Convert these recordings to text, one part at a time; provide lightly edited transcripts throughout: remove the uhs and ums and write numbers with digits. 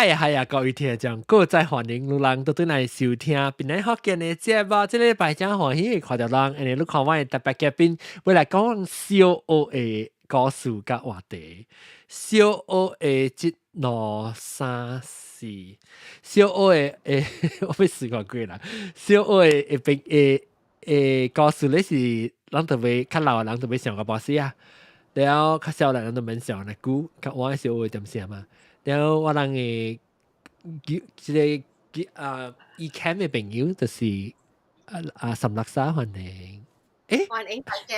係係啊，各位聽眾，閣再歡迎路人倒轉來收聽檳榔福建的節目。這禮拜真歡喜看著人，因為你看我的特別嘉賓，欲來講小學的故事佮話題。小學的一兩三四，小學的我欲試看過啦。小學的的的的故事咧是，人特別較老的人特別上個半死啊，了較少年人都免上來久，較我小學點啥嘛。了我人的這個啊以前的朋友就是啊啊岑樂莎歡迎，欸，歡迎大家。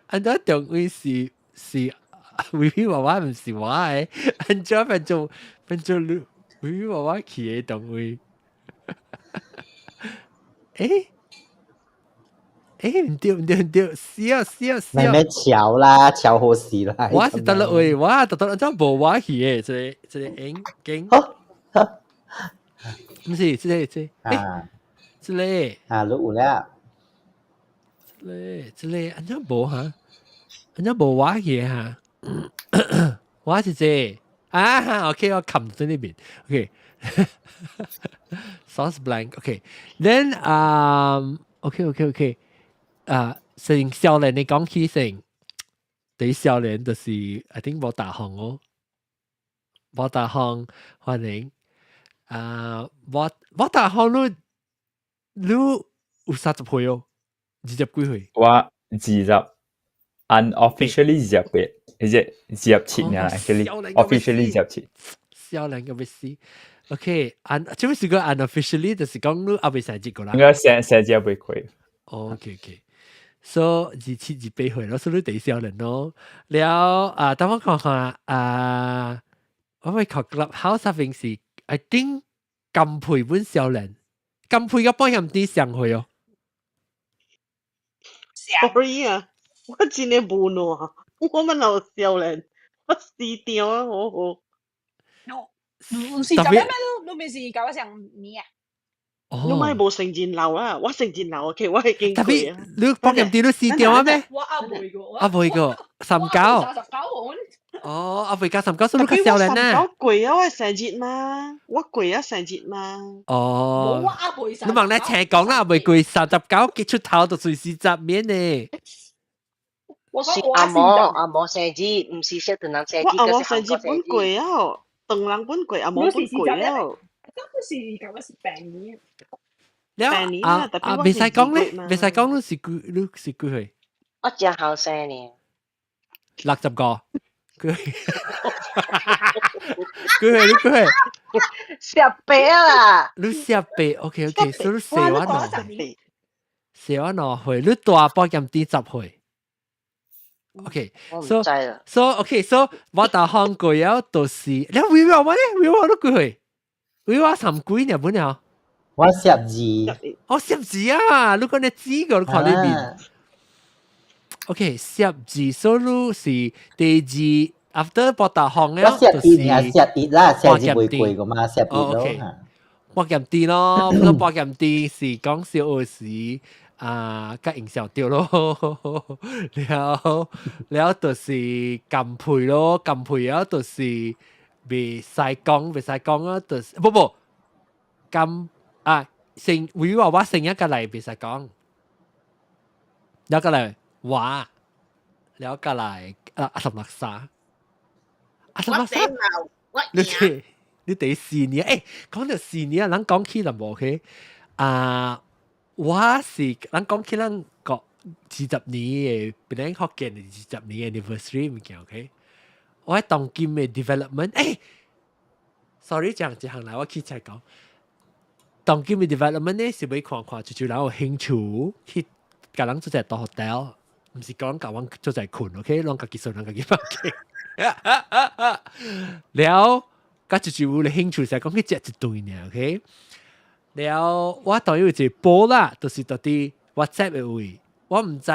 按怎定位是是微微娃娃，毋是我的，按怎變做變做你微微娃娃去的定位？欸欸，毋對毋對毋對，死啊死啊死啊！咪咩巧啦，巧好事啦。我是得落位，我得得怎無我去的？這個這個影景，毋是這個這個，欸，這個啊，你有了。這個這個按怎無哈？按怎無我去的哈？我是這個啊，OK，我冚在呢邊，OK，source blank，OK，then 啊，OK，啊，先少年的講起先，第一少年就是 I think 無大行哦，無大行歡迎啊，無無大行你你有30歲哦，20幾歲？我二十，unofficially 28，而且27呢，actually officially 27。少年個欲死，OK，un 這是個 unofficially 就是講你猶未生日過啦。應該生生日未過。 OK，so 27、28歲咯，屬於第少年咯。了啊，等我看看啊，我會看 Clubhouse 平時，I think 金培本少年，金培個保險啲上歲哦。 Sorry 啊，我真的無腦，我們老少年，我死定啊，好好。唔是就咩咩都，你咪是共我上年啊？你咪無成真老啊，我成真老，OK，我已經特別你保險啲你死掉啊咩？我阿妹個，阿妹個39。39我。哦，阿妹加三九，所以你較少年啊。我過啊，我生日嘛，我過啊生日嘛。哦。我阿妹。你問你聽講啦，未過39結出頭就隨時十免呢。我是阿嬤阿嬤生日，毋是小唐人生日。我阿嬤生日本過啊，唐人本過，阿嬤本過啊。咁不是咁我是病年。了啊啊，袂使講咧，袂使講你是幾你是幾歲？我真後生呢。60個。幾歲？幾歲？你幾歲？18啦。你十八，OK OK，所以你細我兩歲，細我兩歲，你大保險啲10歲。OK，so so OK，so 我大行過了，就是你威我咧，威我你幾歲？威我三幾年本了。我12。哦，十二啊！你講你知個，你看裏面。OK，十二，所以你是第二，after 博大行了，我11啊，11啦，11未過個嘛，11咯。保險啲咯，不過保險啲是講小學時啊，較營銷掉咯，了了就是金配咯，金配啊，就是袂使講，袂使講啊，就是不不金啊，成會話我成一個嚟袂使講，了個嚟話，了個嚟啊阿十六沙，阿十六沙，你睇你第四年，欸，講到四年啊，咱講起就無 OK 啊，我是咱講起咱個20年的，本來福建的二十年 anniversary 物件 OK，我喺當今的 development，欸，sorry 講一項來，我起來講，當今的 development 呢是欲看看，就就人有興趣去共人做一個 hotel，毋是講共阮做一個睏，OK，攏家己做，人家己房間，了，佮就就有興趣是講去食一頓爾，OK。了，我當然有一個波啦，就是佇佇 WhatsApp 的位，我毋知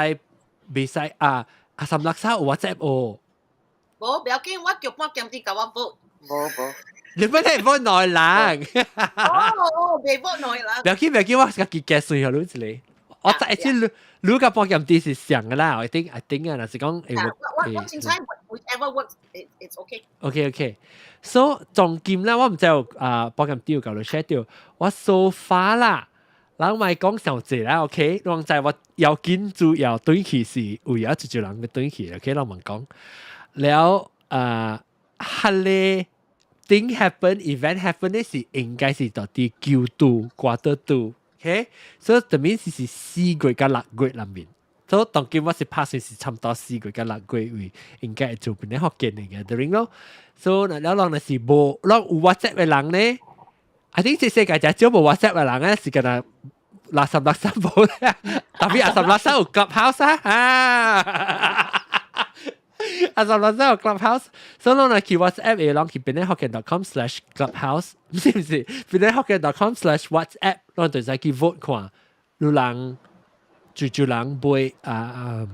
袂使啊，阿三六三有 WhatsApp 哦。無，不要緊，我叫半點鐘共我 vote。無無。你本來 vote 內人。哦哦，袂 vote 內人。不要緊，不要緊，我家己計算予你一個。我知，其實你佮半點鐘是像的啦，我頂，我頂啊，若是講我我我凊彩 Whichever works, it's okay. OK。So 重點咧，我毋知有啊，保險掉舊度 share 掉，我 so far 啦，人咪講上濟啦，OK，人知我要緊主要對起是有影一隻人嘅對起，OK，人問講，了啊，彼个 thing happen event happen 咧是應該是到佇9度quarter two，OK，所以等於是4月佮6月內面。所以當今我是拍算是差不多4月佮6月位，應該會做檳城福建的 gathering 咯。所以若了人若是無，攏有 WhatsApp 的人咧，I think 這世界真少無 WhatsApp 的人咧，是敢若垃圾垃圾無咧，特別垃圾垃圾有 Clubhouse 啊，垃圾垃圾有 Clubhouse，所以攏若去 WhatsApp 的，攏去 penanghokkien.com/clubhouse，毋是毋是，penanghokkien.com/WhatsApp，攏就使去 vote 看，有人。就就人買啊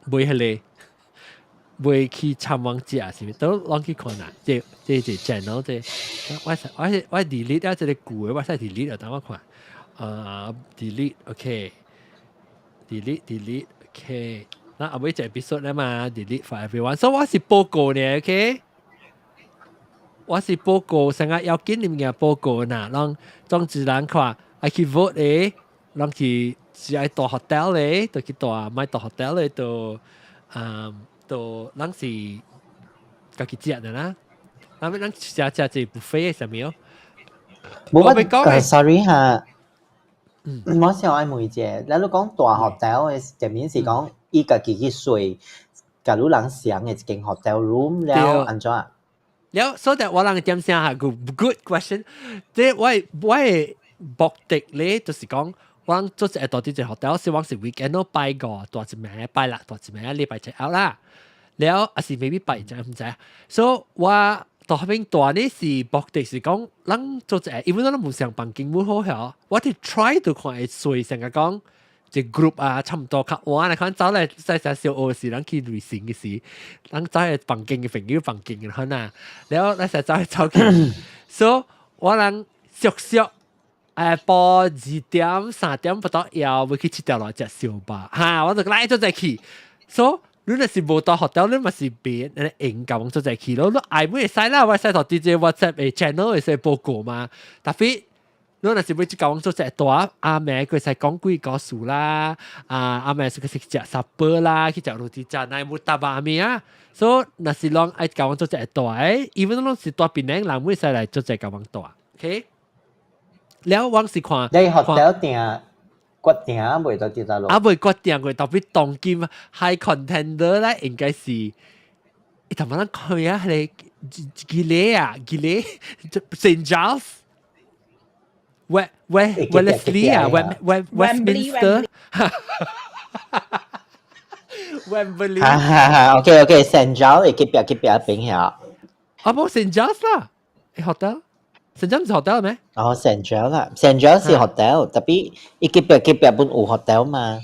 買彼个買去參往食是毋？都攏去看啦。這這這 channel 這，我我我 delete 啊，這個舊的我使 delete 啊，等我看。啊，delete OK，delete delete OK。那後尾一 episode 咧嘛，delete for everyone。所以我是報告呢，OK。我是報告，成日要緊你物件報告呐，讓總之人看愛去 vote 的，攏去。是愛住 hotel 咧，就去住買住 hotel 咧，就啊，就咱是家己食的啦。咱咱食食這 buffet 啥物哦？無我講，sorry 哈，我想愛問一下，咱你講大 hotel 的前面是講伊家己去睡，假如人上的一間 hotel room 了，按怎？了，所以我人點聲下個 good question，這我我的目的咧，就是講。我做一個到佇一個 hotel，是我是 weekend 咯，拜五蹛一暝，拜六蹛一暝，禮拜 check out 啦。了，還是 maybe 拜一毋知。所以我到後邊蹛呢是目的是講，咱做一個，因為咱無上房間無好曉，我哋 try to 看會睡成個講，一 group 啊，差唔多較晚來看走來在在小學時，咱去旅行嘅時，咱走去房間嘅朋友房間嘅可能，然後咱實走去走去，所以我人熟熟。晡2點3點不到要要去佚佗落食燒肉，哈！我就來做再去，所以你若是無蹛 hotel，你嘛是別用共阮做伙去咯。你愛會使啦，我使到佇這 WhatsApp 的 channel 會使報告嘛。特別你若是欲共阮做伙蹛，阿妹佢使講幾個事啦，啊阿妹是去食 supper 啦，去食 roti canai murtabak 物啊。所以若是攏愛共阮做伙蹛，even 攏是蹛檳城人，會使來做伙共阮蹛，OK？了，我是看，你 hotel 訂決定未到佇倒落？啊，未決定過，特別當今 high contender 咧，應該是，伊頭先咱看啊，彼个吉雷啊，吉雷，Saint Giles，West West Wellesley 啊，West West Westminster，Wembley。哈哈哈，OK OK，Saint Giles 會隔壁隔壁邊遐。啊，無 Saint Giles 啦，hotel。Saint Giles 是 hotel 咩？哦，Saint Giles 啦，Saint Giles 是 hotel，特別伊隔壁隔壁本有 hotel 嘛。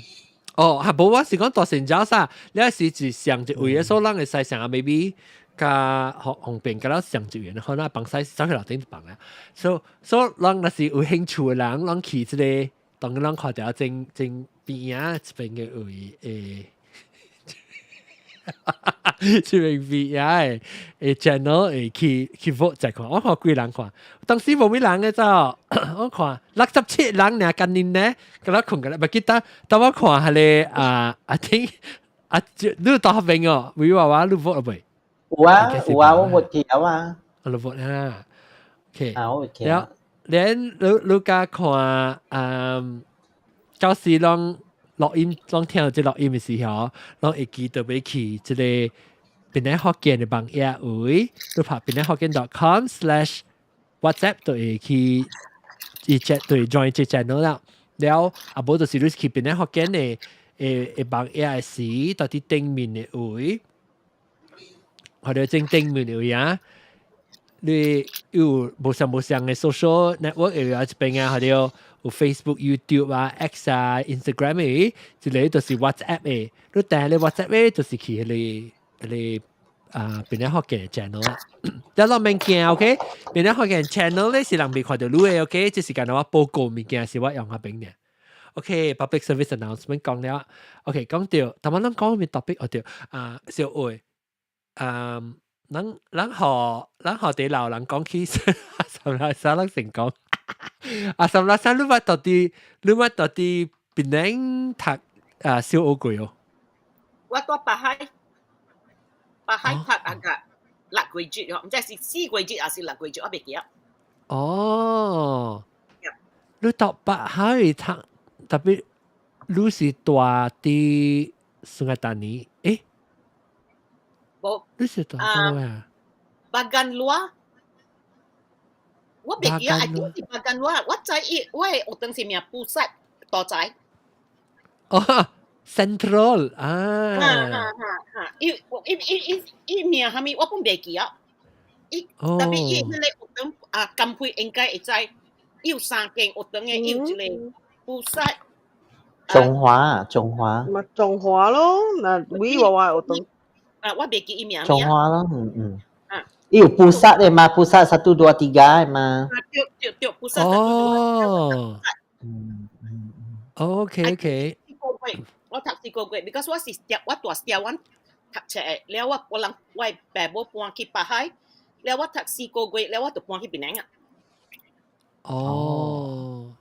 哦，係無我是講蹛 Saint Giles 啊，你是指上一位的，所以咱會使上啊，maybe 較方方便，佮了上一位，可能放使走去樓頂就放啦。所以所以咱若是有興趣的人，咱去這个，當咱看著正正邊仔這邊的位誒。這邊邊仔的 channel 會去去 vote 再看，我看幾人看，當時無咩人嘅走，我看67人爾，今年呢，佮我困個咧，袂記得，當我看彼个啊阿聽啊，你有蹛彼邊哦，維娃娃你 vote 未？有啊有啊，我 vote 去啊。我 vote 啊，OK，啊我 vote 了，連你你加看啊，到時攏錄音，攏聽到這錄音的時候，攏會記得欲去這个檳城福建的網頁位，你拍 penanghokkien.com/WhatsApp 就會去伊只對 join 這 channel 啦。了，啊無就是你去檳城福建的的的網頁的時，到佇頂面的位，或者正頂面的位啊，你有無相無相的 social network 有一邊啊，或者有 Facebook、YouTube 啊、X 啊、Instagram 的，一个就是 WhatsApp 的，你訂咧 WhatsApp 的，就是去彼个彼个啊檳城福建 channel 啦。了攏免驚，OK？檳城福建 channel 咧是人未看著你的，OK？這是干焦我報告物件是我用彼邊爾。OK，public service announcement 講了。OK，講到，但我咱講咩 topic？哦對，啊，小會，啊，咱咱學咱學啲老人講起阿三拉沙咱成講，阿三拉沙你捌到底檳城讀啊小學過哦？我蹛北海，北海讀啊個六個月哦，毋知是4個月還是六個月，我袂記得。哦，你讀北海讀，特別你是蹛佇 Sungai Petani？誒，無，你是蹛佗位啊？ Bagan Luar，我袂記得，I think 是 Bagan Luar。我知伊，我的學堂是名 Pusat 大宅。哦，Central 哈啊，哈哈哈！伊伊伊伊伊名啥物我本袂記啊。伊特別伊彼个學堂啊，甘佩應該會知，伊有三間學堂的，伊有一個 Pusat。中華，中華。咪中華咯，嗱，威娃娃學堂。啊，我袂記伊名。中華咯，嗯嗯。啊。伊有 pusat 的嘛，pusat satu dua tiga 的嘛。啊，對對對，pusat。哦。嗯。 OK。四個月，我讀四個月，because 我是我蹛台灣讀冊的，了我爸母搬去北海，了我讀四個月，了我就搬去檳城啊。哦。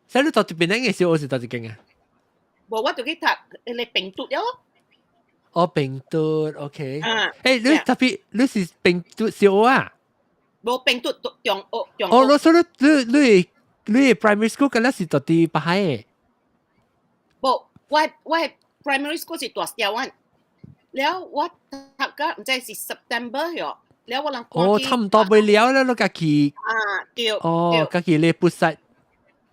所以你讀檳城的時候，是佗一間啊？無，我就去讀彼个檳竹了。哦，檳竹，OK。啊。誒，你特別你是檳竹小學啊？無檳竹讀中學，中學。哦，你說你 primary school 敢若是佇北海的？無，我 primary school 是蹛台灣，了我讀到毋知是 September 喲，了我人哦，差唔多袂了了，你家己啊，對。哦，家己咧 Pusat。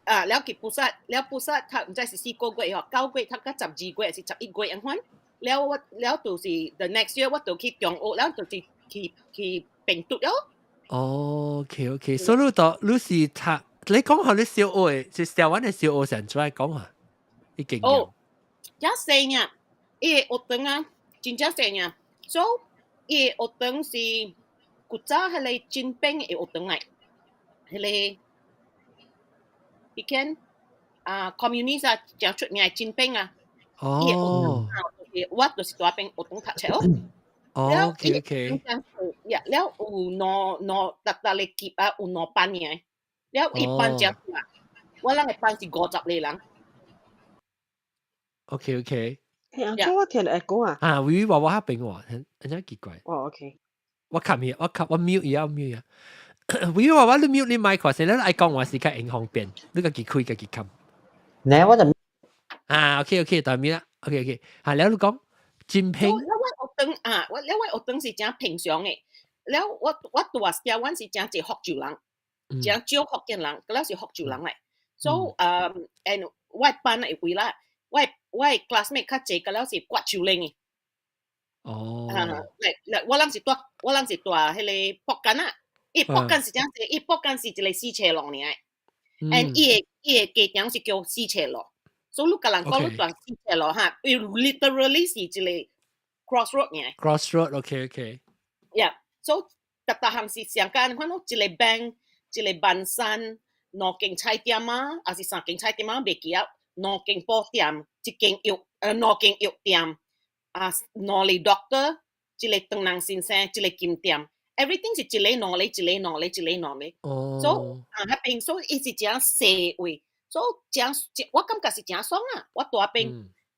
啊，了去 Pusat，了 Pusat 讀毋知是4個月嗬，9月讀到12月，還是11月按款。了我了就是 the next year 我就去中學，了就是去檳竹了。哦，OK，所以你到你是讀，你講下你小學的，是台灣的小學成出來講下，你經驗。哦，遮細呢，伊个學堂啊，真正細呢，所以伊个學堂是古早彼个金邊的學堂來，彼个以前啊，communist 啊，誠出名的金邊啊。哦。我就是蹛彼學堂讀冊哦。哦，OK。了有兩兩逐逐个級啊，有兩班爾，了伊班誠大，我人的班是50個人。 OK。嘿，啊，這我聽會講啊。啊，微微娃娃彼邊喎，很奇怪。哦，OK。我冚伊，我冚我 mute 伊啊，mute 伊啊。微微娃娃你 mute 你麥看，先你愛講話是較用方便，你家己開家己冚。呢，我就啊，OK，大咪啦，OK，啊，了你講真平。了我學堂啊，我了我學堂是誠平常的。了我蹛台灣是誠濟福州人，誠少福建人，佮了是福州人來。So，and 我班會位啦，我 classmate 較濟，佮了是割手輪的。哦。啊，來來，我人是蹛彼个福建啊，伊福建是誠濟，伊福建是一个四車路爾，and 伊的家長是叫四車路。所以你共人講你蹛四車路哈，伊 literally 是一個 crossroad 爾。 Crossroad，OK。 Yeah，so 逐逐項是上間，反正一個 bank，一個萬山，兩間菜店啊，還是三間菜店啊，袂記得。兩間布店，一間藥，兩間藥店，啊，兩個 doctor，一個唐人先生，一個金店，everything 是一個兩個，一個兩個，一個兩個。哦。所以啊，彼邊所以伊是誠細位，所以誠我感覺是誠爽啊！我蹛彼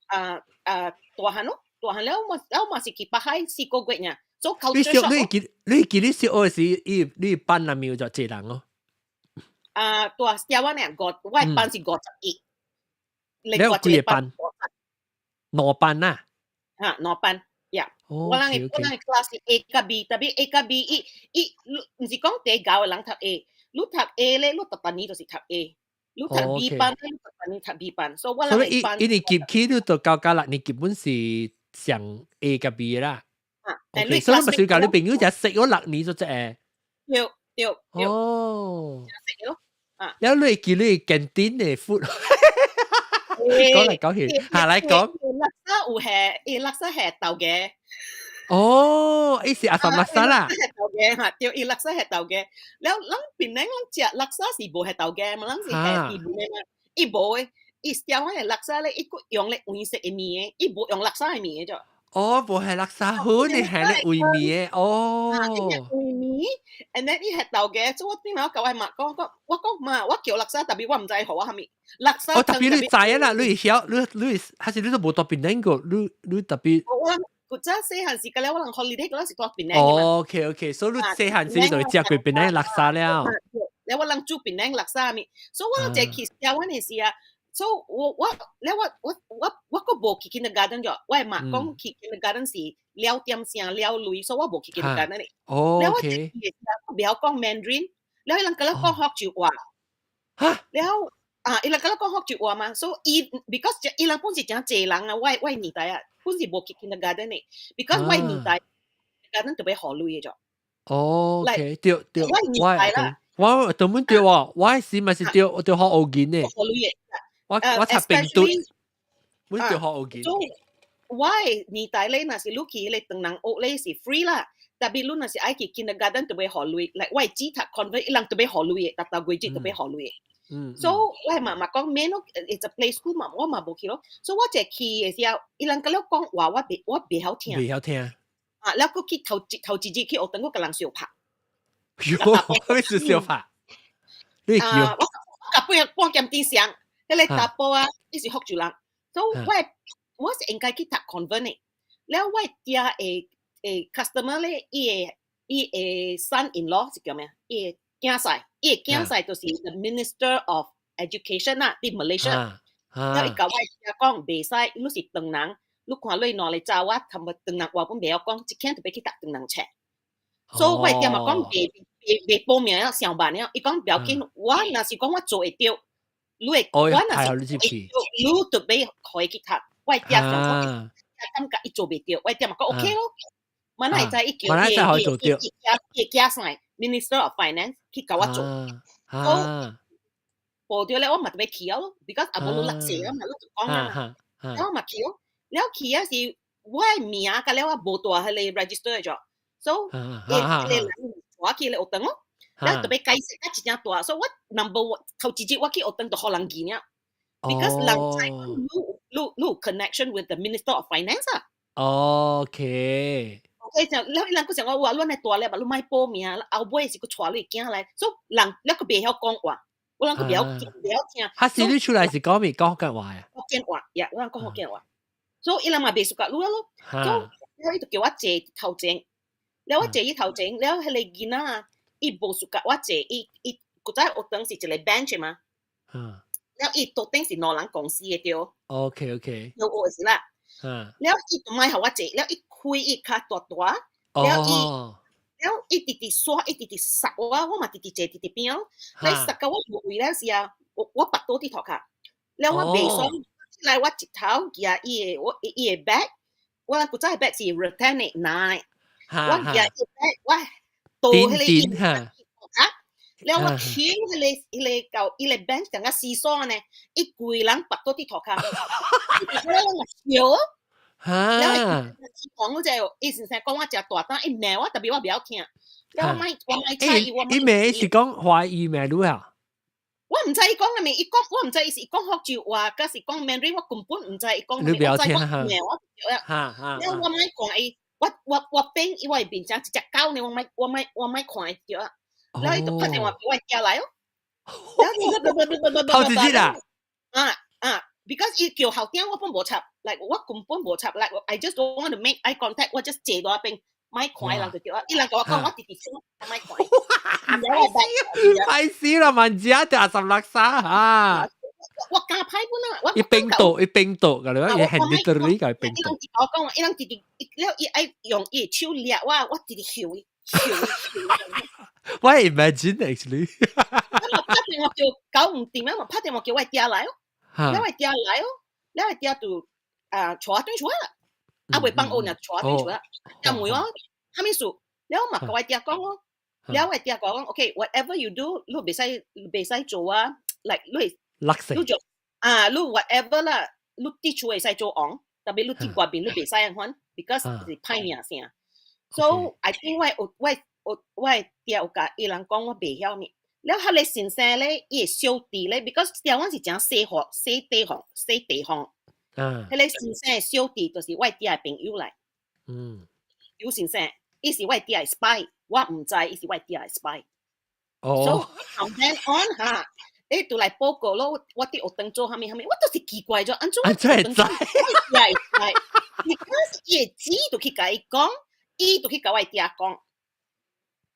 啊啊大漢咯，大漢了我了嘛是去北海4個月爾，做你小你記你小學時，伊你班內面有偌濟人哦？啊，蹛台灣呢，五我的班是51。你有幾個班？兩班啊？哈，兩班，呀。我人的 class 是 A 佮 B，特別 A 佮 B，伊伊，毋是講第九的人讀 A，你讀 A 咧，你逐逐年就是讀 A，你讀 B 班，你逐逐年讀 B 班，所以我人的班。所以伊一年級起你就九加六年基本是上 A 佮 B 啦。啊， OK，所以咪是教你朋友就識咗六年就只會。對對對。哦。識咯，啊。了你記你 canteen 的 food。講嚟講去，下來講。叻沙有係，伊叻沙係豆嘅。哦，伊是阿三叻沙啦。係豆嘅嚇，對，伊叻沙係豆嘅。了，咱檳城咱食叻沙是無係豆嘅，嘛，咱是係甜的嘛。伊無的，伊燒阮的叻沙咧，伊閣用咧黃色的麵的，伊無用叻沙的麵的啫。哦，無係叻沙粉，你係咧黃麵的哦。啊，伊係黃麵，and then 伊係豆嘅，所以我頂頭共我媽講講，我講媽，我叫叻沙，特別我毋知予我啥物叻沙。哦，特別你知啊啦，你會曉，你還是你都無蹛檳城過，你特別。我古早細漢時，個了我人 holiday 嗰陣時蹛檳城嘛。哦，OK，所以你細漢時就會食過檳城叻沙了。了我人煮檳城叻沙物，所以我一去台灣的時啊，所以我了我閣無去 kindergarten 咗，我媽講去 kindergarten 是了點聲了鐳，所以我無去 kindergarten 哩。了我一去的時我袂曉講 Mandarin，了伊人佮我講福州話。了啊，伊人佮我講福州話嘛，所以伊 because 伊人本是誠濟人啊，我年代啊，本是無去 kindergarten 的，because 我年代 kindergarten 特別予鐳的咗。哦，OK，對對，我年代啦。我根本對喎，我時嘛是對，我對學學見的。予鐳的。我讀冰嘟，阮對學學見。我年代咧，若是你去彼個唐人學咧是 free 啦，特別你若是愛去 kindergarten 特別予鐳，like 我姊讀 convent 伊人特別予鐳的，逐逐月節特別予鐳的。所以我媽媽講免咯，it's a play school 嘛，我嘛無去咯。所以我一去的時候，伊人佮了講話，我袂曉聽。袂曉聽。啊，了閣去頭一日去學堂，我共人相拍。喲，咩是相拍？你啊，我共半半點鐘上，彼個查埔啊，伊是福州人，所以我是應該去讀 convent 的。了我爹的 customer 咧，伊的 son in law 是叫咩？伊的囝婿，伊的囝婿就是 the Minister of Education 啦，佇 Malaysia。了伊共我爹講袂使，你是唐人，你看你兩个查某，他們唐人話本袂曉講，一間特別去讀唐人冊。所以我爹嘛講袂報名了，上班了，伊講不要緊，我若是講我做會著，你會我若是會著，你特別可以去讀。我爹想講，感覺伊做袂著，我爹嘛講 OK 咯。我哪會知伊叫伊囝婿 Minister of Finance 去共我做，所以報著咧，我嘛特別去咯，because 啊無你落雪啊嘛，你就講啊嘛，了我嘛去咯，了去啊是我的名佮了我無蹛彼個 register 咗，所以彼個人帶去咧學堂咯，了特別解釋啊一正大，所以我 number one 頭一日我去學堂就予人見了，because 人知你有 connection with the Minister of Finance 啊。 OK。 OK，就了伊人閣想講，哇，咱的大粒啊，你莫報名，後尾是閣帶你囝來，所以人了閣袂曉講話，我人閣袂曉聽。哈是你出來是講咩講福建話啊？福建話，呀，我人講福建話，所以伊人嘛袂 suka 你咯，所以了伊就叫我坐頭前，了我坐伊頭前，了彼個囡仔伊無 suka 我坐，伊古早學堂是一個 bench 嘛，了伊桌頂是兩人公司的對。 OK。有學是啦，了伊就莫予我坐，了伊開伊跤大大，了伊了伊直直刷，伊直直殺我，我嘛直直坐直直邊咯，你殺到我無位了時啊，我腹肚佇塗跤，了我袂爽，來我一頭舉伊的我伊的 bag，我古早的 bag 是 rattan 的拿的，我舉伊 bag，我倒彼個伊啊，了我牽彼個到伊個 bench 像個 seesaw 呢，伊規人腹肚佇塗跤，我攏笑。了伊講我就伊先生講我誠大膽，伊罵我，特別我袂曉聽。了我莫睬伊，我伊罵是講華語罵你啊？我毋知伊講啥物，伊講我毋知伊是講福州話，抑是講 Mandarin，我根本毋知伊講啥物。你袂曉聽我知我罵我了我莫看伊，我變伊我面前一隻狗呢，我莫看伊著啊。了伊就拍電話予我寄來哦。頭一日啊？啊啊！because 伊叫校長，我本無插，like 我根本無插，like I just don't want to make eye contact，我 just 坐佇那邊，莫看伊人就對啊。伊人共我講，我直直想，莫看。歹死啦，萬只就26沙哈。我加歹本啊！我伊冰毒，伊冰毒，㗎你，伊係 literally 共伊冰毒。伊我講，伊人直直，了伊愛用伊的手掠我，我直直笑伊，笑伊。我 imagine actually。我拍電話叫搞毋掂啊！我拍電話叫我爹來哦。了我爹來哦，了我爹就啊帶我轉出來啦，啊未放學呢，帶我轉出來，爹問我啥物事，了我嘛共我爹講哦，了我爹講，OK，whatever you do，你袂使做啊，like 你你就啊，你 whatever 啦，你佇厝會使做王，特別你佇外面你袂使按款，because 是歹名聲。So I think 我有我我我爹有共伊人講我袂曉物，了彼个先生咧，伊的小弟咧，because 台灣是誠細學細地方細地方，彼個先生的小弟就是我弟的朋友來。有先生，伊是我弟的 spy，我毋知伊是我弟的 spy。So from then on 哈，伊就來報告咯，我佇學堂做啥物啥物，我就是奇怪咗，按怎按怎會知？Because 伊的姊就去共伊講，伊就去共我弟講。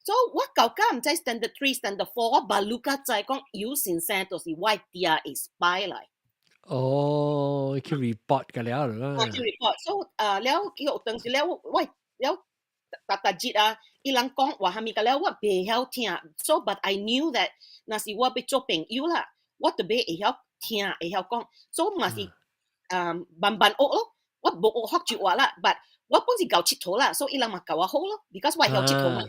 So 我到今毋知 standard 3、standard 4，我 baru 才知講有先生就是我弟的 spy 來。哦，去 report 個了啦。我去 report，so 啊了去學堂時了我了逐逐日啊，伊人講話啥物個了，我袂曉聽。So but I knew that 若是我欲做朋友啦，我就欲會曉聽，會曉講。所以嘛是啊慢慢學咯。我無學福州話啦，but 我本是𠢕𨑨迌啦，所以伊人嘛共我好咯，because 我會曉𨑨迌嘛。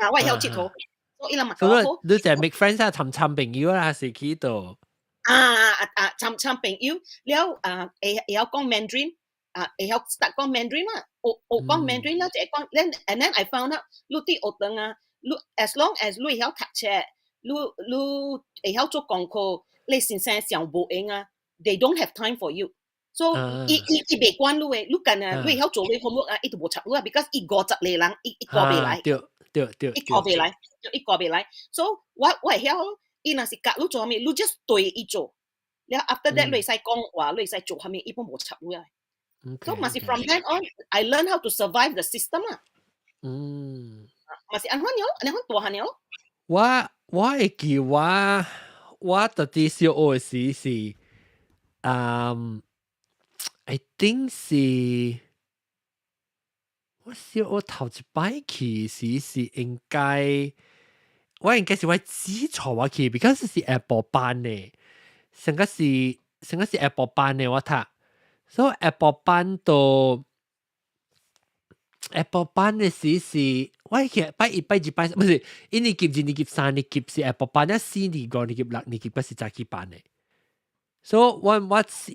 啊，我會曉𨑨迌，所以伊人嘛共我好。你就 make friends 啊，尋尋朋友啊，還是去到？啊啊啊！參參朋友了啊，會曉講 Mandarin 啊，會曉 start 講 Mandarin 啦，學學講 Mandarin 啦，就會講。Then and then I found out，你佇學堂啊，你 as long as 你會曉讀冊，你會曉做功課，你先生上無閒啊，they don't have time for you。So 伊袂管你的，你干焦你會曉做你 homework 啊，伊就無插你啊，because 伊50個人，伊顧袂來。伊顧袂來，伊顧袂來。So 我會曉。伊若是教你做啥物，你 just 對伊做。了 after that 你會使講話，你會使做啥物，伊攏無插你啊。所以嘛是 from then on, I learn how to survive the system 啦。嘛是按款樣，按款大漢樣。我會記我佇佇小學時是，嗯，I think 是我小學頭一擺去時是應該。我應該是我姊帶我去，because 是下晡班的，上個是下晡班的我讀，所以下晡班到下晡班的時是，我記拜一拜二拜，不是一年級、二年級、三年級是下晡班，四年級、五年級、六年級不是早起班的。所以我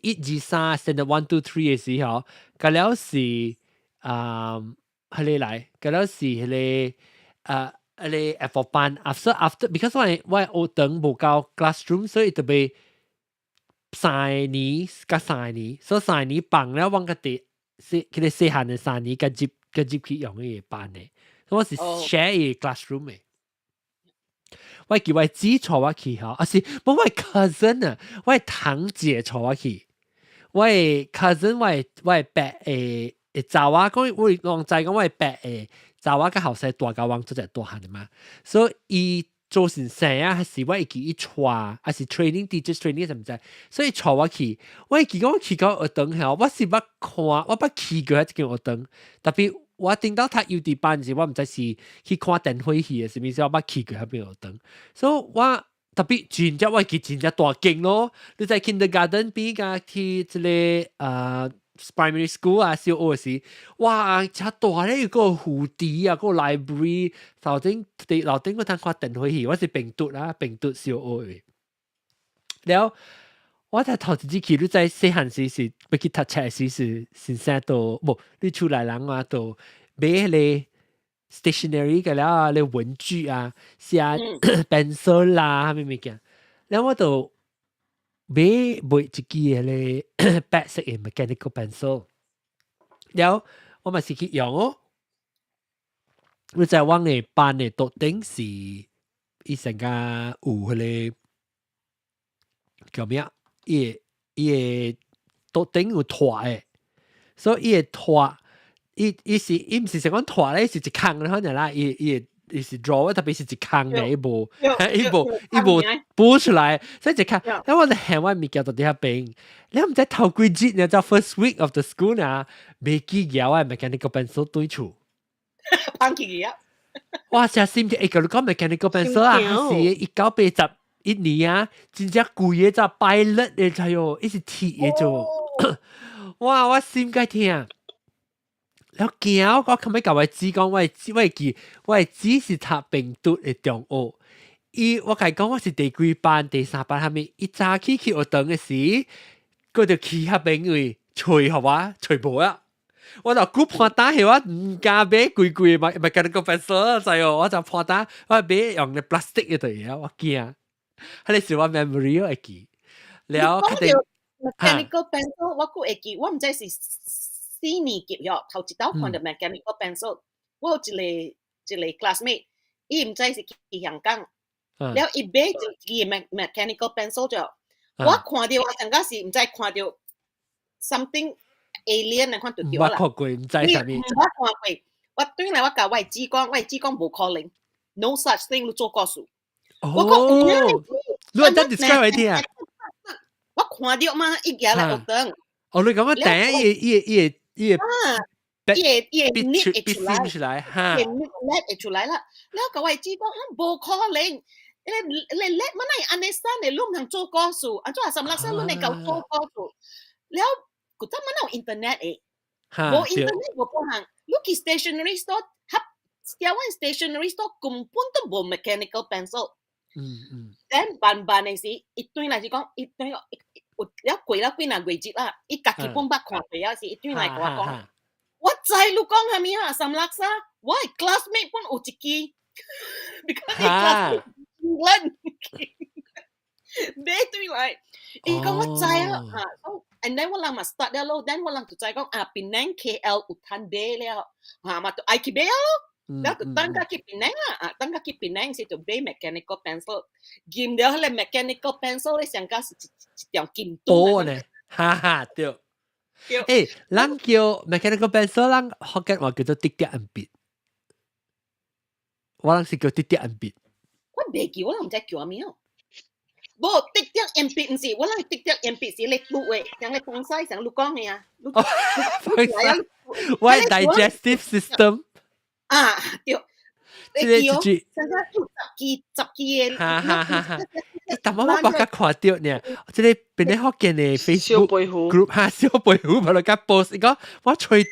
一二三 standard one two three 的時候，個了是啊，彼個來，個了是彼個啊。彼個下晡班，after because 我學堂無夠 classroom，所以特別三年佮三年，所以三年放了我家己細，彼個細漢的三年佮入佮入去用彼個班的，所以我是 share 伊 classroom 的。我記我姊帶我去吼，啊是，無我 cousin 啊，我堂姐帶我去，我 cousin 我伯會查某講，我攏知講我伯會查某佮後生大甲阮做者大漢的嘛，所以伊做先生啊，還是我會記伊帶，還是 training teacher training 啥毋知，所以帶我去，我會記講去到學堂吼，我是捌看，我捌去過彼間學堂，特別我頂到讀幼稚班時，我毋知是去看電火戲的，啥物，所以我捌去過彼邊學堂，所以我特別真正我會記真正大間咯，你在 kindergarten 邊甲去這個primary school 啊，小學時，哇，遮大咧，有個湖池啊，個 library，頭頂佇樓頂我通看電火戲，我是平綴啊，平綴小學的。了，我才頭一次去，你知細漢時是欲去讀冊時是先生都無，你厝內人啊都買彼個 stationery 個了啊，咧文具啊，寫 pencil 啦，啥物物件，了我就買買一支彼個白色的 mechanical pencil，了我嘛是去用哦。你知阮的班的桌頂是伊成個有彼個叫咩啊？伊的桌頂有拖的，所以伊會拖，伊是伊毋是成講拖咧，是一空的可能啦，伊是 drawer，特別是一空的，伊無補出來，所以一空。然後我就嫌我物件佇遐邊，你毋知頭幾日呢？就 first week of the school 呢，袂記枵我 mechanical pencil 對厝。放棄去啊！哇！真心嘅，欸，你講 mechanical pencil 啊，是1981年啊，真正貴的，只 Pilot 的，哎喲，伊是鐵的做。哇！我心該疼。了驚，我後尾共我姊講，我記，我姊是讀平綴的中學。伊我共伊講，我是第幾班、第三班，啥物？伊早起去學堂的時，佢就去遐邊位揣予我，揣無啊！我就估破單係我唔敢買貴貴嘅 mechanical pencil 就係我就破單，我買用嘅 plastic 嘅對嘢，我驚。彼個是我 memory 我會記。了確定 mechanical pencil 我閣會記，我毋知是四年級喲，頭一道看到 mechanical pencil，我有一個 classmate，伊毋知是去香港，了伊買一支 mechanical pencil 就，我看到我感覺是毋知看到 something alien 的款就對啦。我看過，毋知啥物。我看過，我轉來我共我姊講，我姊講無可能，no such thing，你做故事。我講，你會得 describe 來聽啊？我看到嘛，伊行來學堂。哦，你感覺第一伊伊伊伊伊會捏會出來，出來，哈，伊會捏會出來啦。了共我姊講，無可能，你叻乜乃按呢生的，你毋通做故事，按怎三六三你會夠做故事？了，古早乜有 internet 的，無 internet 無可能。你去 stationery store，合台灣 stationery store 根本都無 mechanical pencil。Then 慢慢的時，伊轉來是講，伊轉有了過了幾若月日啦，伊家己本捌看過啊是，伊轉來共我講，我知你講啥物啊，三六三，我的 classmate 本有一支，because 伊 classmate 咱買轉來，伊講我知啊，嚇，and then 我人嘛 start 了咯，then 我人就知講啊，檳城 KL 有通買了，嚇嘛就愛去買咯。了就等甲去檳城啦，啊，等甲去檳城時就買 mechanical pencil，撳著彼個 mechanical pencil 咧，上加是一條金寶呢，哈哈對。欸，咱叫 mechanical pencil，咱福建話叫做滴滴鉛筆，我人是叫滴滴鉛筆。我袂記，我攏毋知叫啥物哦。無滴滴鉛筆毋是，我人滴滴鉛筆是咧讀的，像咧東西，像你講的啊。我 digestive system。啊，對。這個這這個十支十支的。哈哈哈！哈，但我我較看著呢，這個變咧福建的 Facebook group 哈，小白虎把佢甲 post，伊講我揣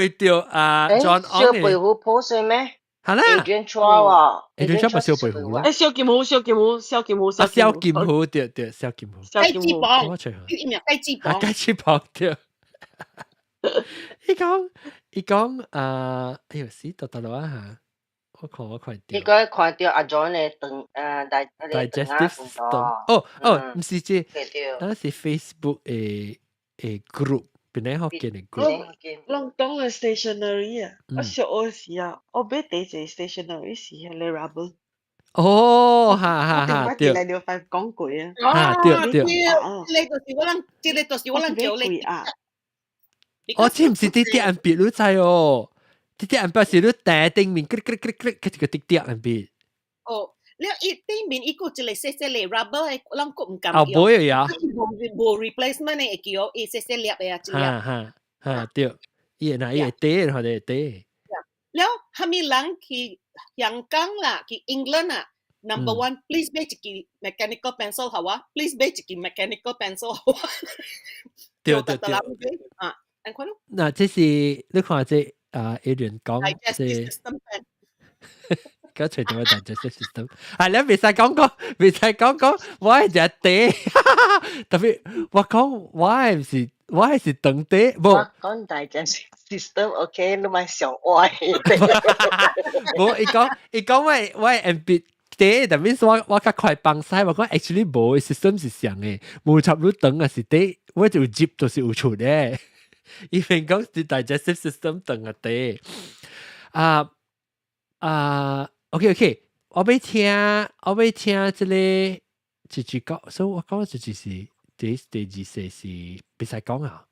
著啊，John 小白虎 post 咩？係啦，Adrian Chua 喎，Adrian Chua 咪小白虎啦。誒，小金虎，小金虎，小金虎，啊，小金虎對對，小金虎。雞翅膀，伊名雞翅膀。雞翅膀對。伊講啊，哎呦死到到啦嚇！我看我看你個看著阿 John 的腸 digestive system。哦哦，毋是這，那是 Facebook 的 group，邊個福建的 group。攏講的 stationery 啊，我小學時啊，我買第一個 stationery 是彼個 rubber。哦，哈哈哈，對。來了塊講過啊。哈，對對。這個就是我人，這個就是我人叫你。啊。哦，這毋是滴滴鉛筆，你知哦？滴滴鉛筆是你訂頂面，click click click click，佢一個滴滴鉛筆。哦，了伊頂面伊閣一個細細粒 rubber 的，咱閣毋敢哦，無的呀。無 replacement 的會叫伊細細粒的啊，一粒。哈哈哈，對，伊會拿伊會短，或者會短。了，蝦米人去香港啦，去 England 啊，number one，please 買一支 mechanical pencil 予我，please 買一支 mechanical pencil 予我。對對對。啊，按看咯。那這是你看這啊，Adrian 講這。嗰隨到 digestive system，啊，你袂使講講，袂使講講，我係食茶，特別我講我係毋是，我係是長茶，無。講 digestive system，OK，你莫想歪。無，伊講我係鉛筆茶，但係我較快放屎，我講 actually 無 system 是相的，無插入長啊是茶，我就入就是有出的。伊邊講是 digestive system 長啊茶，啊。啊，OK OK，我欲聽這個一句講，所以我講這就是第二世是袂使講啊，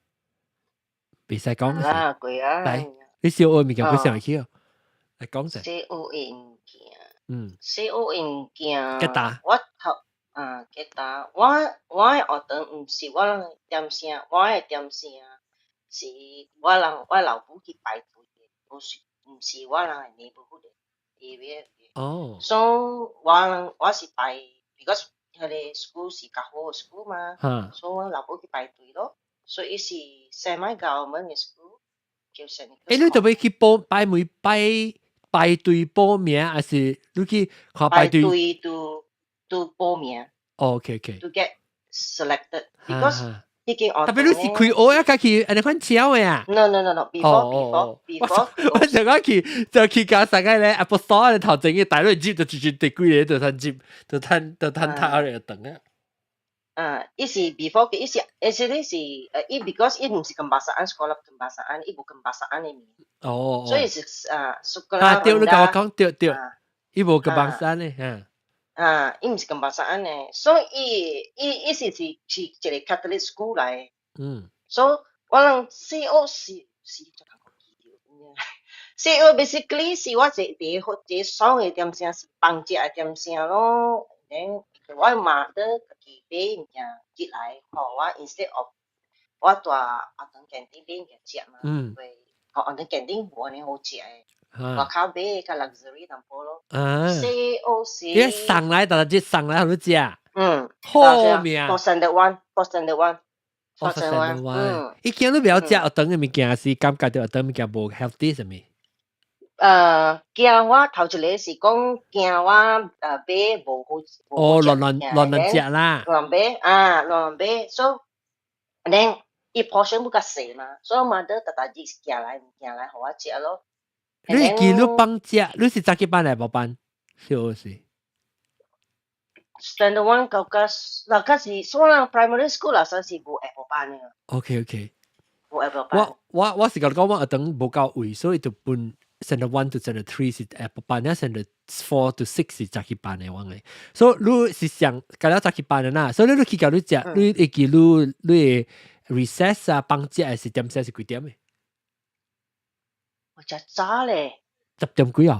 袂使講。啊，貴啊！來，你小學物件不想去哦，來講者。小學物件，小學物件。吉他。我頭啊，吉他，我的學堂毋是我人點聲，我的點聲是我人我老母去排隊的，毋是我人的 neighborhood 的。area。哦。所以我人我是排，because 彼個 school 是較好的 school 嘛，所以我老母去排隊咯。所以伊是 semi government 的 school，叫聖。欸，你特別去報排每排排隊報名，還是你去看排隊？排隊 to 報名。哦，OK OK。 To get selected because 彼間學特別你是開學啊，家去按呢款超的啊？ No no no no，before before before。我想講去就去加上個咧，Apple Store 的頭前個大佬接就直接第幾個就趁接，就趁就趁頭嚟等啊。啊，伊是 before 伊是，actually 是伊 because 伊毋是 kebangsaan sekolah kebangsaan，伊無 kebangsaan 的名。所以是啊， sekolah。啊，對，你共我講對對，伊無 kebangsaan 的嚇。啊，伊毋是 kebangsaan 的，所以伊伊伊是是是一個 Catholic school 來。所以我人小學是是就講小學 basically 是我一個一個爽的點聲是放食的點聲咯，then 我媽都家己買物件入來，予我 instead of 我蹛學堂 canteen 買物件食嘛，對，學堂 canteen 無按呢好食的，外口買較 luxury 淡薄咯。小學是。伊送來，逐日送來予你食。好命。 For standard one，for standard one。 For standard one。伊驚你袂曉食學堂的物件，是感覺著學堂物件無 healthy 啥物？驚我頭一個是講驚我買無好，哦，亂亂亂亂食啦。亂買啊，亂買，所以，then 伊 portion 不較細嘛，所以嘛得逐逐日寄來物件來予我食咯。你記你放食，你是早起班來無班？小學是。 Standard one 到甲，嗱，嗰是所以 primary school 啦，算是無下晡班的。 OK。無下晡班。我是共你講，我學堂無夠位，所以就分 standard one to standard three 是下晡班，standard four to six 是早起班的我嘅。所以你是上較了早起班的啦，所以你去共你食，你會記你你 recess 啊，放食是點時是幾點的？我食早咧。 10點幾啊？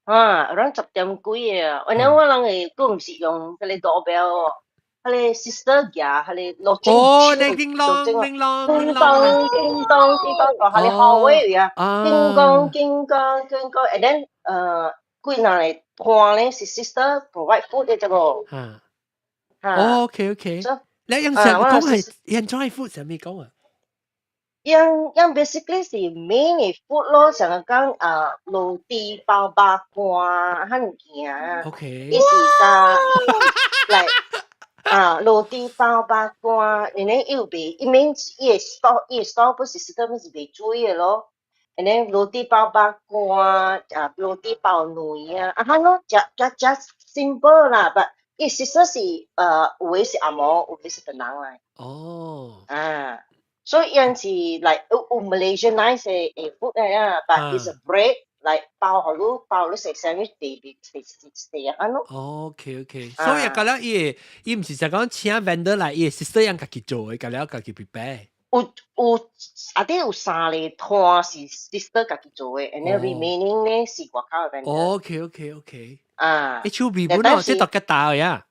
啊，around 10點幾啊！我諗我人會佫毋是用彼個 doorbell 哦，彼個 sister 舉，彼個落井。哦，叮叮啷，叮啷，叮當叮當叮當，到彼個 hallway 啊，叮當叮當叮當，and then 幾人來看咧是 sister provide food 的這個。嚇。哦，OK。你用上講係 enjoy food 啥物講啊？樣樣 basically 是 main 的 food 咯，像講啊滷豬包肉乾彼物件。 伊是加來啊滷豬包肉乾，然後伊有賣，伊免伊的 store 伊的 store 不是 system 是賣水的咯。然後滷豬包肉乾啊，滷豬包卵啊，啊彼咯，食食食 simple 啦，but 伊實質是有的是紅毛，有的是唐人來。啊。所以樣是 like 有 Malaysianized 的 food 啊，but it's a bread like 包予你包你食 sandwich 地地地地啊咯。 OK，所以講了伊伊毋是就講請 vendor 來，伊是樣家己做的，講了家己 prepare。有有啊，底有三個攤是 sister 家己做的，and then remaining 咧是外口的 vendor。 OK。啊。你手尾本哦，這大吉大的呀。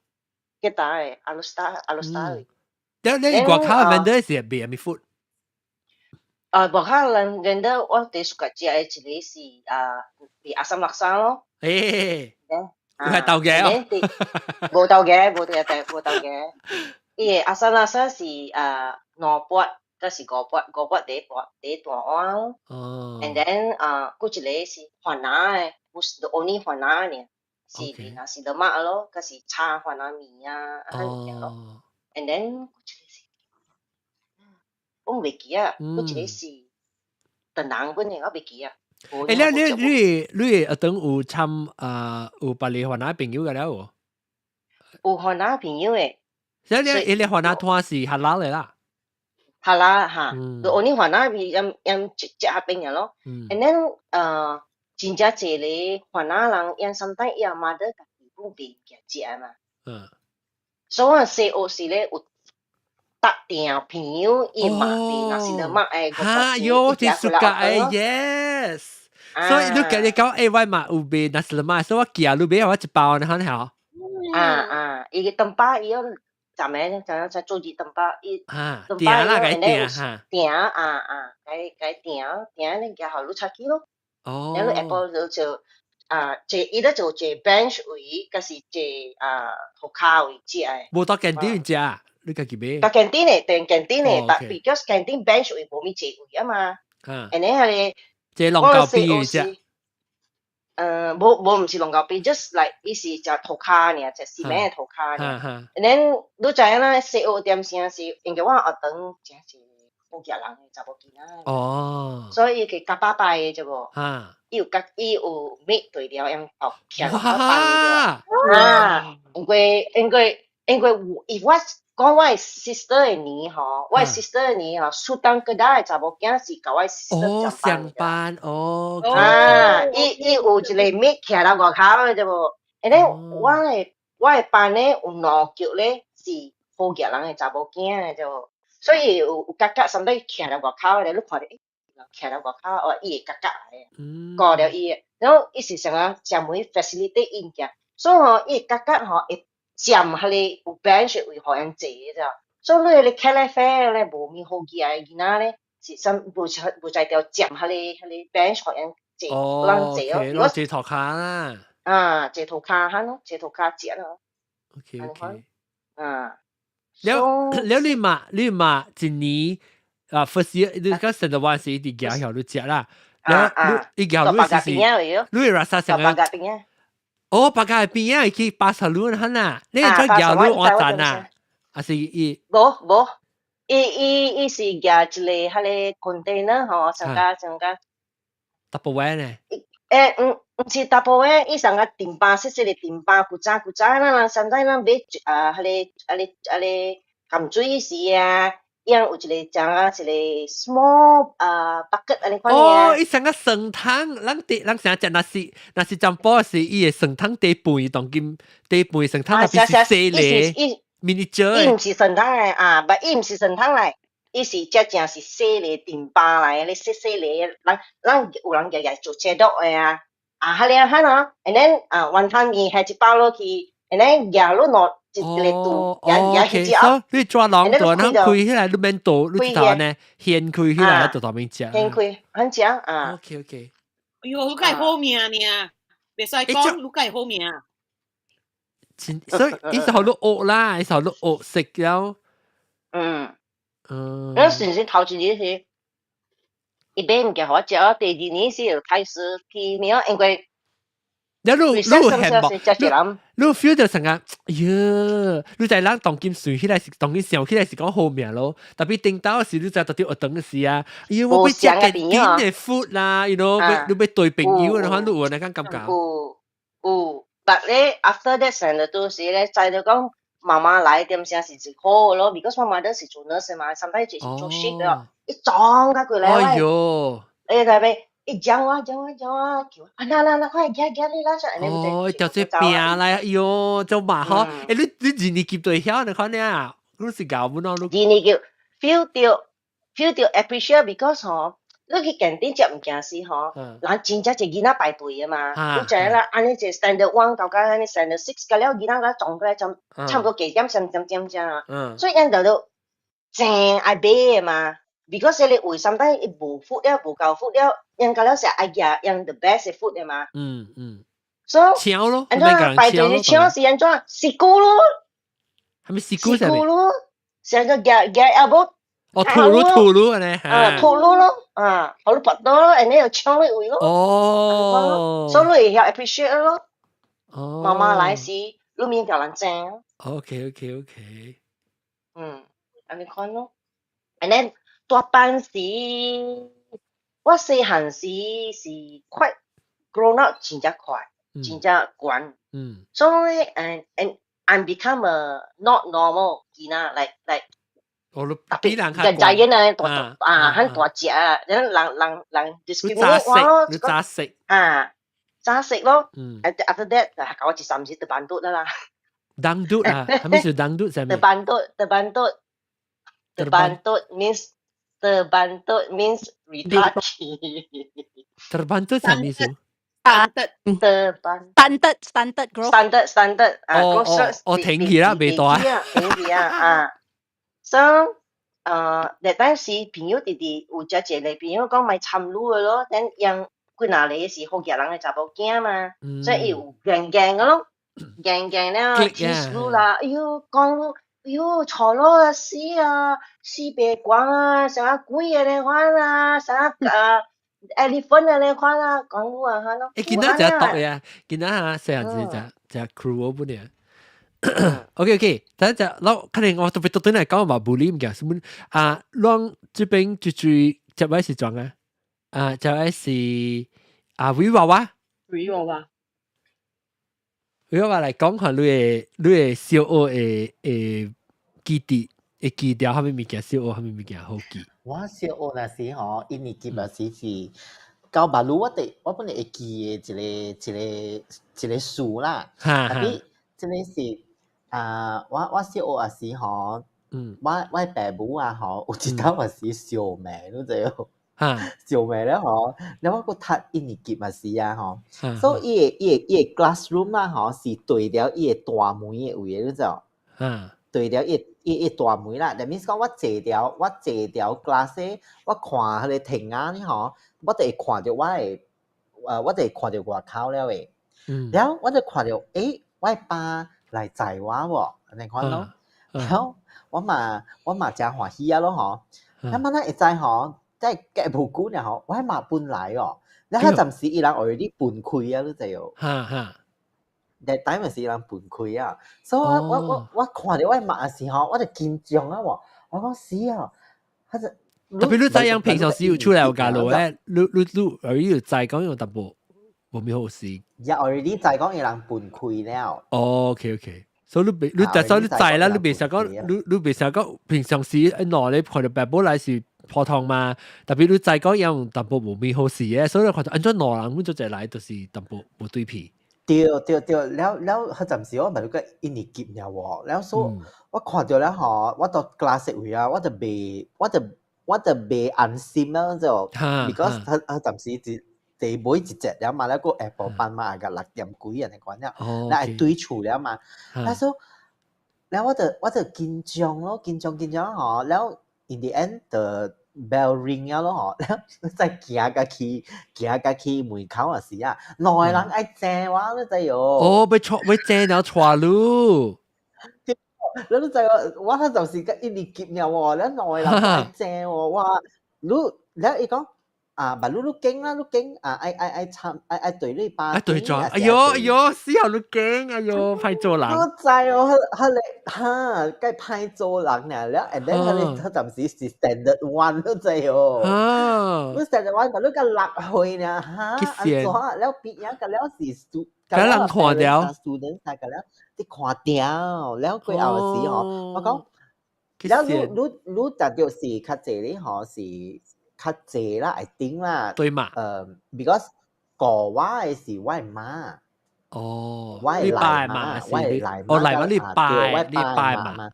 吉大的，Alor Setar Alor Setar。你外口的 vendor 是賣啥物 food？啊，外口人 vendor 我最 suka 食的一個是啊，是阿三叻沙咯。欸，有係豆嘅哦。無豆嘅，無豆無豆嘅。伊個阿三叻沙是啊2鉢，抑是5鉢，5鉢第一大第一大碗咯。And then 啊，閣一個是番仔的，不是 only 番仔爾，是 nasi lemak 咯，抑是炒番仔麵啊，啊物件咯。And then 閣一個是，我袂記啊，閣一個是唐人本的，我袂記啊。欸，你你你學堂有參啊有別個番仔朋友個了無？有番仔朋友的。所以你你番仔攤是 halal 的啦。 halal 哈，就 only 番仔飲飲食食下邊爾咯。And then 真正濟個番仔人，𪜶 sometimes 伊阿媽都家己本賣物件食嘛。所以我細學時咧有搭訂朋友，伊嘛賣 nasi lemak 的。哈喲，這 suka 的 yes。所以你今日講 A Y 嘛有賣 nasi lemak，所以我寄你買我一包呢，可能好。啊啊，伊個tempat 伊要怎麼怎怎做字tempat 伊。啊，訂啦，共訂哈。訂啊啊，共共訂訂你寄予你出去咯。然後下晡就做啊，坐伊咧做坐 bench 位，抑是坐啊塗跤位食的。無到 canteen 食，你家己買。到 canteen 的，訂 canteen 的，但 because canteen bench 位無物坐位啊嘛。啊。 and then 彼個坐龍溝邊食。無無毋是龍溝邊，just like 伊是食塗跤爾，食 cement 的塗跤爾。And then 你知影啦，西澳點聲是，因為我學堂真是好額人的查某囡仔。所以伊去夾百拜的啫無。伊有甲伊有搣對了，用頭徛我班啊，因為伊我講我的 sister 的年吼，我的 sister 的年吼，蘇丹哥達的查某囝是共我 sister 相班哦。啊，伊有一個搣徛佇外口的啫無，and then 我的班咧有兩腳咧是好額人的查某囝的啫無，所以有格格啥物徛佇外口的，你看著。徛佇外口，哦，伊會格格來，顧著伊的，然後伊是啥啊？專門 facilitate 伊物件，所以吼，伊格格吼會佔彼個有 bench 位予𪜶坐的咋。所以你彼個茄喱啡咧無物好額的囡仔咧，是啥無才調佔彼個 bench 予𪜶坐，人坐哦。攞坐塗跤啦。啊，坐塗跤哈咯，坐塗跤食咯。 OK。啊。了了，你嘛一年。啊，first year 你講 standard one 是佇行曉你食啦，然後你行你是你會 rasa 啥個？哦，白鴿邊仔去巴沙路哈呐，你再行路換站啊？還是伊？無無，伊是舉一個彼個 container 吼，上加上加。 Tupperware 呢？毋是 Tupperware，伊上個電巴細細個電巴，古早古早咱人現在咱買啊，彼個鹹水時啊。伊有一個像啊，一個 small 啊 bucket 按呢款哦，伊像個酸湯，咱佇咱成日食若是占卜是伊的酸湯底盤，當今底盤酸湯特別是細個 miniature。伊毋是酸湯來啊，不，伊毋是酸湯來，伊是這正是細個電巴來，你細細個，咱有人日日做切剁的啊，啊，彼個哈喏，and then 啊，雲吞麵下一包落去，and then 夾落落。一個肚，哦，OK，所以你抓狼大，咱開起來你免倒，你一頭呢掀開起來就當面食。掀開，很食啊。 OK。哎喲，你介好命呢，袂使講你介好命。所以伊是予你學啦，伊是予你學識了。咱先先頭一年是，伊買物件予我食，第二年是就開始去咩因為。你你有羨慕，你 feel 到成個，哎呀，你知人當今算起來是當今想起來是講好命咯，特別頂到時你知到底學堂時啊，哎呀，我欲食更緊的 food 啦，you know，你欲對朋友的話，你有那種感覺？有有，但咧 after that 成日都是咧，知道講媽媽來點聲是一好咯，because 我媽都是做 nurse 嘛，上擺就是做 shift 的，一撞甲過來，哎喲，哎特別。伊講我講我講我，叫啊嗱嗱嗱，快行行你啦！哦，條這病來，哎喲，就嘛好，你二年級就會曉你看呢？你是教本咯？二年級 feel 到 appreciate because 吼，你去 canteen 食物件時吼，人真正一囡仔排隊的嘛，你知影啦？按呢一個 standard one 到到按呢 standard six 個了，囡仔個撞過來差不多幾點三點點鐘啊，所以𪜶就正愛買的嘛。because 你為什麼伊無 food 了，無夠 food 了，𪜶個了是愛夾用 the best food 的嘛。所以搶咯，按怎排隊去搶是按怎？事故咯。係咪事故？事故咯，成個夾夾 elbow。哦，吐嚕吐嚕呢？啊，吐嚕咯，啊，予你拔到咯，然後又搶你位咯。所以你會曉 appreciate 咯。媽媽來時，你免共人爭。 嗯，按呢款咯。And then 大班時，我細漢時是快 grown up 真正快，真正懸。所以 and I'm become a not normal 囡仔，like 特別人較人啊，大啊，很大隻啊，人 discriminate 我咯，你早食啊，早食咯。After that，搞我一三時 terbantut 啦。 Dangdut 啊，係咪是 dangdut 係咪 Terbantut，terbantut，terbantut means terbantut means retard。 Terbantut 係咩意思？Stunted Stunted stunted growth stunted stunted 啊，哦哦，停起啦，未大。停起啊啊！So 那當時朋友弟弟有遮一個朋友講莫參與的咯，等讓幾若個是福建人的查某囝嘛，所以伊有硬硬的咯，硬硬了 tease 你啦，哎喲講你，哎喲錯咯啊死啊，死白光啊，啥鬼的咧款啊，啥啊 elephant 啊，你看啦，講我啊，咯。誒，見到隻毒呀，見到嚇，細漢子隻隻 cruel 本呀。OK OK，等陣我可能我特別特登嚟講話 bully 唔嘅，什麼啊？攏這邊最最隻位是怎啊？啊，這位是啊，維娃娃。維娃娃。維娃娃來講下你的小學的記憶，會記掉啥物物件？小學啥物物件好記？我小學那時吼，一年級那時是到馬路，我本來會記的一個數啦。Tapi 這個是啊，我小學那時吼，我爸母啊吼，有一當嘛是相罵，你知無？相罵了吼，了我閣讀一年級嘛是啊吼，所以伊的 classroom 啊吼是對著伊的大門的位，你知無？對著伊大門啦，that means 講我坐著 class，我看彼個天仔呢吼，我就會看著外口了的。了我就看著，欸，我爸來載我無，按呢款咯。了我嘛誠歡喜啊咯吼。了慢慢會知吼，在隔無久爾吼，我媽本來哦，了彼陣時伊人 already 分開啊，你知無？哈哈。 That time 是伊人分開啊，所以我看著我媽的時候，我就緊張啊喎，我講死啊，他就 Tapi 你知影平常時有出來有加路咧，你而有知講有淡薄無咩好事。也 already 知講伊人分開了。哦，OK OK，所以你袂你但係你知啦，你袂想講你袂想講平常時一攞你看著爸母來是普通嘛，tapi 你知講有淡薄無咩好事嘅，所以你看到按怎兩人阮做一來就是淡薄無對皮。對對對，了了，彼陣時我咪個一年級爾喎，了所以我看著了吼，我到 class 位啊，我就袂安心啦，就，because 彼陣時是第尾一節了嘛，了個下晡班嘛，個6點幾按呢款了，了會對厝了嘛，了所以，了我就緊張咯，緊張緊張吼，了 in the end the bell ring 了咯吼，了再行甲去門口的時啊，兩個人愛爭我，你知無？哦，欲帶欲爭了帶你。你知我，我彼陣時個一年級爾喎，了兩個人愛爭喎，哇！你了伊講啊，嘛你驚啦，你驚啊，愛參愛對你爸。愛對撞，哎喲哎喲，死後你驚，哎喲，歹做人。你知哦，彼個哈，該歹做人爾，了，and then 彼個彼陣時是 standard one，你知哦。你 standard one，嘛你才6歲爾，哈，按怎？了畢業個了是 stu，共人看著，student 啥個了，你看著，了過後的時吼，我講，了你特著是較濟咧吼，是較濟啦，I think 啦。對嘛？because 顧我的是我的媽。我的奶媽，我的奶媽。哦，奶媽你爸，你爸嘛？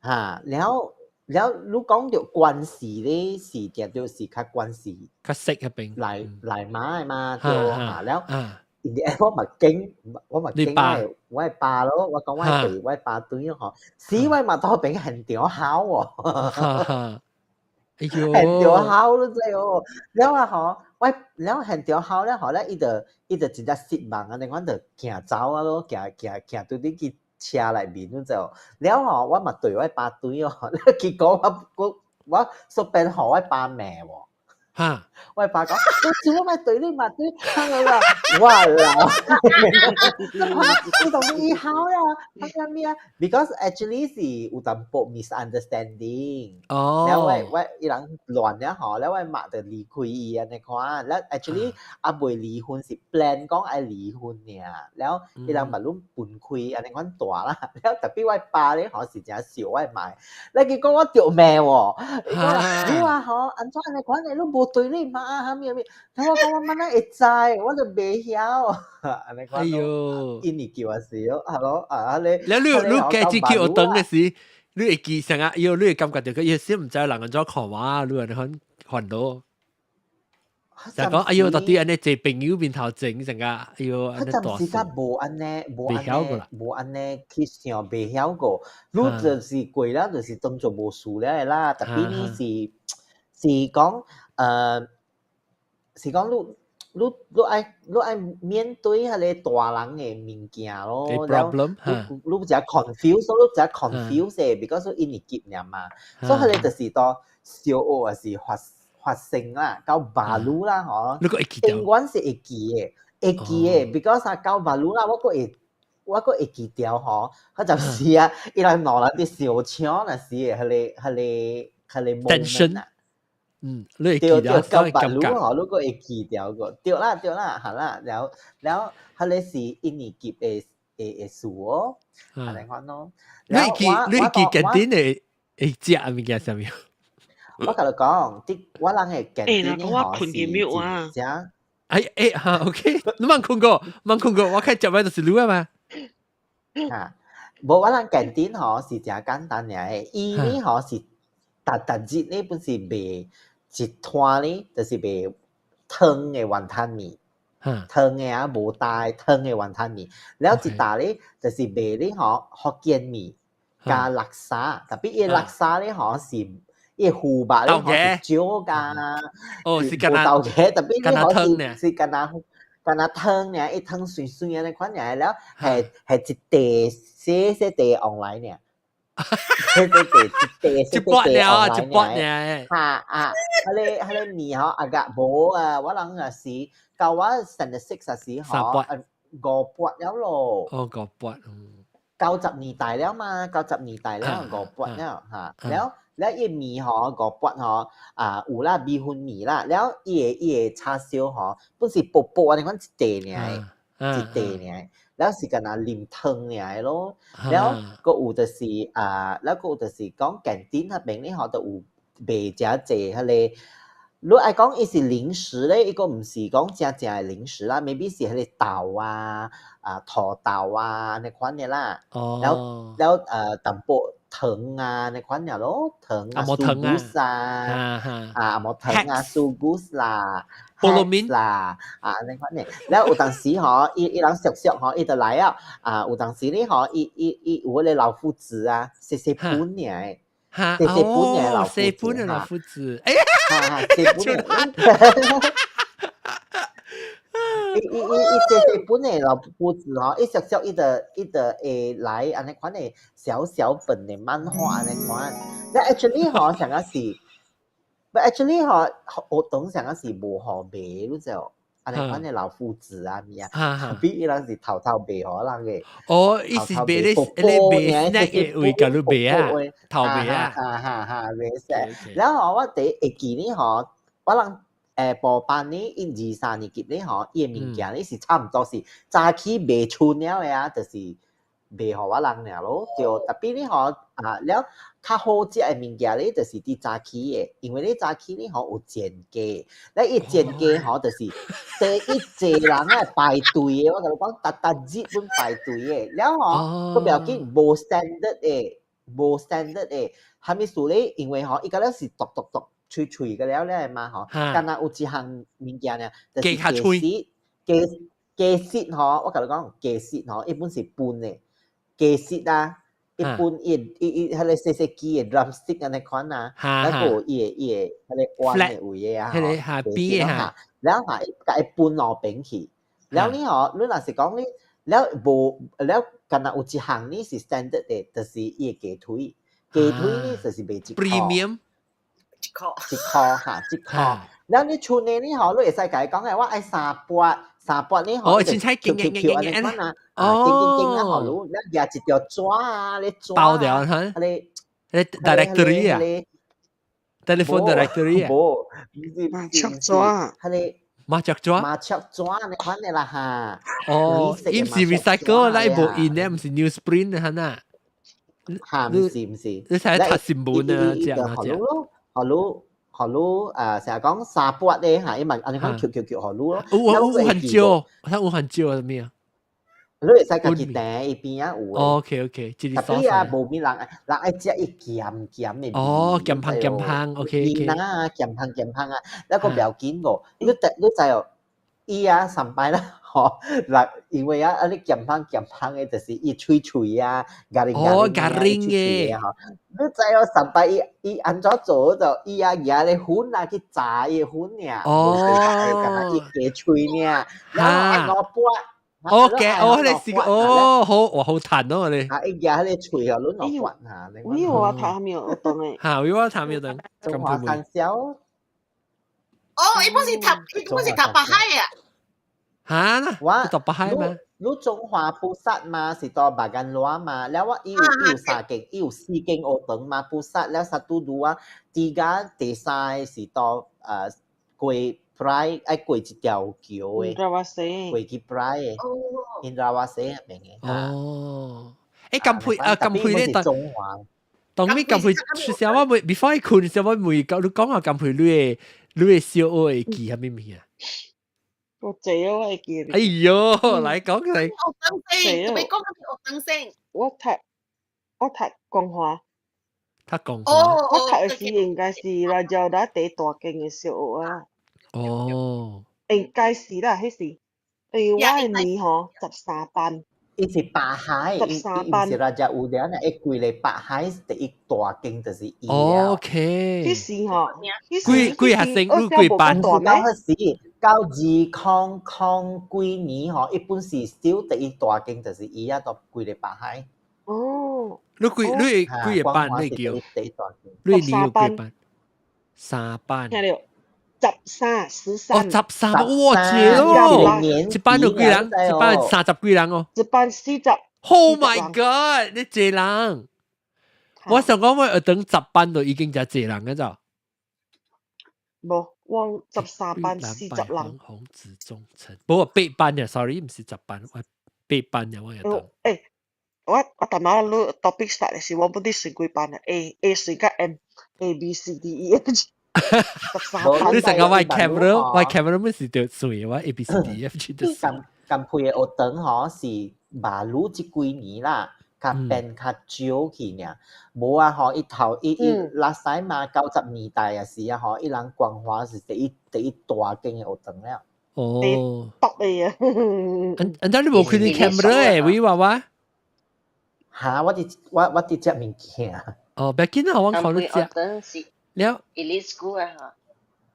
哈，了了，你講著關係咧，是定著是較關係較識一邊。奶媽的嘛，對哈，了。In the end 我嘛驚我的爸咯，我講我對我爸對吼，死我嘛到邊現場哭喎。哎喲，現場哭你知無？了啊吼，我了現場哭了吼，了伊就真正失望啊！你講就行走啊咯，行行行拄佇去車內面你知無？了吼，我嘛對我爸對哦，了結果我說變予我爸罵喎。哈！我爸講，你做乜對你嘛對，我話，哇啦！你同伊好呀，他咩啊？Because actually 是有淡薄 misunderstanding。哦。了我伊人亂了吼，了我媽就離開伊按呢款，了 actually 猶未離婚是 plan 講愛離婚爾，了伊人嘛攏分開按呢款大啦，了 tapi 我爸咧吼是誠惜我媽，了結果我著罵喎，伊講你話吼按怎按呢款你攏無對你媽啊，啥物啥物，我講我哪會知，我就袂曉，按呢款。哎喲，印尼叫啊是哦，係咯，啊你。了你家己去學堂的時，你會記啥啊？喲，你會感覺著佢有時毋知人按怎看我，你按呢款煩惱。就講哎喲，到底按呢坐朋友面頭前成個，哎喲，按呢大事。時間無按呢，無按呢，無按呢去想，袂曉過。你就是過了，就是當做無事了的啦。Tapi 你是講，是講你愛面對彼個大人的物件咯。 problem 你誠 confuse，你誠 confuse 的，because 一年級爾嘛，所以彼個就是到小學也是發發生啦，到馬路啦，嗬，你閣會記得？永遠是會記的，會記的，because 啊，到馬路啦，我閣會記著嗬，佢就是啊，伊人兩人佇相搶若是的，彼個 moment 啊。你會記對得，對，到馬路嗬，你閣會記著個，對啦對啦，係啦，了了，彼個是一年級的事哦，按呢款咯。你會記 canteen 的會食物件啥物？我共你講，佇我人的 canteen 嗬是真正。哎哎哈，OK，你茫睏過，茫睏過，我開食擺就是你啊嘛。嚇，無我人 canteen 嗬是誠簡單爾的，伊呢嗬是逐逐日呢本是賣一攤呢，就是賣湯的雲吞麵，湯的啊無焦的湯的雲吞麵，了一搭呢就是賣呢嗬福建麵加叻沙，特別伊叻沙呢嗬是伊腐肉呢嗬是少加，哦是敢若無豆芽，特別呢嗬是敢若敢若湯爾，伊湯媠媠按呢款爾，了係一塊細細塊往來爾。細細塊一塊細細塊往來一撥爾。哈啊，彼個麵吼啊個無啊，我人若是到我 standard six 時吼，五撥了咯。哦，五撥。90年代了嘛，90年代了五撥了嚇，了了伊麵吼五撥吼啊有啦米粉麵啦，了伊的叉燒吼本是薄薄按呢款一塊爾，一塊爾，了是敢若啉湯爾咯，了閣有就是啊，了閣有就是講 canteen 彼邊咧吼，就有賣誠濟彼個。你愛講伊是零食咧，伊閣毋是講正正的零食啦，maybe 是彼個豆啊、啊土豆啊按呢款的啦。了了淡薄糖啊按呢款爾咯，糖啊、紅毛糖啊，啊紅毛糖啊、sugus 啦、菠蘿麵啦，啊按呢款的。了有當時吼，伊人熟熟吼，伊就來啊，啊有當時咧吼，伊有彼個老夫子啊，細細本爾的。哈，細細本的老夫細本的老夫子，哎呀，細本的，伊細細本的老夫子吼，伊熟熟伊就會來按呢款的小小本的漫畫按呢款。那 actually 吼，上個是，but actually 吼，學堂上個是無予賣，你知無？按呢款的老夫子啊物啊，比伊人是偷偷賣予人的。哦，伊是賣咧，咧賣那個位共你賣啊，偷賣啊。哈哈哈，袂使。然後我第一會記呢吼，我人報班呢，伊二三年級呢吼，伊的物件呢是差毋多是早起賣出了的啊，就是賣予我人爾咯。對，特別呢吼啊了較好食的物件咧，就是佇早起的，因為你早起呢吼有煎雞，咧伊煎雞吼就是第一濟人愛排隊的，我共你講，逐逐日攏排隊的，了吼閣不要緊，無 standard 的，無 standard 的，啥物事咧？因為吼伊個了是剁剁剁脆脆個了了嘛吼，敢若有一項物件呢，就是雞絲雞雞絲吼，我共你講，雞絲吼，一般是分的，雞絲啊。一般伊彼個細細支的 drumstick 按呢款啊，了閣有伊的彼個彎的位的啊，彼個下邊的哈，了哈共伊分兩邊去，了你吼，你若是講你了無了，敢若有一項呢是 standard 的，就是伊的雞腿，雞腿呢就是賣一箍，premium 一箍一箍哈，一箍。了你剩的呢吼，你會使共伊講的，我愛三撥，三撥呢吼，哦，凊彩 Q Q Q 按呢款啊，啊，叮叮叮啊，予你，了舉一條紙啊，你紙包掉哈，彼個，彼個 directory 啊，telephone directory 啊，無，毋是麻雀紙，彼個麻雀紙，麻雀紙按呢款的啦哈。哦，伊毋是 recycle，咱無印的，毋是 newsprint 的哈呐。哈，毋是毋是，你使讀新聞啊，這樣予你咯，予你。予你成日講三撥咧嚇，伊嘛按呢款 Q Q Q 予你咯。有很少，我睇有很少啊咩啊？你會使家己訂，伊邊仔有。 OK OK，特別啊，無物人愛食伊鹹鹹的。哦，鹹香鹹香，OK OK。啊，鹹香鹹香啊，那個不要緊個，你知哦？伊啊上擺啦，吼，人因為啊，啊你鹹香鹹香的，就是伊脆脆啊，ガリ哦，ガリ的，吼。你知哦？上擺伊按怎做就伊啊舉咧粉啊去炸伊粉爾，哦，敢若伊雞喙爾，然後五撥。 OK，哦，你試過，哦，好，哇，好彈咯，你。啊，伊舉彼個喙哦，攏兩撥嚇。我有啊，頭沒有動誒。嚇，我有啊，頭沒有動。中華三小。哦，伊本是讀北海啊。嚇啦，我讀北海嘛？你中華 pusat 嘛是到 Bagan Luar 嘛，了我伊有三間，伊有四間學堂嘛，pusat 了 satu dua tiga 第三個是到過 Prai 愛過一條橋的，過去 Prai 的，Indrawasih 那邊的。哦，誒金佩啊金佩咧，中華。當咩金佩？小我未 before 伊困，小我問，你講下金佩你的小學會記啥物物啊？我濟我會記。哎喲，來講嚟。學堂先，你講緊學堂先。我讀光華。讀光華。我讀的是應該是 Raja Uda 第大間的小學啊。哦。應該是啦，彼時，因為我的年吼13班。伊是北海，伊毋是 Raja Uda 呢，伊規个北海第一大間就是伊了。 OK。彼時吼，幾幾學生？你幾班？到彼時到2000幾年吼，伊本是 still 第一大間就是伊啊，到規個北海。哦。你幾你幾個班？你叫？第一大間。你年有幾班？三班。聽著。13，13。哦，十三，哇，濟咯！一班有幾人？一班30幾人哦。一班40。 Oh my god！你濟人？我想講我學堂10班就已經真濟人嘅咋。無，我13班40人。紅子忠誠，不過八班呀，sorry，毋是十班，我八班呀，我學堂。欸，我淡仔你 topic start 的時，我本佇算幾班啊？A A 算甲 M，A B C D E F G。13班。你成個我 camera，我 camera 乜是著算我 A B C D E F G 都算。近配的學堂吼是馬路這幾年啦，較變較少去爾。無啊吼，伊頭伊伊拉西嘛90年代啊時啊吼，伊人光華是第一大間的學堂了。哦。獨的啊！按按你無開你 camera 誒，喂娃娃。嚇！我佇食物件。哦，別緊啊，我看你食。了。 Elite school 啊，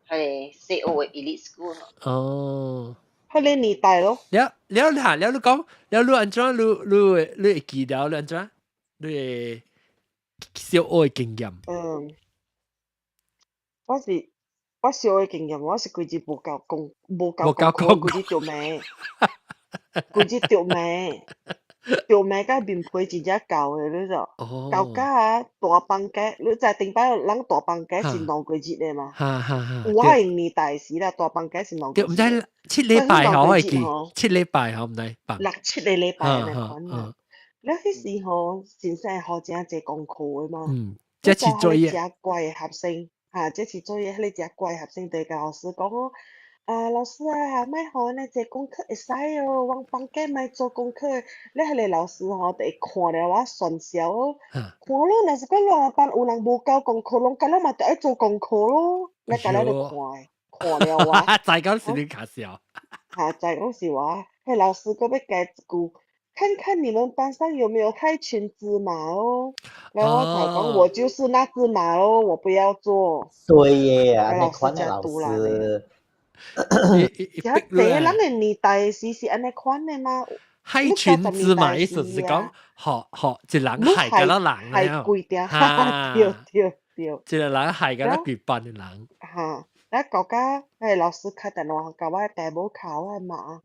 嗬，係小學的 elite school。哦。彼个年代咯。了了嚇，了你講，了你按怎？你會記得你按怎？你會小學的經驗。嗯，我小學的經驗，我是規日無交功，規日著罵，規日著罵，著罵甲面皮真正厚的，你知？厚甲啊，大放假，你知頂擺人大放假是2個月的嘛？哈哈哈。我的年代時啦，大放假是兩個月。對，毋知7禮拜吼，我會記，七禮拜吼，毋知放。六七個禮拜按呢款啦。了彼時吼，先生予誠濟功課的嘛。嗯，這是作業。誠乖的學生，哈，這是作業，彼個誠乖的學生就會共老師講哦。啊，老師啊，莫予按呢濟功課會使哦，阮放假莫做功課。了彼個老師吼，就會看了我旋笑哦。看咯，若是講咱班有人無交功課，攏敢若嘛著愛做功課咯。了共了就看看了我。知講是你較笑。哈，知講是我，彼老師閣欲加一句，看看你們班上有沒有害群之馬哦。然後我才講，我就是那隻馬哦，我不要做。對耶，按呢款的老師。呀，第一人的年代是按呢款的嘛？害群之馬意思是講，學學一人害個人害規條，對對對。一個人害個規班的人。哈，咱國家彼老師敲電話共我爸母敲我嘛。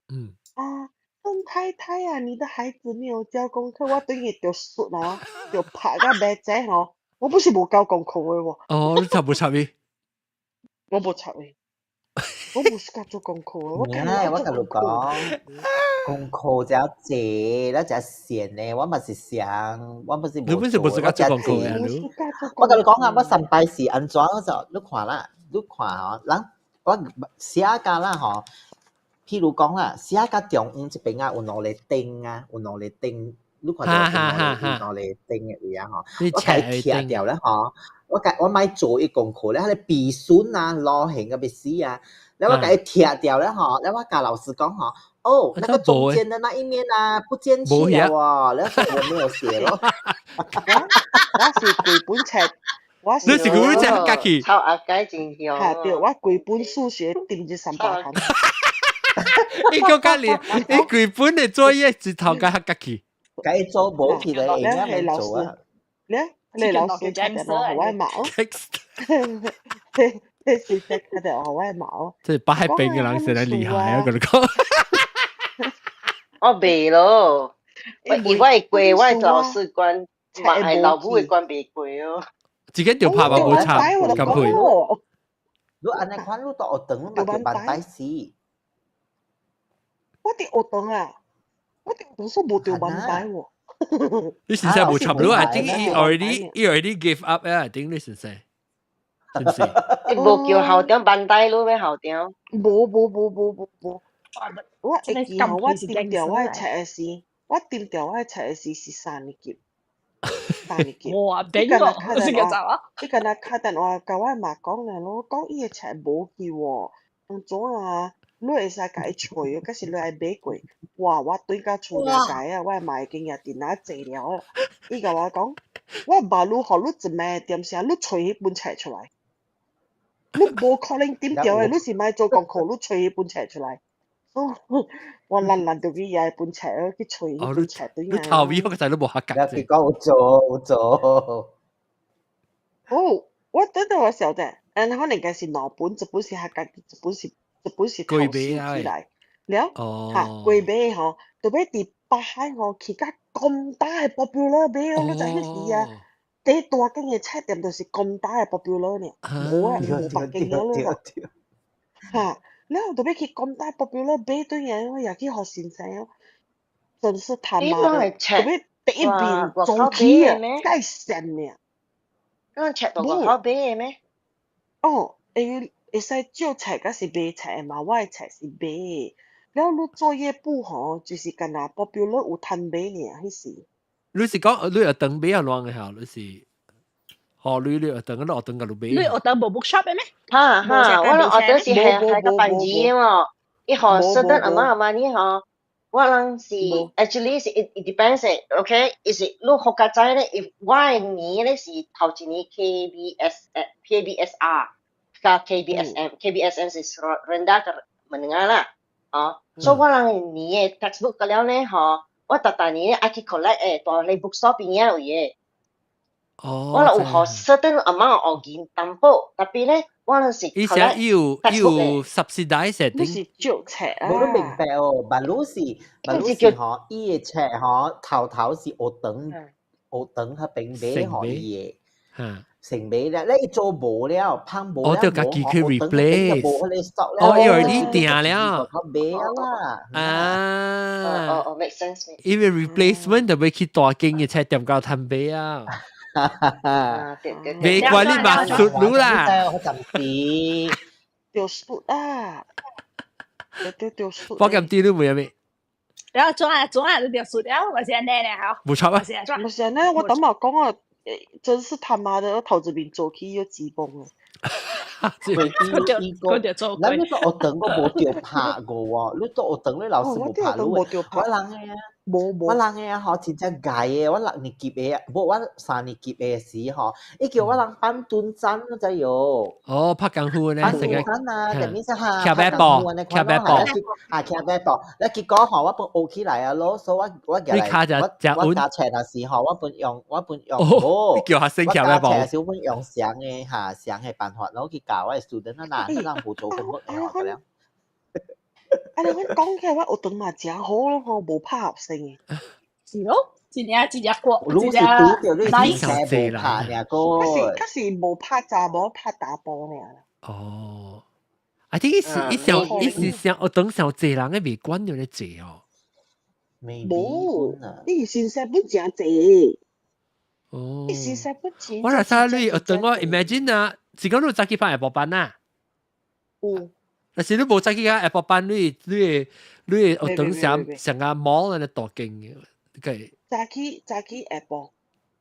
啊，鄧太太啊，你的孩子沒有交功課，我等於就摔哦，就拍甲白仔吼。我不是無交功課的喎。哦，你插無插伊？我無插伊。我無喜歡做功課，我我共你講，功課誠濟，咱誠閒呢。我嘛是想，我不是你不是無喜歡做功課啊？我共你講啊，我上擺是按怎就，你看啦，你看吼，人我寫甲啦吼，譬如講啦，寫甲中央這邊啊有兩個燈啊，有兩個燈，你看著有兩個燈的位啊吼，我共伊拆掉咧吼，我共我莫做伊功課咧，彼個鼻筍啊，老型甲欲死啊！然後我共伊拆掉咧吼，然後我共老師講吼，哦，那個中間的那一面啊，不見去了喎，然後我沒有寫咯。我是規本冊，我是你是規本冊家己？抄阿解真凶。哈對，我規本數學頂一三百項。你閣較厲，你規本的作業一頭共較家己。共伊做無起來，會用免做啊。咧，你老師打電話予我嘛？哦。你先生敲電話我的媽，即係擺喺邊嘅人先係厲害啊！佢哋講。我袂咯，我以為過，我老師關，嘛係老母會關袂過哦。自己條拍嘛冇插，咁配。你按呢款，你到學堂你嘛叫萬代死。我佇學堂啊，我佇學堂說無著萬代喎。你先生冇插你，I think he already give up 啊！I think 你先生，是唔是？你無叫校長萬代咯咩？校長？無無無無無無。我會記吼，我丟掉我的冊的時，我丟掉我的冊的時是三年級，三年級。哇！頂個，是個咋啊？伊敢若敲電話共我媽講咧咯，講伊的冊無去喎，當怎啊？你會使共伊揣哦，還是你愛買過？哇！我轉到厝了解啊，我的媽已經也佇那坐了。伊共我講，我爸你予你一暝點聲，你揣彼本冊出來。你無可能丟掉的，你是莫做功課，你揣彼本冊出來。我懶懶就去遐本冊去揣彼本冊對。你頭尾我個仔都無合格。你講有做有做。哦，我等等我曉得，嗯，可能該是兩本，一本是客家，一本是頭收起來。了，嚇，過尾吼，特別佇北海吼去甲咁大的 Popular 買哦，你知彼時啊，第大間的冊店就是咁大的 Popular 呢，無啊，無別間了你知。嚇，了後特別去咁大 Popular 買對樣，我也去予先生哦，真是他媽的，特別第一面做起啊，介閃呢。嗰冊到外口買的咩？哦，會會使借冊抑是買冊嘛？我的冊是買的。了，你作業簿吼，就是干焦 Popular 有通買爾，彼時。你是講你學堂買啊亂的嚇？你是，吼你學堂，你學堂共你買。你學堂無 bookshop 的咩？哈哈，我學堂是係係個班級的喎，伊予 certain amount of money 吼，我人是 actually 是 it depends 的，OK，伊是你學較早咧，if 我的年咧是頭一年 KBS KBSR 加 KBSM，KBSM 是 rendah ke menengah 啦，哦，所以我人年的 textbook 個了咧，吼，我逐逐年愛去 collect 的，蹛咧 bookstore 邊仔有的。哦，我有予 certain amount of 銀擔保，特別咧，我人是伊寫有 subsidize 你是借冊啊？我都明白哦，馬魯是吼，伊的冊吼頭頭是學堂學堂彼邊買予伊的，成買了，你做無了，芳無了，我就家己去 replace，無彼個 stock 了，哦，以為你訂了，買啦，啊，哦哦，make sense，因為 replacement 就欲去大間的冊店較趁買啊。啊，對對對，袂怪你嘛輸你啦，我暫時著輸啊，對對對輸。保險啲你冇有咩？然後怎啊怎啊，你著輸了，我是按呢咧，吼。冇錯啊，毋是按呢，我等下講啊，真是他媽的，我頭一面做起要自崩啊！伊個，咱你到學堂我無著拍過喎，你到學堂你老師無拍你，我人的啊，我人的啊吼，真正𠢕的，我六年級的，無我三年級的時吼，伊叫我人放蹲站，你知無？哦，拍功夫呢，放蹲站啊，入面說哈，徛白布，徛白布，啊，徛白布，咧結果吼，我本學起來啊咯，所以我我來，我我教冊那時吼，我本用，無，叫學生徛白布，我教冊時我本用上的哈上的辦法，攞去教我的 student 啊，嗱，人無做功課會學了。啊！你講起來，我學堂嘛誠好咯，吼，無拍學生的。是咯，真正真正過，你是拄著你是無拍爾個。較是無拍查某，拍查埔爾。哦，啊！啲是伊上伊是上學堂上濟人的袂管著咧濟哦。無，你先生本誠濟。哦。伊先生本誠。我來睇你學堂我 imagine 啊，是講你早起返下晡班啊？有。但是你無早起下下晡班，你會學堂上上個 mall 按呢大間嘅，個。早起下晡。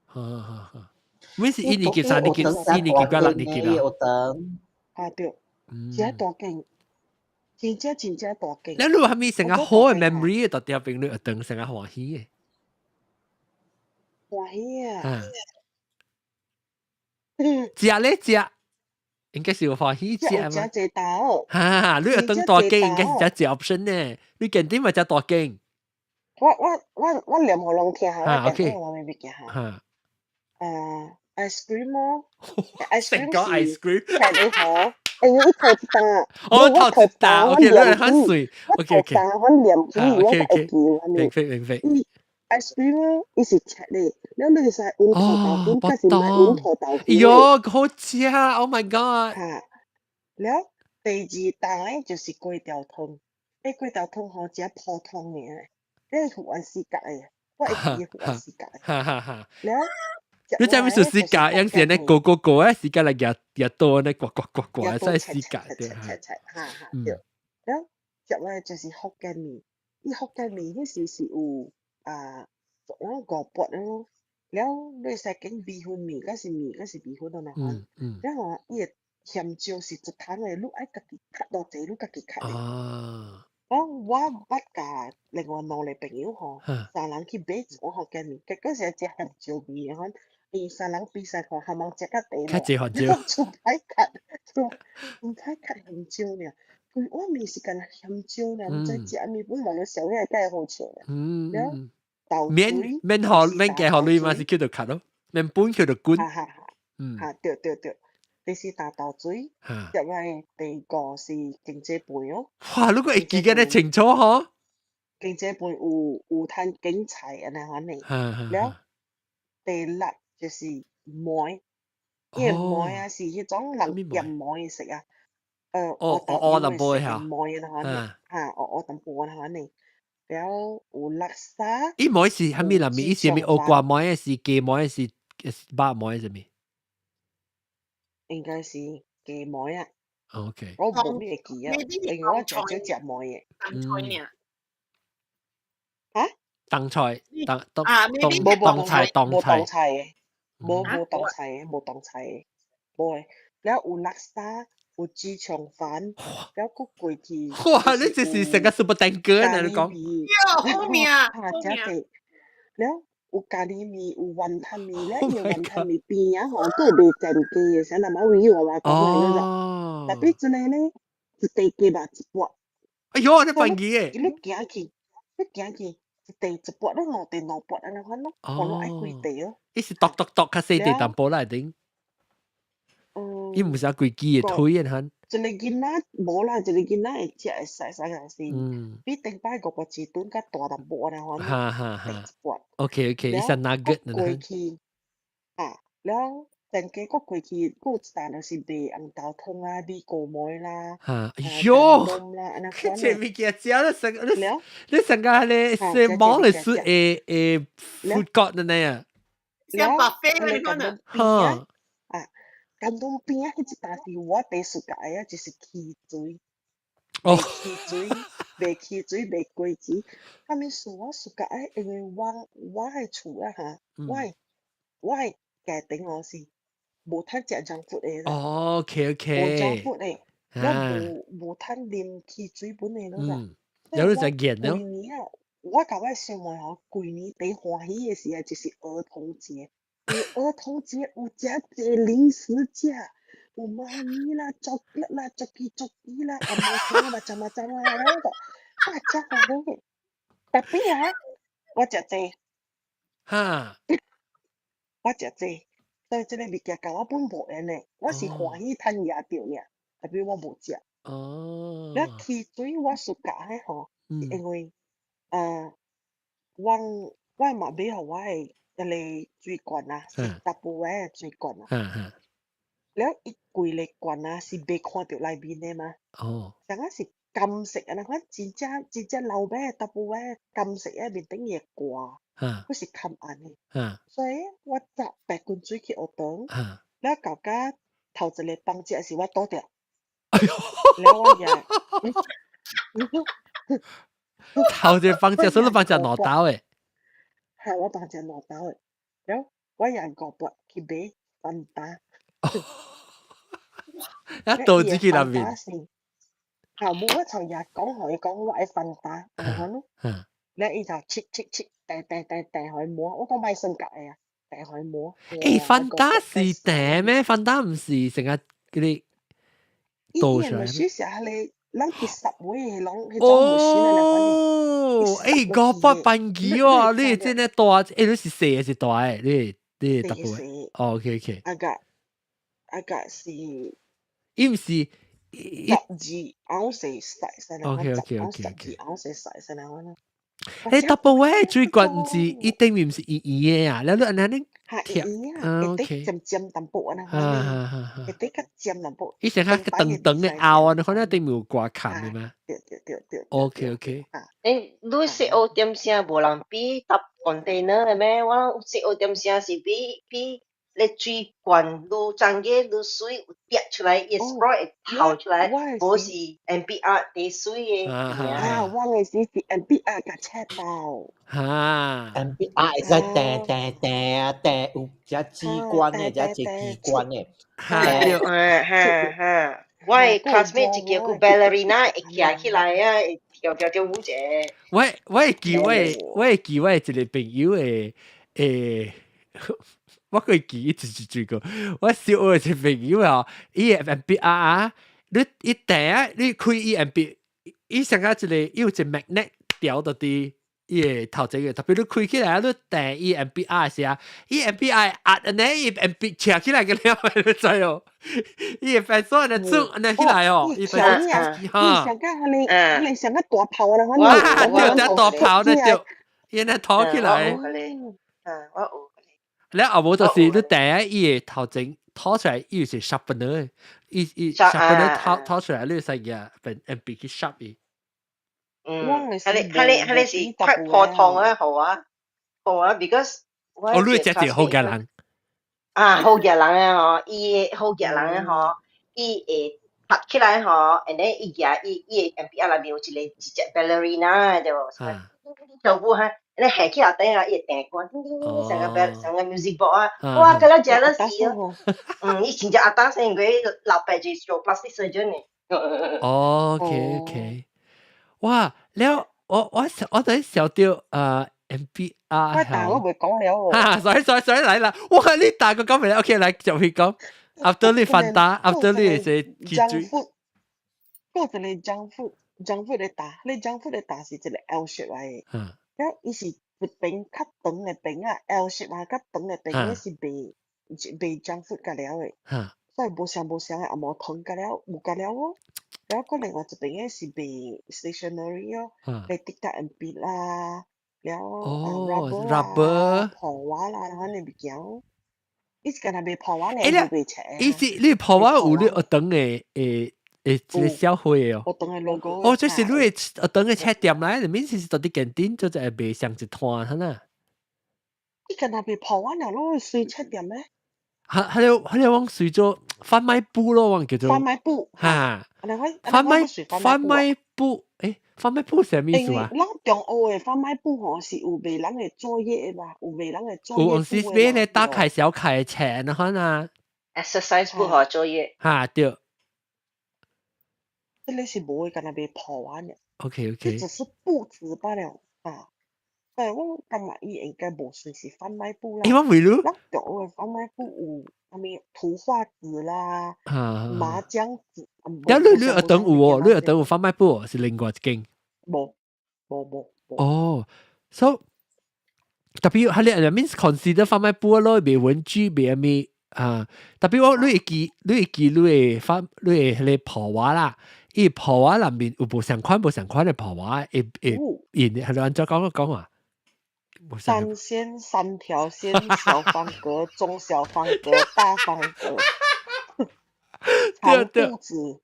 哈哈哈！每是一年級、三年級、四年級到六年級啦。啊對，真大間，真正真正大間。你有啥物成個好嘅 memory 到底邊你學堂成個歡喜嘅？歡喜啊！食咧食，應該是有歡喜食嘛。食濟豆。哈，你學堂大間應該是食濟 option 呢？你近點咪食大間？我念予攏聽下，我電話我物件下。ice cream 咯，ice 成個 ice cream，食你好，因為伊頭一啖，哦，頭一啖，OK，你係很水，OK OK，我頭啖我念起，我就會記明白明白。伊 ice cream 伊是切的，了你會使溫土豆粉，還是莫溫土豆粉。哎喲，好食！Oh my god！嚇，了第二啖咧就是粿條湯，迄粿條湯吼誠普通爾，彼個還四角的，我會記得還四角的。哈哈哈！了，你知唔知四角？有時咧個個個誒，四角來夾夾刀咧，刮刮刮刮，使四角對。哈哈對。了，接來就是福建麵，伊福建麵彼時是有啊，我五鉢咯。了，你會使揀米粉麵，抑是麵，抑是米粉都若款。了吼，伊的鹹椒是一桶的，你愛家己較偌濟，你家己較的。我我捌共另外兩個朋友吼，三人去買一碗福建麵，結果是食鹹椒麵的款，因三人比賽看，含人食較濟較濟鹹椒。出歹較，出毋歹較鹹椒爾。規碗麵是干焦鹹椒爾，毋知食啥物，本來就小個介好笑爾。了豆免免學免加學類嘛，是叫做較咯，免本叫做滾。哈哈哈。哈對對對。第四大豆水，接來第五是經濟飯哦。哇！你閣會記得清楚吼？經濟飯有有趁揀菜按呢款的。了第六就是糜，伊個糜啊是彼種人鹹糜食啊。哦哦淡薄嚇。糜按呢款的，哈，哦哦淡薄按呢款的。了有叻沙。伊糜是啥物啦？伊是啥物？烏瓜糜是雞糜是肉糜啥物？應該是雞糜啊。 OK。我無咩記啊，因為我誠少食糜的。當菜爾。嚇？當菜，當當當當菜，當無當菜的，無無當菜的，無當菜的，無的。了有叻沙，有豬腸飯，了閣過去。哇！你這是成個 super tanker 啊！你講。喲，好命啊！嚇，誠濟。了有咖喱麵，有雲吞麵，了伊個雲吞麵邊仔吼，閣會賣煎雞的，啥人仔位我話講的你知？特別這個咧，一塊雞肉一碟。哎喲，你笨機的。你行去，你行去，一塊一碟，你五塊兩碟按呢款咯，看你愛幾塊哦。伊是剁剁剁較細塊淡薄啦，一定。伊毋是規支的腿的哈。一個囡仔無啦，一個囡仔會食會使使個是，比頂擺五百一頓較大淡薄按呢款。哈哈哈。OK OK，伊是 nugget 過去，啊，了前家閣過去，閣有一單就是賣紅豆湯啊、米糕糜啦，哈，哎喲，這物件食了成，你你成個咧是網嚟是會會 food court 的呢啊？像 buffet 那款的。哈。啊，江東邊仔彼一搭是我第暑假的，就是汽水。哦。汽水，賣汽水，賣果汁。啥物事我暑假的，因為我我的厝啊哈，我的我的家庭哦是無通食 junk food 的啦。哦，OK OK。無 junk food 的，我無無通啉汽水本的咯啦。有你食鹽咯。規年啊，我共我小妹吼，規年最歡喜的時啊，就是兒童節。因為兒童節有誠濟零食食，有媽咪啦、巧克力啦、竹枝竹枝啦、紅毛糖啦、怎啊怎啊啦個，我誠歡喜的。特別啊，我食濟。哈。我食濟，所以這個物件共我本無緣的，我是歡喜趁贏著爾，特別我無食。了汽水我 suka 的吼，是因為，我我嘛買予我的彼個水罐啊，是 Tupperware 的水罐啊。了伊規個罐啊是袂看著內面的嘛。啥個是金色按呢款，真正真正老尾的 Tupperware 金色的面頂伊會掛，閣是冚按的。所以我執白滾水去學堂，了到甲頭一個放食時我倒掉。了我也，頭一個放食，所以你放食兩兜的。係我放食兩兜的，了我也五百去買飯打。啊，倒入去內面。嚇，無我從也講，予伊講我愛飯打，按呢咯。了伊就切切切，掟掟掟掟予伊摸，我講莫算角的啊，掟予伊摸。欸，飯打是甜咩？飯打毋是成個嗰啲倒出來。伊伊是彼個咱去十位的攏彼種模式的。哦，欸，五百半支哦，你真的大，欸，你是細還是大的？你你大部分。哦，OK OK。啊個啊個是。伊毋是， 12 ounce size 啦， 10 ounce 12 ounce size 啦，我啦。誒，Tupperware 水罐毋是一定面毋是圓圓的啊，你按呢嚇圓啊，會得尖尖淡薄啊，會得較尖淡薄。伊成較長長的凹啊，你看那頂面有掛坎的嗎？對對對對。 OK。誒，你小學點聲無人比搭 container 的咩？我小學點聲是比比你水罐，你裝嘅你水有滴出來，伊 straw 會透出來，無是 MBR 滴水的。啊，我的是是 MBR 共切包。哈，MBR 會使掟掟掟啊掟，有隻機關的，隻一機關的。哈，哈哈。我的 classmate 一個叫 ballerina 會徛起來啊，會跳跳跳舞者。我會記我一個朋友的誒。我會記一直一個，我小學一個朋友啊，伊個 MBR 啊，你一掟啊，你開伊 MB，伊上個一個伊有一個 magnet 吊到佇伊個頭前個，特別你開起來，你掟伊 MBR 時啊，伊 MBR 壓按呢，伊 MB 扯起來個了，你知哦？伊個 pencil 按呢轉按呢起來哦，伊哈，伊上個彼個上個大炮啊，哇，對，隻大炮呢對，伊按呢拖起來。啊，我有。你後無就是你第一伊個頭前拖出來，伊是 sharpener，伊伊 sharpener 拖拖出來，你使用本 MB 去 sharp 伊。嗯，彼個是較普通啊，好啊，好啊，because 哦，你這是好嘅人。啊，好嘅人啊，吼，伊好嘅人啊，吼，伊會拍起來吼，and then 伊舉伊伊個 MBR 內面有一個一隻 ballerina 對無？跳舞哈。你行起來頂啊，伊會彈關，叮叮叮，成個 bell 成個 music box 啊，哇，佮了 jealous 死啊！嗯，伊真正阿當生過老爸就是做 plastic surgeon 的。 OK，哇，了我等想到啊 MBR。我但我未講了喎。哈，sorry sorry sorry 來啦，哇，你大個講未來？OK，來就去講。After 你翻打，after 你是去追。嗰一個 junk food，junk food 的打，你 junk food 的打是一個 L shape 來的。了伊是一邊較長的邊啊，L shape 啊，較長的邊，是賣賣 junk food 甲了的。所以無相無相的紅毛糖甲了有甲了哦。了閣另外一邊的是賣 stationery 哦，賣滴答鉛筆啦，了啊 rubber 啦、破瓦啦，款的物件哦。伊是干焦賣破瓦爾，無賣冊。伊是你破瓦有你學堂的誒誒一個小會哦。學堂的 logo。哦，這是你的學堂的冊店來，裡面是到底間頂做一個賣相一攤，哈呐。伊干焦賣破瓦爾，攏隨冊店咩？哈，彼個往隨做販賣部咯，往叫做。販賣部。哈。販賣部，誒，販賣部是啥物意思啊？咱中學的販賣部吼是有賣人的作業的嘛，有賣人的作業。有時買咧大楷小楷的冊，然後呢？exercise 簿和作業。哈，對。這個是無的，干焦賣破瓦爾。 OK。這只是簿子罷了啊。但我感覺伊應該無算是販賣部啦。欸，我問你。咱中學的販賣部有啥物圖畫紙啦、麻將紙。了你學堂有哦，你學堂有販賣部哦，是另外一間。無，無無無。哦，so 特別係你 means consider 販賣部咯，賣文具賣啥物啊？特別我你會記你會發你會彼個破瓦啦，伊破瓦內面有無相款無相款的破瓦，會會印係你按怎講講啊？三線、三條線、小方格、中小方格、大方格，長褲子，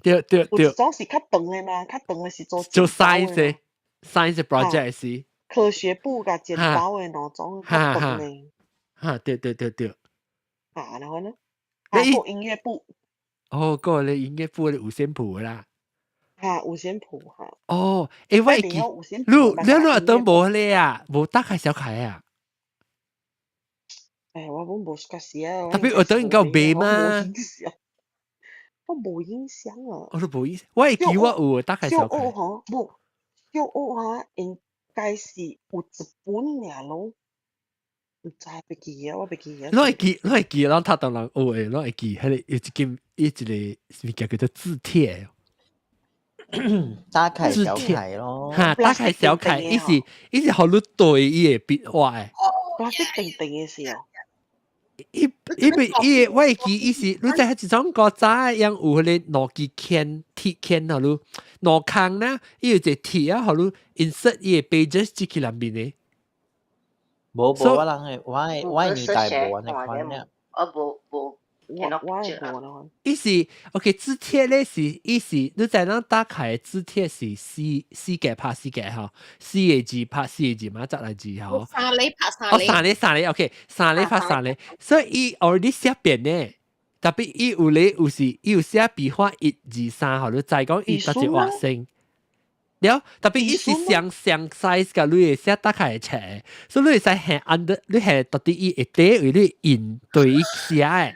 對，有一種是較長的嘛，較長的是做做 science science project 是科學簿佮剪刀的兩種較長的。哈，對對對對。啊，然後呢？啊，個音樂簿。哦，個咧音樂簿咧五線譜啦。哈，五線譜哈。哦，欸，我會記，你你都無咧啊，無大楷小楷啊。哎，我本無介時啊。特別學堂應該有賣嗎？我無印象啊。我都無印象，我會記我有大楷小楷。小學吼，無小學哈，應該是有一本爾咯。毋知袂記啊，我袂記啊。你會記，你會記，咱讀當人學的，你會記，彼個有一間，伊一個物件叫做字帖。大楷小楷咯，哈，大楷小楷，伊是予你對伊的筆畫的。我是定定的時候。伊伊伊我會記伊是，你知係一種古早樣有彼个兩支鉗鐵鉗予你兩空呢，伊有一個鐵啊，予你 insert 伊个 pages 進去內面的。無無，我人的我的年代無按呢款了。我無無。我我也無咯。伊是 OK 字帖咧是伊是，你知咱打開的字帖是四四格拍四格吼，四個字拍四個字嘛，十來字吼。三厘拍三厘。哦，三厘三厘 OK，三厘拍三厘，所以伊 already 寫變呢。特別伊有咧有是，伊有寫筆畫一二三，予你知講伊佗一劃線。了，特別伊是相相 size 佮你會寫打開的冊，所以你會使下 under，你下到底伊會底為你印對伊寫的。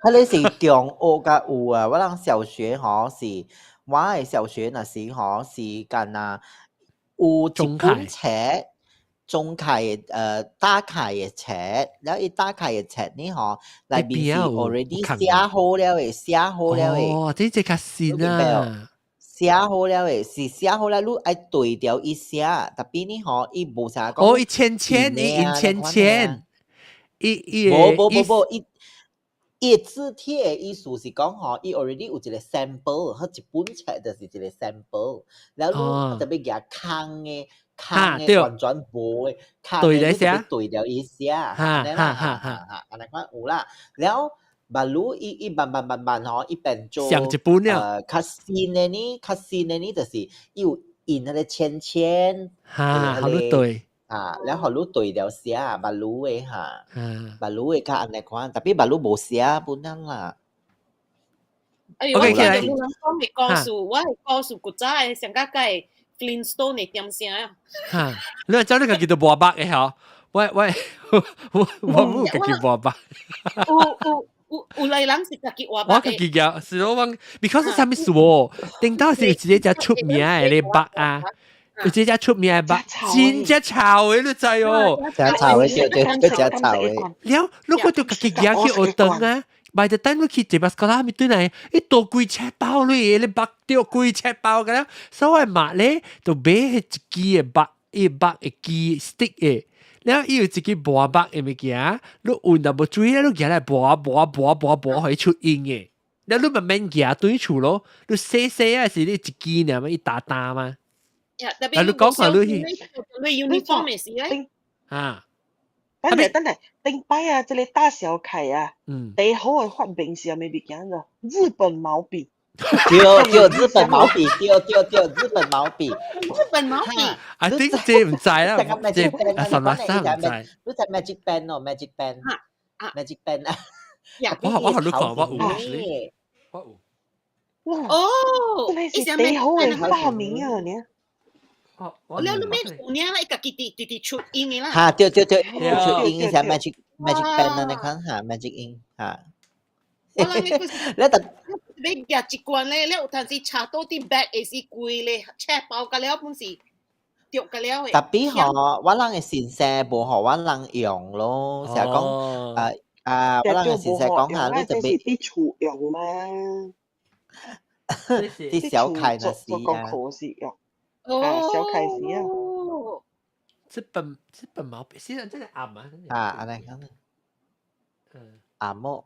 彼个是中學才有啊，我人小學吼是，我的小學若時吼是干焦有一本冊，中楷的打開的冊，了伊打開的冊呢吼，內面是 already 寫好了的，寫好了的。哦，這這較新啊！寫好了的，是寫好了，你愛對著伊寫，特別呢吼，伊無啥講。哦，伊鉛鉛，伊印鉛鉛，伊伊無無無無伊。伊字帖的意思是講吼，伊 already 有一個 sample，彼一本冊就是一個 sample，了你特別舉空的，空的完全無的，空的你特別對著伊寫，按呢啦，哈哈，按呢款有啦。了，慢慢伊伊慢慢慢慢吼，伊變做上一本了，較新的呢，較新的呢，就是伊有印彼個鉛鉛，哈，予你對。啊，了予你對著寫，馬路的哈，馬路的較按呢款，特別馬路無寫本人啦。哎呦，我聽著有人講的故事，我的故事古早的上較個 Flintstone 的點聲啊。哈，你知你家己都磨肉的吼？我無家己磨肉。有有有有來人是家己活肉。我家己嘅，是我講，because 啥物事哦？頂到是有一個遮出名的咧肉啊。有一隻出名的肉，真正臭的，你知哦？真臭的，對對對，真臭的。了，你看著家己行去學堂啊，by the time 你去這巴斯克拉咪對來，伊倒規冊包你，你肉掉規冊包個了，所以肉咧就買彼一支的肉，伊肉會支 stick 的。了伊有一支磨肉的物件，你聞若無注意，你行來磨磨磨磨磨，予伊出音的。了你慢慢行對厝咯，你細細啊是你一支爾嘛，一沓沓嘛。特別你講下你去，你 uniform 的時咧，啊，等下等下，頂擺啊，這个大小楷啊，第好的發明是啥物物件呢？日本毛筆。對對，日本毛筆，對對對，日本毛筆。日本毛筆。啊，這這毋知啦，這啊，什麼啥毋知？你知 magic pen 哦，magic pen。啊，magic pen 啊。我我予你看，我有，我有。哇！哦，這是第好的發明啊，你。我了，你咩有領啦，伊家己直直直出印的啦。哈，對對對，出印是 magic pen 啊，你看哈，magic ink 哈。我人你你特欲舉一罐咧，你有當時插到佇 bag 會是規咧，冊包甲了本是著甲了的。特別吼，我人的先生無予我人用咯，成日講啊，我人的先生講下，你特別佇厝用嘛。佇小楷那時啊。哦，小楷時啊。這本這本毛筆，現在真係暗啊！啊，按呢講。暗麼？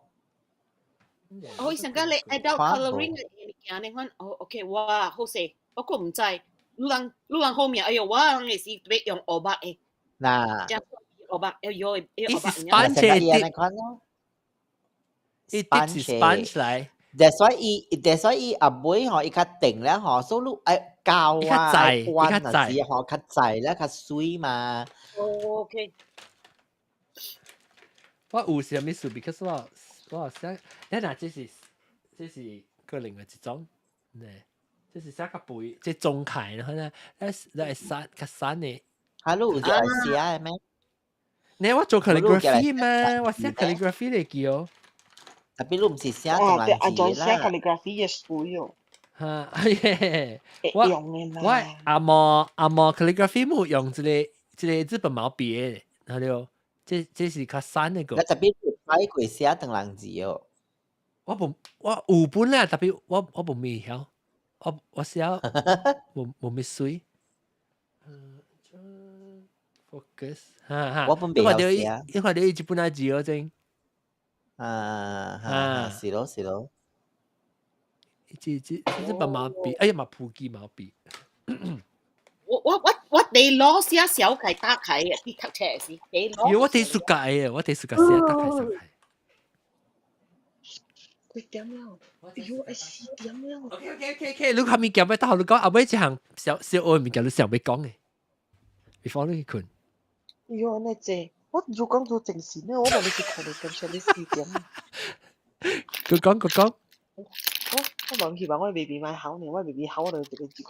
哦，伊上個咧 adult coloring 的物件，你看，哦，OK，哇，好勢，我閣毋知，你人你人好命，哎喲，我人的是欲用烏目的。嗱。烏目，哎喲，伊是 sponge 的，伊是 sponge 來。 That's why 伊後尾吼，伊較定了吼，所以你愛教啊，愛彎啊時吼，較濟咧，較媠嘛。 OK。我有啥物事？because 我我寫，你若這是這是個另外一種，呢，這是寫較肥，這中楷然後呢，咱會散較散的。哈，你有愛寫的咩？呢，我做 calligraphy 嘛，我寫 calligraphy 嚟叫。特別你毋是寫中對，按怎寫字啦。 calligraphy 會水哦。哈，耶！我用的我阿嬷阿嬷 calligraphy 冇用這個日本毛筆的，然後就這這是較散那個。那特別有睇過寫唐人字哦。我無我有本啦，特別我無咪曉，我寫無無咪水。嗯，focus，哈哈。我本袂曉寫。你看到伊這本仔字哦，真。啊哈，是咯是咯。這這這這嘛比，哎呀嘛普吉嘛比。我哋攞寫小楷打開嘅，啲讀冊時，你攞。有我哋暑假嘅，我哋暑假寫打開小楷。幾點了？哎呦，愛4點了。 OK，你後面講咩？大學你講後尾一項小小學物件，你想欲講嘅，before 你去睏。哎呦，按呢濟，我如講做正事呢，我話你是看你咁上你4點。佢講佢講。我問佢話我 baby 買考呢，我 baby 考我就直接接。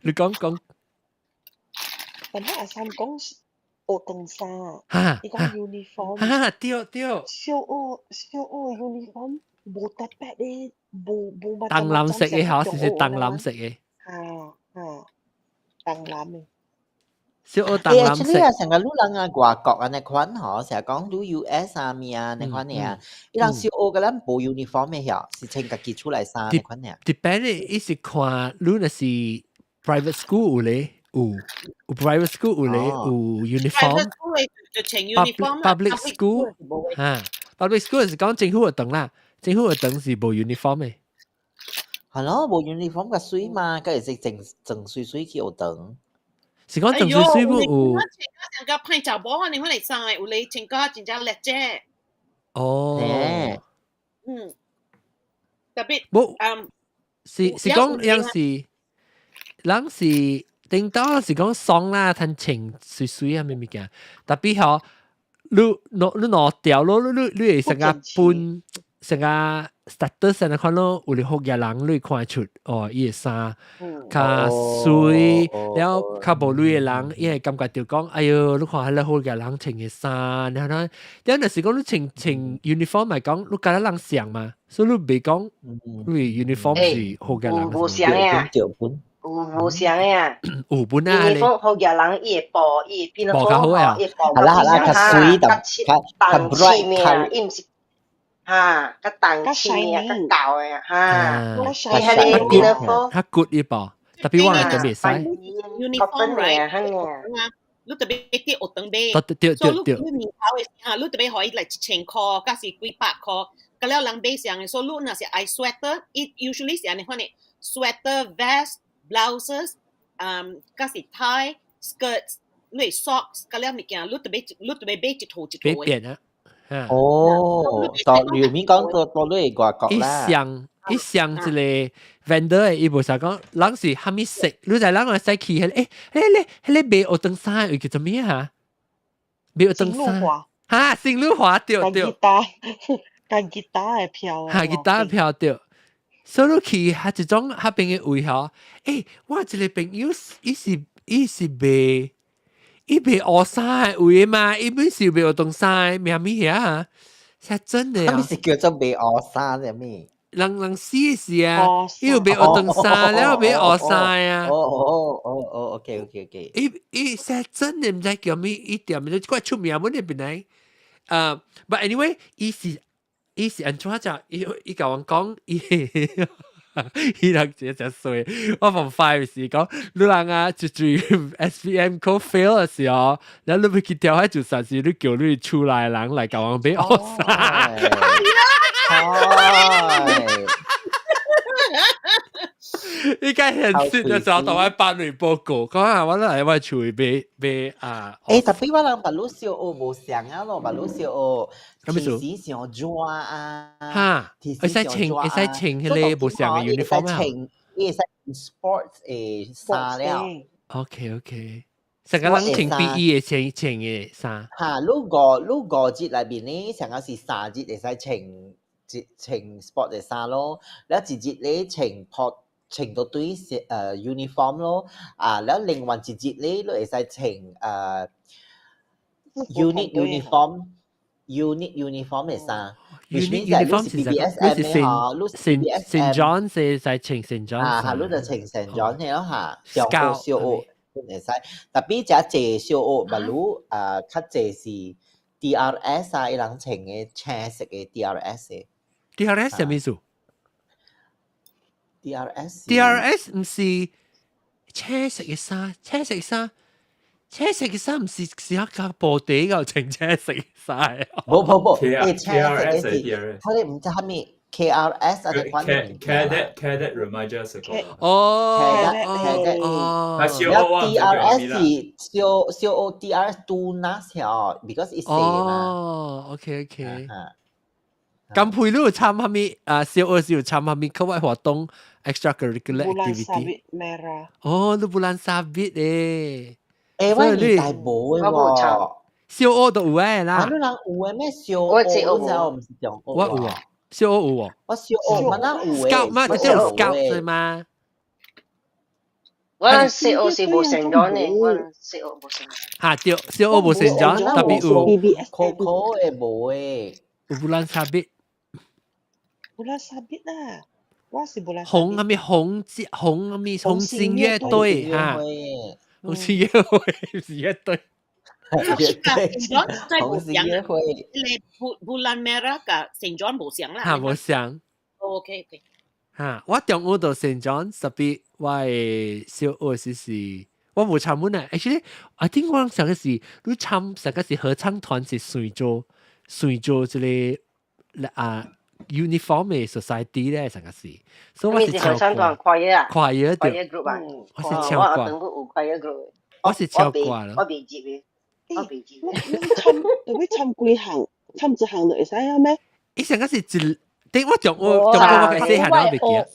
你講講。但係阿三講學堂衫，伊講 uniform。哈，對對。小學 uniform 無特別的，無無乜。淡藍色嘅嗬，是是淡藍色嘅。哈哈，淡藍嘅。小學淡藍色。欸，成個你人啊外國按呢款嗬，成日講你 US 啊咩啊呢款爾，伊人小學個咱無 uniform 嘅曉，是穿家己出來衫呢款爾。 Depend，伊是看你若是 private school 有咧，有 private school 有咧，有 uniform。就穿 uniform。 Public school 哈，public school 是講政府學堂啦，政府學堂是無 uniform 嘅。係咯，無 uniform 較媠嘛，佢會使整整媠媠去學堂。是講整媠媠無有。穿個歹查某，你看嚟衫有咧穿個真正叻啫。哦。嗯。特別。無。是講樣是，人是頂到是講爽啦，趁穿媠媠啊，咩物件。特別嗬，你攞你攞掉咯，你你你會成個分成個 status 安款咯，有哩好額人你看出哦，伊的衫較媠，了較無鐳的人，伊會感覺著講，哎喲，你看彼個好額人穿的衫，然後呢，了若是講你穿穿 uniform 來講，你佮人像嘛，所以你袂講你 uniform 是好額人。無相啊，有無相啊？有本啊，uniform 好額人伊會布，伊會變布較好啊。係啦係啦，較媠較較較 bright，伊毋是。哈，較重青啊，較舊的哈，伊彼個 uniform 較骨一部，特別我係特別使。 uniform right，你特別佇學堂買，對對對。所以你年頭的時候，你特別予伊來1000箍，抑是幾百箍，佮了人買上的，所以你若是愛 sweater，伊 usually 是按呢款的 sweater vest blouses，抑是 tie skirts，你 socks，佮了物件，你特別買一套一套的。變啊！哦，到裏面講到到你外國啦。一箱一箱一個 vendor 伊無啥講，人是蝦米色？你知人會使去彼個，欸，彼個彼個賣學堂衫的叫做咩啊？賣學堂衫。哈，新路華對對。吉他，共吉他的票。哈，吉他的票對。所以你去彼一種彼邊的位吼，欸，我一個朋友，伊是賣。伊賣學衫的位嘛，伊本是賣學堂衫的，名物遐，是真的啊！啥物是叫做賣學衫啥物？人人死是啊，伊有賣學堂衫，了賣學衫啊。哦哦哦哦，OK。伊伊是真的毋知叫咩，伊店就怪出名本那邊來。啊，but anyway，伊是按怎講？伊伊共阮講，伊伊人真真衰。我 form five 時講，你人啊，就住 SPM 考 fail 的時候，然後你欲去跳海自殺時，你叫你厝內人來共阮買學衫。哦。伊該現實的時候，同我班內報告，講啊，我來我厝買買啊。欸，特別我人別魯小學無相啊咯，別魯小學天時上熱啊，哈，會使穿會使穿彼個無相的 uniform 啊，伊會使 sports 的衫了。 OK，成個人穿 PE 的穿穿的衫。哈，你五日內面呢，上個是三日會使穿一穿 sport 的衫咯，了一日咧穿破。穿到對是uniform 咯，啊，了另外一日咧，你會使穿unit uniform 的衫。 unit uniform 是 BBSM 是嗬，聖 John 是使穿聖 John。啊，哈，你就穿聖 John 的咯哈，上好小學會使，特別這濟小學，比如啊，較濟是 DRS 啊，伊人穿的青色的 DRS 的。 DRS 啥物意思？DRS DRS 毋是青色的衫，青色衫，車色嘅衫唔是是一個布地個穿車色衫。無無無， K 伊青 K 色 R 嘅 S 是， D R S。佢哋唔知係咪 KRS 啊？定款物件 Cadet Remaja Sekolah。哦 Cadet 哦啊，小了學我唔知叫 DRS 咩啦。是小小學 DRS 都那條，because 伊細嘛。哦，OK OK。啊咁配你有參蝦米啊？小學時有參蝦米課外活動 extracurricular Bulan activity？ Sabit Merah。哦，你 Bulan Sabit 誒。誒，我年代無嘅我無參喎。小學都有誒啦。啊，你人有嘅咩？小學我知我知我唔是中學。我有啊，小學有哦。我小學乜那有誒 Scout 嘛，就叫 Scout 對嗎？我小學是無成長的，我小學無成長。嚇對，小學無成長，特別有。可可嘅無誒。有 Bulan Sabit。 Bulan Sabit 啊，我是 Bulan 紅阿咪紅紅阿咪紅星樂隊嚇，紅星樂會是樂隊。紅星樂會。你 Bulan Merah 佮 Saint John 無相啦。嚇無相。 OK OK。嚇，我中學就 Saint John，特別我的小學時是，我無參阮啊。Actually， I think 我上個是，你參上個是合唱團是算做算做這個啊 uniform 的 society 咧，上個是。所以我是合唱團 choir 啊，choir 對，choir group 啊，我是唱歌。我等有 choir group。我是唱歌咯。我未接嘅，我未接。你參，你參幾項？參一項就會使啊咩？伊上個是一，頂我中我中我個細漢我袂記。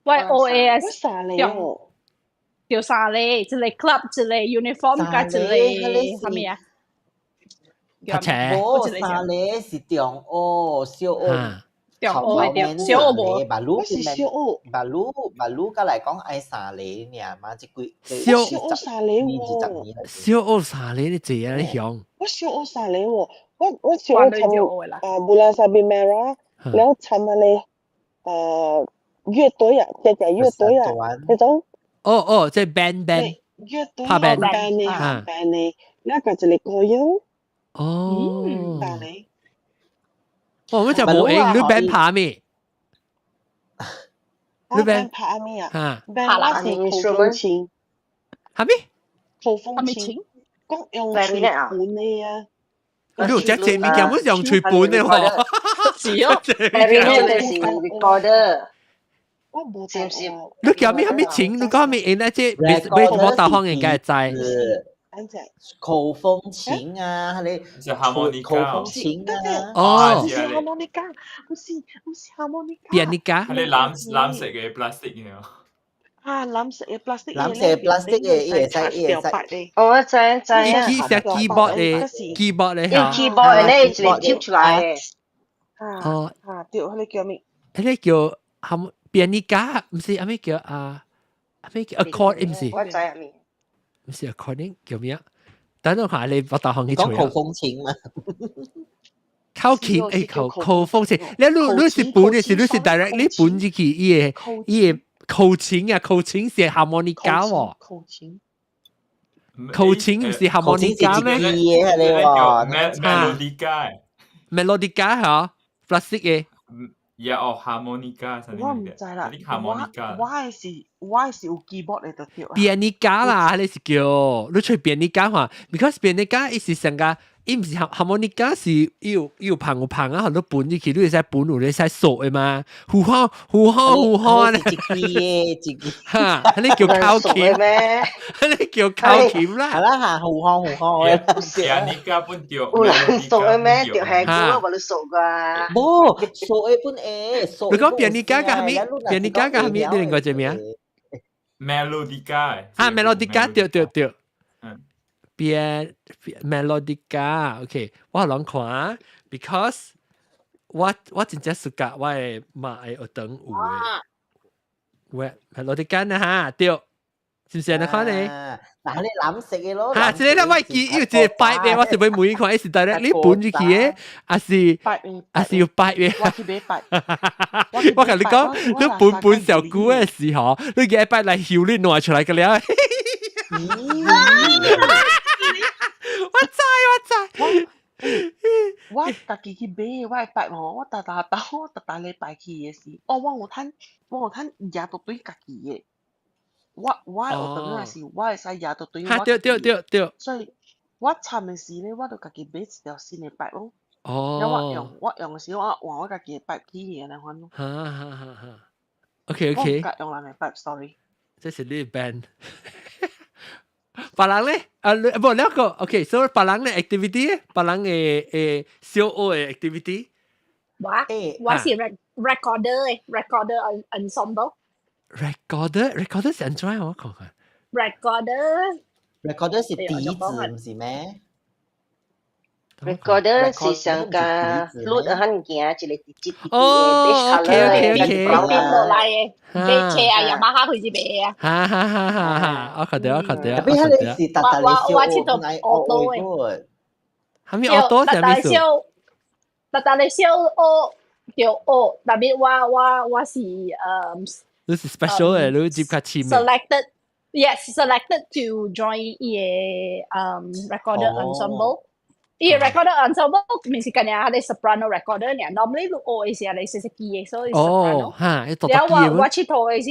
我 O A S 三個哦，叫三個，一個 club，一個 uniform，佮一個啥物啊？讀冊。無三個是中學、小學、中學對，小學無。馬路我是小學，馬路馬路佮來講愛三個爾嘛，這幾小學三個喎。小學三個你濟啊？你曉？我小學三個喎，我小學參啊，Bulan Sabit Merah，然後參那個樂隊啊，隻隻樂隊啊，嗰種。哦哦，即係 band band。樂隊拍 band band 的 band 的，那個一個歌謠。哦。三個。哦，我就無用，你 band 拍咩？你 band 拍咩啊？band 我是口風琴。哈咩？口風琴。講用吹盤的啊。你有隻這物件，我是用吹盤的喎。是哦。 Clarinet 是 recorder。我無是唔是？你叫咩？啥物琴？你講咩？因那這別我導航應該知。口風琴啊，你口風琴啊。哦。唔是 harmonica，唔是唔是 harmonica。 pianica。係你藍藍色嘅 plastic 嘅。啊，藍色嘅 plastic。藍色 plastic 嘅，伊會使伊會使。哦，我知知啊。伊是 keyboard 嘅，keyboard 咧嚇。 keyboard 咧，一個貼出來嘅。哦。啊，對，彼個叫咩？彼個叫含 pianica，唔是阿咩叫啊？阿咩叫 accord 唔是？我知阿咩。唔是 accordion 叫咩啊？等陣下你我導航去講口風琴嘛？口琴誒，口口風琴，你你你是本的是你是 direct 你本入去伊個伊個口琴啊，口琴是 harmonica 喎。口琴。口琴唔是 harmonica 咩？ melodica。 melodica 嚇，plastic 嘅。也哦，harmonica。我唔知啦，我我是我是有 keyboard 的就對。 pianica 啦，你是叫你吹 pianica 嘛？because pianica 伊是成個，伊毋是 harmonica 是伊有伊有旁有旁啊，好多本入去，你會使本有你使數的嘛？呼哈呼哈呼哈咧，一支嘅一支，哈，你叫口琴咩？你叫口琴啦。係啦嚇，呼哈呼哈嘅。 pianica 本對。有人數的咩？對係古無你數噶。無數的本會。你講 pianica 佮啥物？pianica 佮啥物？你另外一個名？ melodica。啊，melodica 對對對。嗯。變 melodica，OK，我攏看，because 我真正暑假我的媽的學堂有的，喂，melodica 呢哈，對，是毋是按呢款呢？嗱，你藍色嘅咯。哈，這個我記有一個 pipe 的，我是欲問伊看，伊是 direct 你搬入去的，還是還是有 pipe 的？我去買 pipe。我共你講，你搬搬上久的時候，你舉 pipe 來翕你拿出來個了。我知我知。我家己去買，我的 pipe 吼，我逐逐兜，我逐逐禮拜去的時，哦，我有趁，我有趁也都對家己的。我學堂啊是我會使舉到對我哈對對對對。所以我參的時咧，我就家己買一條新的 pipe 咯。然後我用的時，我換我家己的 pipe 去按呢款咯。哈哈哈哈。OK。我毋敢用人的 pipe，sorry。這是你 band。別人咧，啊，無兩個，OK，所以別人嘅 activity，別人嘅小學嘅 activity。我是 recorder 嘅，recorder ensemble。 recorder，recorder 是按怎我看看。 recorder。 recorder 是笛子，毋是咩？recorder 是上個 flute 很行，一個直直哦，OK。變落來嘅，買車啊，雅馬哈開始賣啊。哈哈哈哈哈！我看到，我看到。特別彼個是逐逐個我佚佗 alto 的。啥物 alto 啥物意思？逐逐個小學著學，特別我是你是 special 的，你接較深的。 Selected, yes, selected to join 伊個recorder ensemble。伊個 recorder ensemble 毋是干焦彼個 soprano recorder 爾，normally 你學的是按呢細細支的，所以 soprano。哈，了我佚佗的是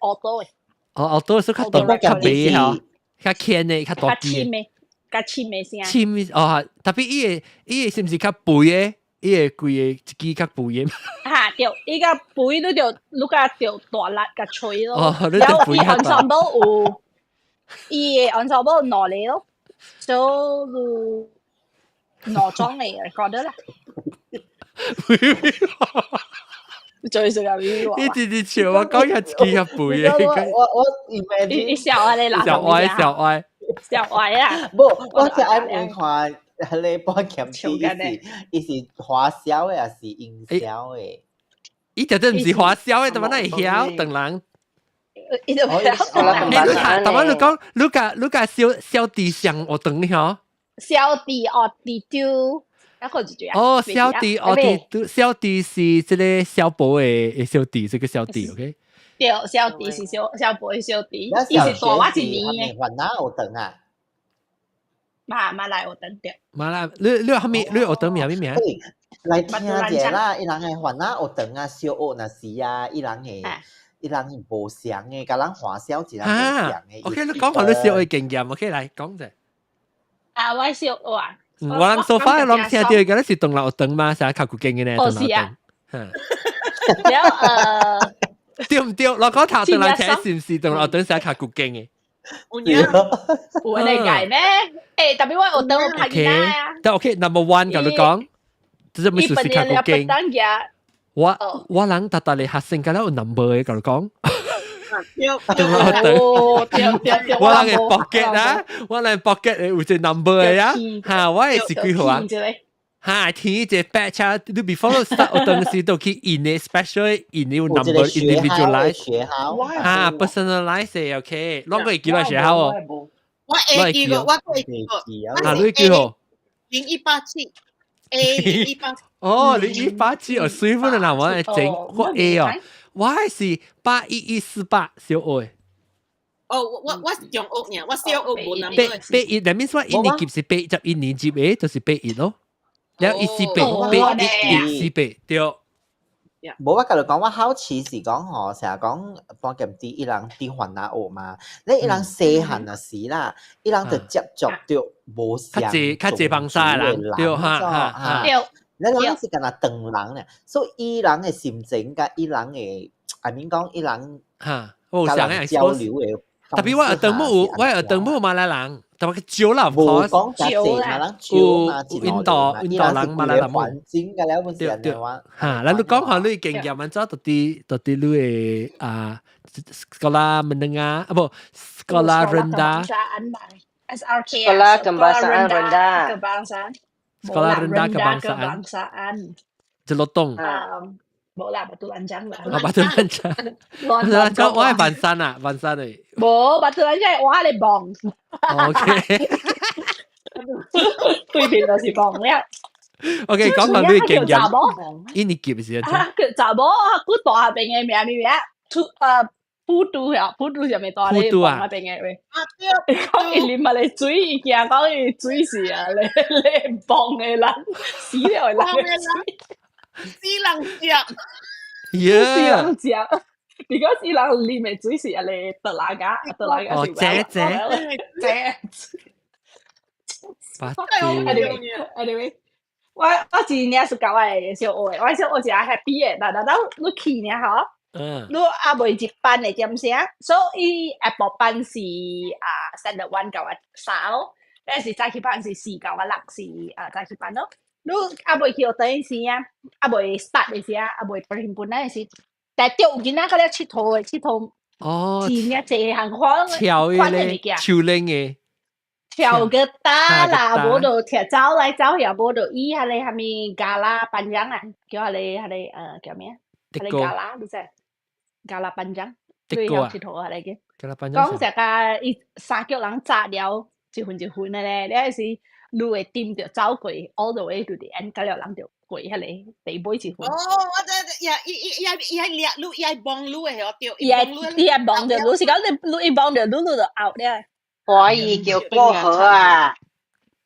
alto 的。哦，alto 是較大較肥吼，較輕的，較大支。較深的，較深的聲。深哦，特別伊個是毋是較肥的？伊個規個一支較肥的。哈對，伊個肥你就你較著大力共吹咯。哦，你了伊 ensemble 有，伊個 ensemble 兩個咯，所以兩種的 recorder 啦。最少有呢你直直笑我講一支較肥的。我 imagine。你笑啊你啦。笑歪笑歪。笑歪啊！無，我是愛問看，彼個半劍伊是華銷的，抑是營銷的？伊絕對毋是華銷的，怎麼會曉唐人？伊就曉欸，你睇，但係你講，你共小小弟上學堂嗬？小弟學弟丟，一個字哦，小弟學弟丟，小弟是這個小寶的小弟，這個小弟，OK？對，小弟是小小寶的小弟，伊是大我一年的。雲南學堂啊？馬來學堂對。馬來，你啥物？你學堂名啥物名？來聽者啦，伊人的雲南學堂啊，小學若是啊，伊人無相的，共咱華小一人無相的。 OK，你講下你小學經驗，OK，來講者。啊，我小學啊。我人 so far 攏聽著，敢若是唐人學堂嘛，啥較古經的呢？哦，是啊。了對毋對？我講頭轉來聽是毋是唐人學堂啥較古經的？有影？有按呢解咩？欸，特別我學堂有拍囡仔啊。但 OK，number one 共你講，這是咩事是較古經？我人逐逐个學生敢若有 number 的，共你講。對。哦，對對對。我人的 pocket 啊，我人 pocket 有一個 number 的啊，哈，我的是幾號啊？哈，天一個 batch 啊，你 before start 學堂時都去印的 special 印有 number individualize，哈，personalize 的 OK，攏會記來學校哦。我會記個，我會記個。啊，你幾號？0187 A 零一八。哦，0187哦，水分的啦，我來整我 A 哦，我是81148小學。哦，我是中學爾，我小學無 number。八八一，那面說一年級是81年級的，就是八一咯。了14881148對。無我共你講，我好奇是講吼，成日講半劍佇伊人佇番仔學嘛，你伊人細漢若時啦，伊人就接觸著無相較濟較濟幫晒人，對哈哈哈。對。你人是敢若唐人咧，所以伊人的心情佮伊人的，I mean 講伊人哈，有相的交流的。特別我學堂有，我學堂有馬來人，特別少啦，無講較濟嘛，人少嘛，有印度人馬來人環境個了，本是按呢話。哈，咱你講下你經驗，按怎到底到底你的啊，sekolah menengah，啊不，sekolah rendah。 SRK Sekolah Kebangsaan Rendah. Kebangsaan. Sekolah Rendah Kebangsaan. Kebangsaan. Jelotong. 無啦，Batu Lanjang 啦。啊，Batu Lanjang。Batu Lanjang 我係萬山啊，萬山嚟。無，Batu Lanjang 我係望。 OK。對面就是望了。 OK，講下你經驗。一年級是啊，叫查某，古大邊的名名名，土普渡啊，普渡上面大咧，望那邊的喂。啊對。講伊啉下咧水，伊驚講伊水是啊，咧咧磅的人，死了的人。死人食。耶！死人食。，because 伊人啉的水是安尼 telaga telaga 哦，是這這這。八 Anyway anyway，我真正是甲我的小學的，我小學真 happy 的，但但你去呢吼，你猶未入班的點聲，所以下晡班是啊 standard one 九啊三咯，但是早起班是4到6是啊早起班咯。你猶未去學堂時啊，猶未 start 的時啊，猶未 perhimpunan 的時，但著有囡仔較了𨑨迌的，𨑨迌哦，真正濟項款跳款的物件。手拎的，跳個打啦，無就踢走來走去，無就伊彼個啥物 gala panjang 啊，叫彼個叫咩啊？彼個 gala 你知？Gala panjang，對，曉𨑨迌彼個。 Gala panjang。講這個伊三腳人紮了一份一份的咧，了時你會掂著走過 all the way to the end，到了人就過彼個第尾一份。哦，我知，呀，伊伊伊伊愛掠你，伊愛幫你的，對，伊愛伊愛幫著你，是講你伊幫著你，你就 out 了。華語叫過河啊，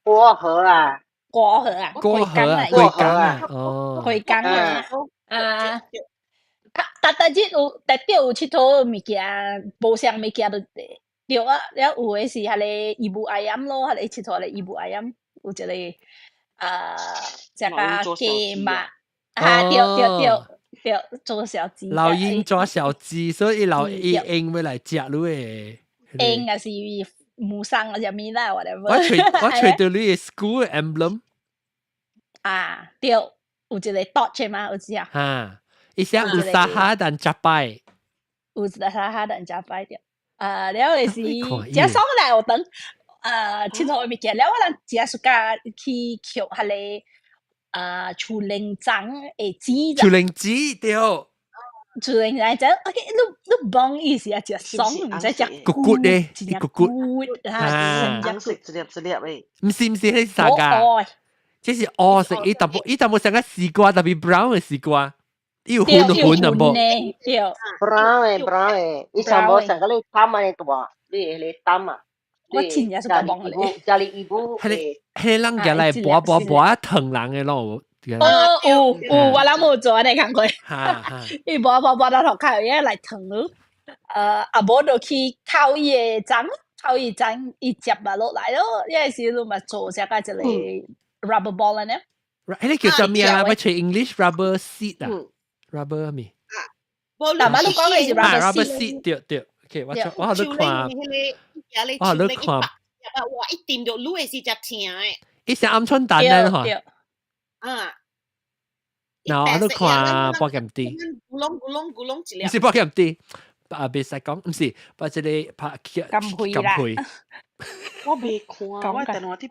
過河啊，過河啊，過河啊，過河啊，哦，開工啊，啊，逐逐日有，逐日有𨑨迌物件，無相物件都對啊，了有的是彼個 ibu ayam 咯，彼個𨑨迌咧 ibu ayam，有一個啊，這個雞肉，啊對對對對，做小雞。老鷹抓小雞，所以老鷹鷹會來食你的。鷹也是母生啊，啥物啦，whatever。我揣到你的 school emblem。啊，對，有一個 dot 嘛，有只啊。哈，伊寫 usaha dan capai。 Usaha dan capai 對。啊，了就是誠爽來學堂，啊，𨑨迌的物件，了我人誠 suka 去抾彼個啊樹靈欉的籽。樹靈籽對。樹靈欉就，OK，你摸伊是啊，誠爽，毋知食骨骨的，骨骨啊，紅色一粒一粒的。毋是毋是，彼啥個？這是烏色，伊淡薄伊淡薄像個絲瓜，特別 brown 的絲瓜，伊有粉粉淡薄。對，brown 的 brown 的，伊上無上個你擔安尼大，你你擔啊。我真正是個摸咧。家裡伊母，彼個彼個人舉來拔拔拔疼人的咯。哦，有有，我人無做按呢工課。伊拔拔拔到塗跤，伊來疼你。啊無就去抾伊的欉，抾伊欉，伊接嘛落來咯。伊時你嘛做這個一個 rubber ball 呢？彼個叫做咩啊？我揣 English rubber seed 啊，rubber 咩？嗱，嘛你講的是 rubber seed，對對。OK，我好咧看，我好咧看。哇！一掂到滷的是只疼的。伊是鵪鶉蛋咧吼。啊。嗱，我都看寶劍豬。咕隆咕隆咕隆一粒。毋是寶劍豬，啊，袂使講，毋是，把這個拍金皮啦。我未看，我電話佇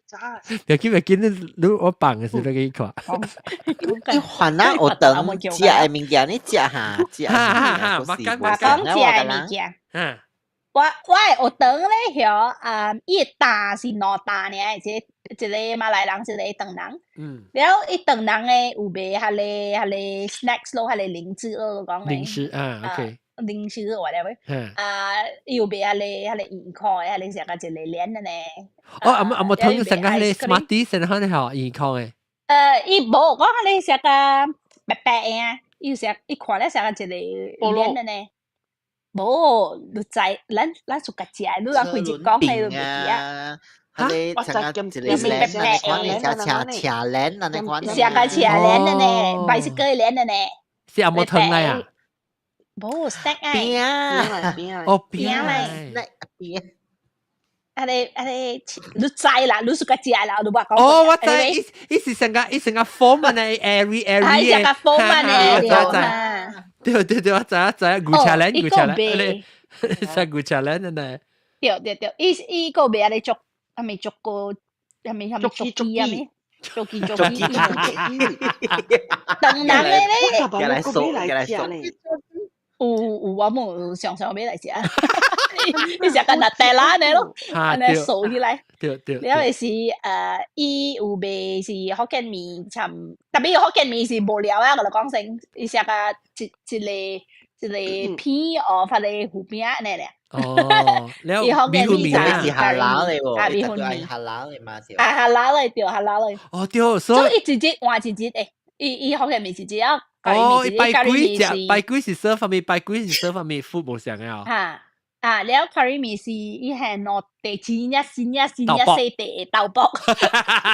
早。你記袂記你我放的時你去看。你番仔學堂食的物件，你食下食。哈哈哈，我講食的物件。嗯。我的學堂咧，曉啊，伊的擔是兩擔爾，一個一個馬來人，一個唐人。了，伊唐人的有賣彼個 snacks 咯，彼個零食咯，講零食啊，OK。零食 whatever。啊，伊有賣彼個圓塊，彼個食甲一個鏈的呢。哦，阿冇阿冇通成個彼個 Smarties 成個吼圓塊的。伊無，講彼個食甲白白的啊，伊食伊看咧食甲一個鏈的呢。無，你知，咱自家食，你人開一講，你就袂記啊。彼個成個一個鏈，按呢款的，斜斜鏈按呢款。食甲斜鏈的呢，白色個鏈的呢。是阿冇湯來啊？無，snack 啊。餅餅哦，餅來。餅。彼個，你知啦，你自家食啦，你無講。哦，我知，伊伊是成個伊成個 form 呢，airy airy 係成個 form 呢，對對對，我知我知，牛車鏈牛車鏈，你食牛車鏈呢？對對對，伊伊個賣按呢足，係咪足個，係咪足機啊？咩？足機足機，唐人的咧，過來數，過來數。有有我冇常常買來食，伊食個 Nutella 呢咯，按呢掃起來。對對。了就是伊有賣是福建麵，參特別福建麵是無聊啊，我就講聲，伊食個一一個一個片哦，發個糊餅按呢咧。哦，了米粉麵是 halal 的喎，啊米粉麵 halal 的嘛是。啊 halal 的對，halal 的。哦對，所以伊一日換一日的，伊伊福建麵是一日。哦，排骨食排骨是 serve 咩？排骨是 serve 咩？food 無相嘅哦。嚇啊！了 curry 麵是伊係攞地煎一鮮一鮮一細地豆卜，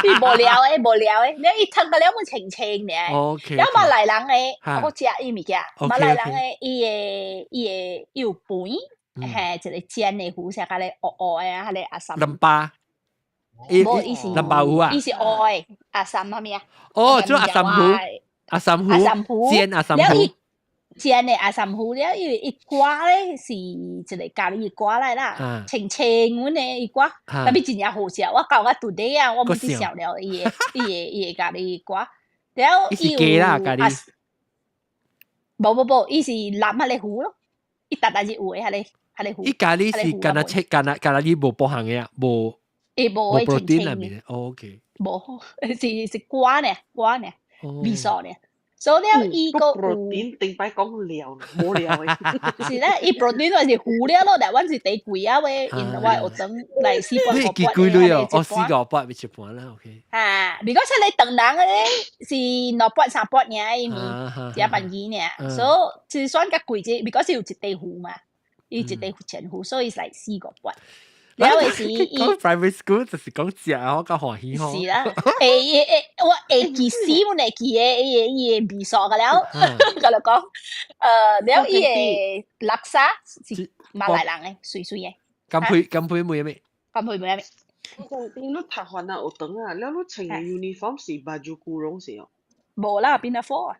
伊無料的無料的，你伊湯個了冇清清嘅。了馬來人的，我食伊物件，馬來人的伊的伊的伊有飯，係一個煎的糊，啥個咧烏烏的啊，彼個 asam。淋巴。無，伊是淋巴糊啊？伊是烏的 asam 啥物啊？哦，做 asam 糊，asam 糊， asam 糊，煎 asam 糊。煎的 asam 糊了，伊伊歌咧是一個咖喱歌來啦，清清阮的伊歌，特別真正好食。我到我 today 啊，我毋知想了伊的伊的伊的咖喱歌，了伊是雞啦咖喱。無無無，伊是藍彼個糊咯，伊逐逐日有的彼個彼個糊。伊咖喱是干焦切干焦咖喱無包含的啊，無。伊無無 protein 內面的，OK。無，是是瓜呢，瓜呢，味素呢。所以了伊個有 protein 頂擺講料，無料的。是咧，伊 protein 還是糊了咯，但阮是第貴啊喂，因為學堂來四百五百。幾貴咯？哦，四五百咪一半啦，OK。啊，because 你唐人咧是2百3百爾，伊咪食飯錢爾，所以就算較貴啲，because 有一塊糊嘛，伊一塊錢糊，所以是來四五百。了的是伊講 private school 就是講食，我較歡喜吼。是啦，會會會，我會記死，阮會記的，伊的伊的味素個了，佮你講，了伊的叻沙是馬來人的，水水的。甘配甘配妹咩？甘配妹咩？我講你讀番仔學堂啊，了你穿的 uniform 是 baju kurung 是哦？無啦，pinafore 啊。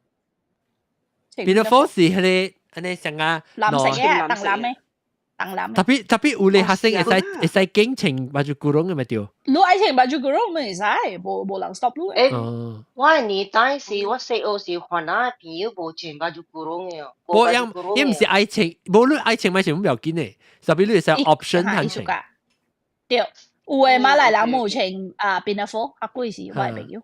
pinafore 是彼個按呢像啊，藍色嘅，當藍的。當藍。 Tapi tapi 有咧學生會使會使揀穿 baju kurung 嘅咪對？你愛穿 baju kurung 咪會使，無無人 stop 你。欸，我的年代是我細學時，番仔的朋友無穿 baju kurung 的哦。無，因伊毋是愛穿，無你愛穿咪穿毋要緊的，特別你會使 option 通穿。對，有的馬來人無穿啊 pinafore，較貴是我的朋友。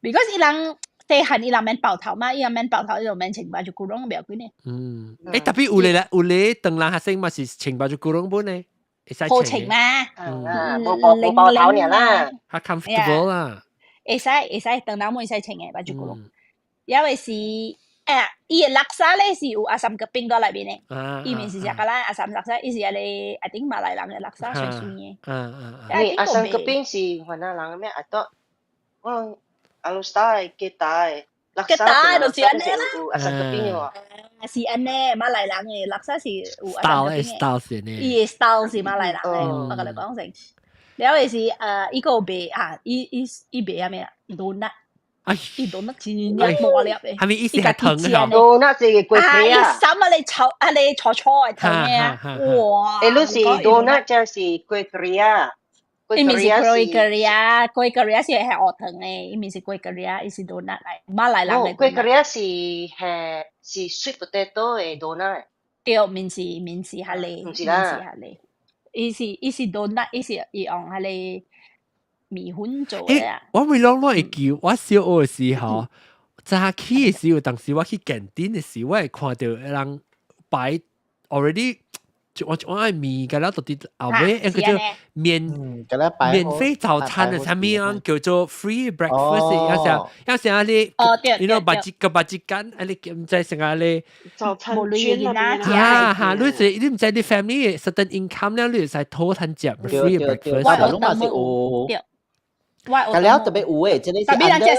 Because 伊人細漢伊人免包頭嘛，伊人免包頭，伊就免穿 baju kurung 不要緊的。嗯，欸，特別有咧有咧，唐人學生嘛是穿 baju kurung 本呢，會使好穿嘛？嗯，無包無包頭爾啦，較 comfortable 啦。會使會使，唐人會使穿的 baju kurung，因為是欸，伊的叻沙咧是有 asam keping 佇內面的，伊毋是食甲咱 asam laksa，伊是彼個 I think 馬來人的叻沙水水的。你 asam keping 是番仔人咩？啊，都我 Alor Star 吉打的，吉打就是按呢啦。 asam keping 喎。是按呢，馬來人的叻沙是有 style 的 style 是呢。伊的 style 是馬來人的，我共你講成。了的是伊個賣啊，伊伊伊賣啥物啊？donut。伊 donut 真正大粒的。係咪意思係糖的？ donut 是粿皮啊。伊三啊你炒啊你炒炒的糖的啊，哇！欸，你是 donut 就是粿皮啊。伊毋是粿皮啊，粿皮是係學糖的，伊毋是粿皮啊，伊是 donut 來，馬來人的。粿皮是係是 sweet potato 的 donut。對，毋是毋是彼個，毋是彼個，伊是伊是 donut，伊是伊用彼個麵粉做的啊。我會攏攏會記，我小學的時候，早起的時候，當時我去 canteen 的時，我會看著人擺 already。我我愛麵，佮了到佇後尾，一個叫免免費早餐的啥物啊，叫做 free breakfast，有時有時啊你，你喏白一個白一間，啊你毋知成啊你早餐券啊，哈哈，你是你毋知你 family certain income 了，你會使討趁食 free breakfast。我攏嘛是有，佮了特別有誒，這個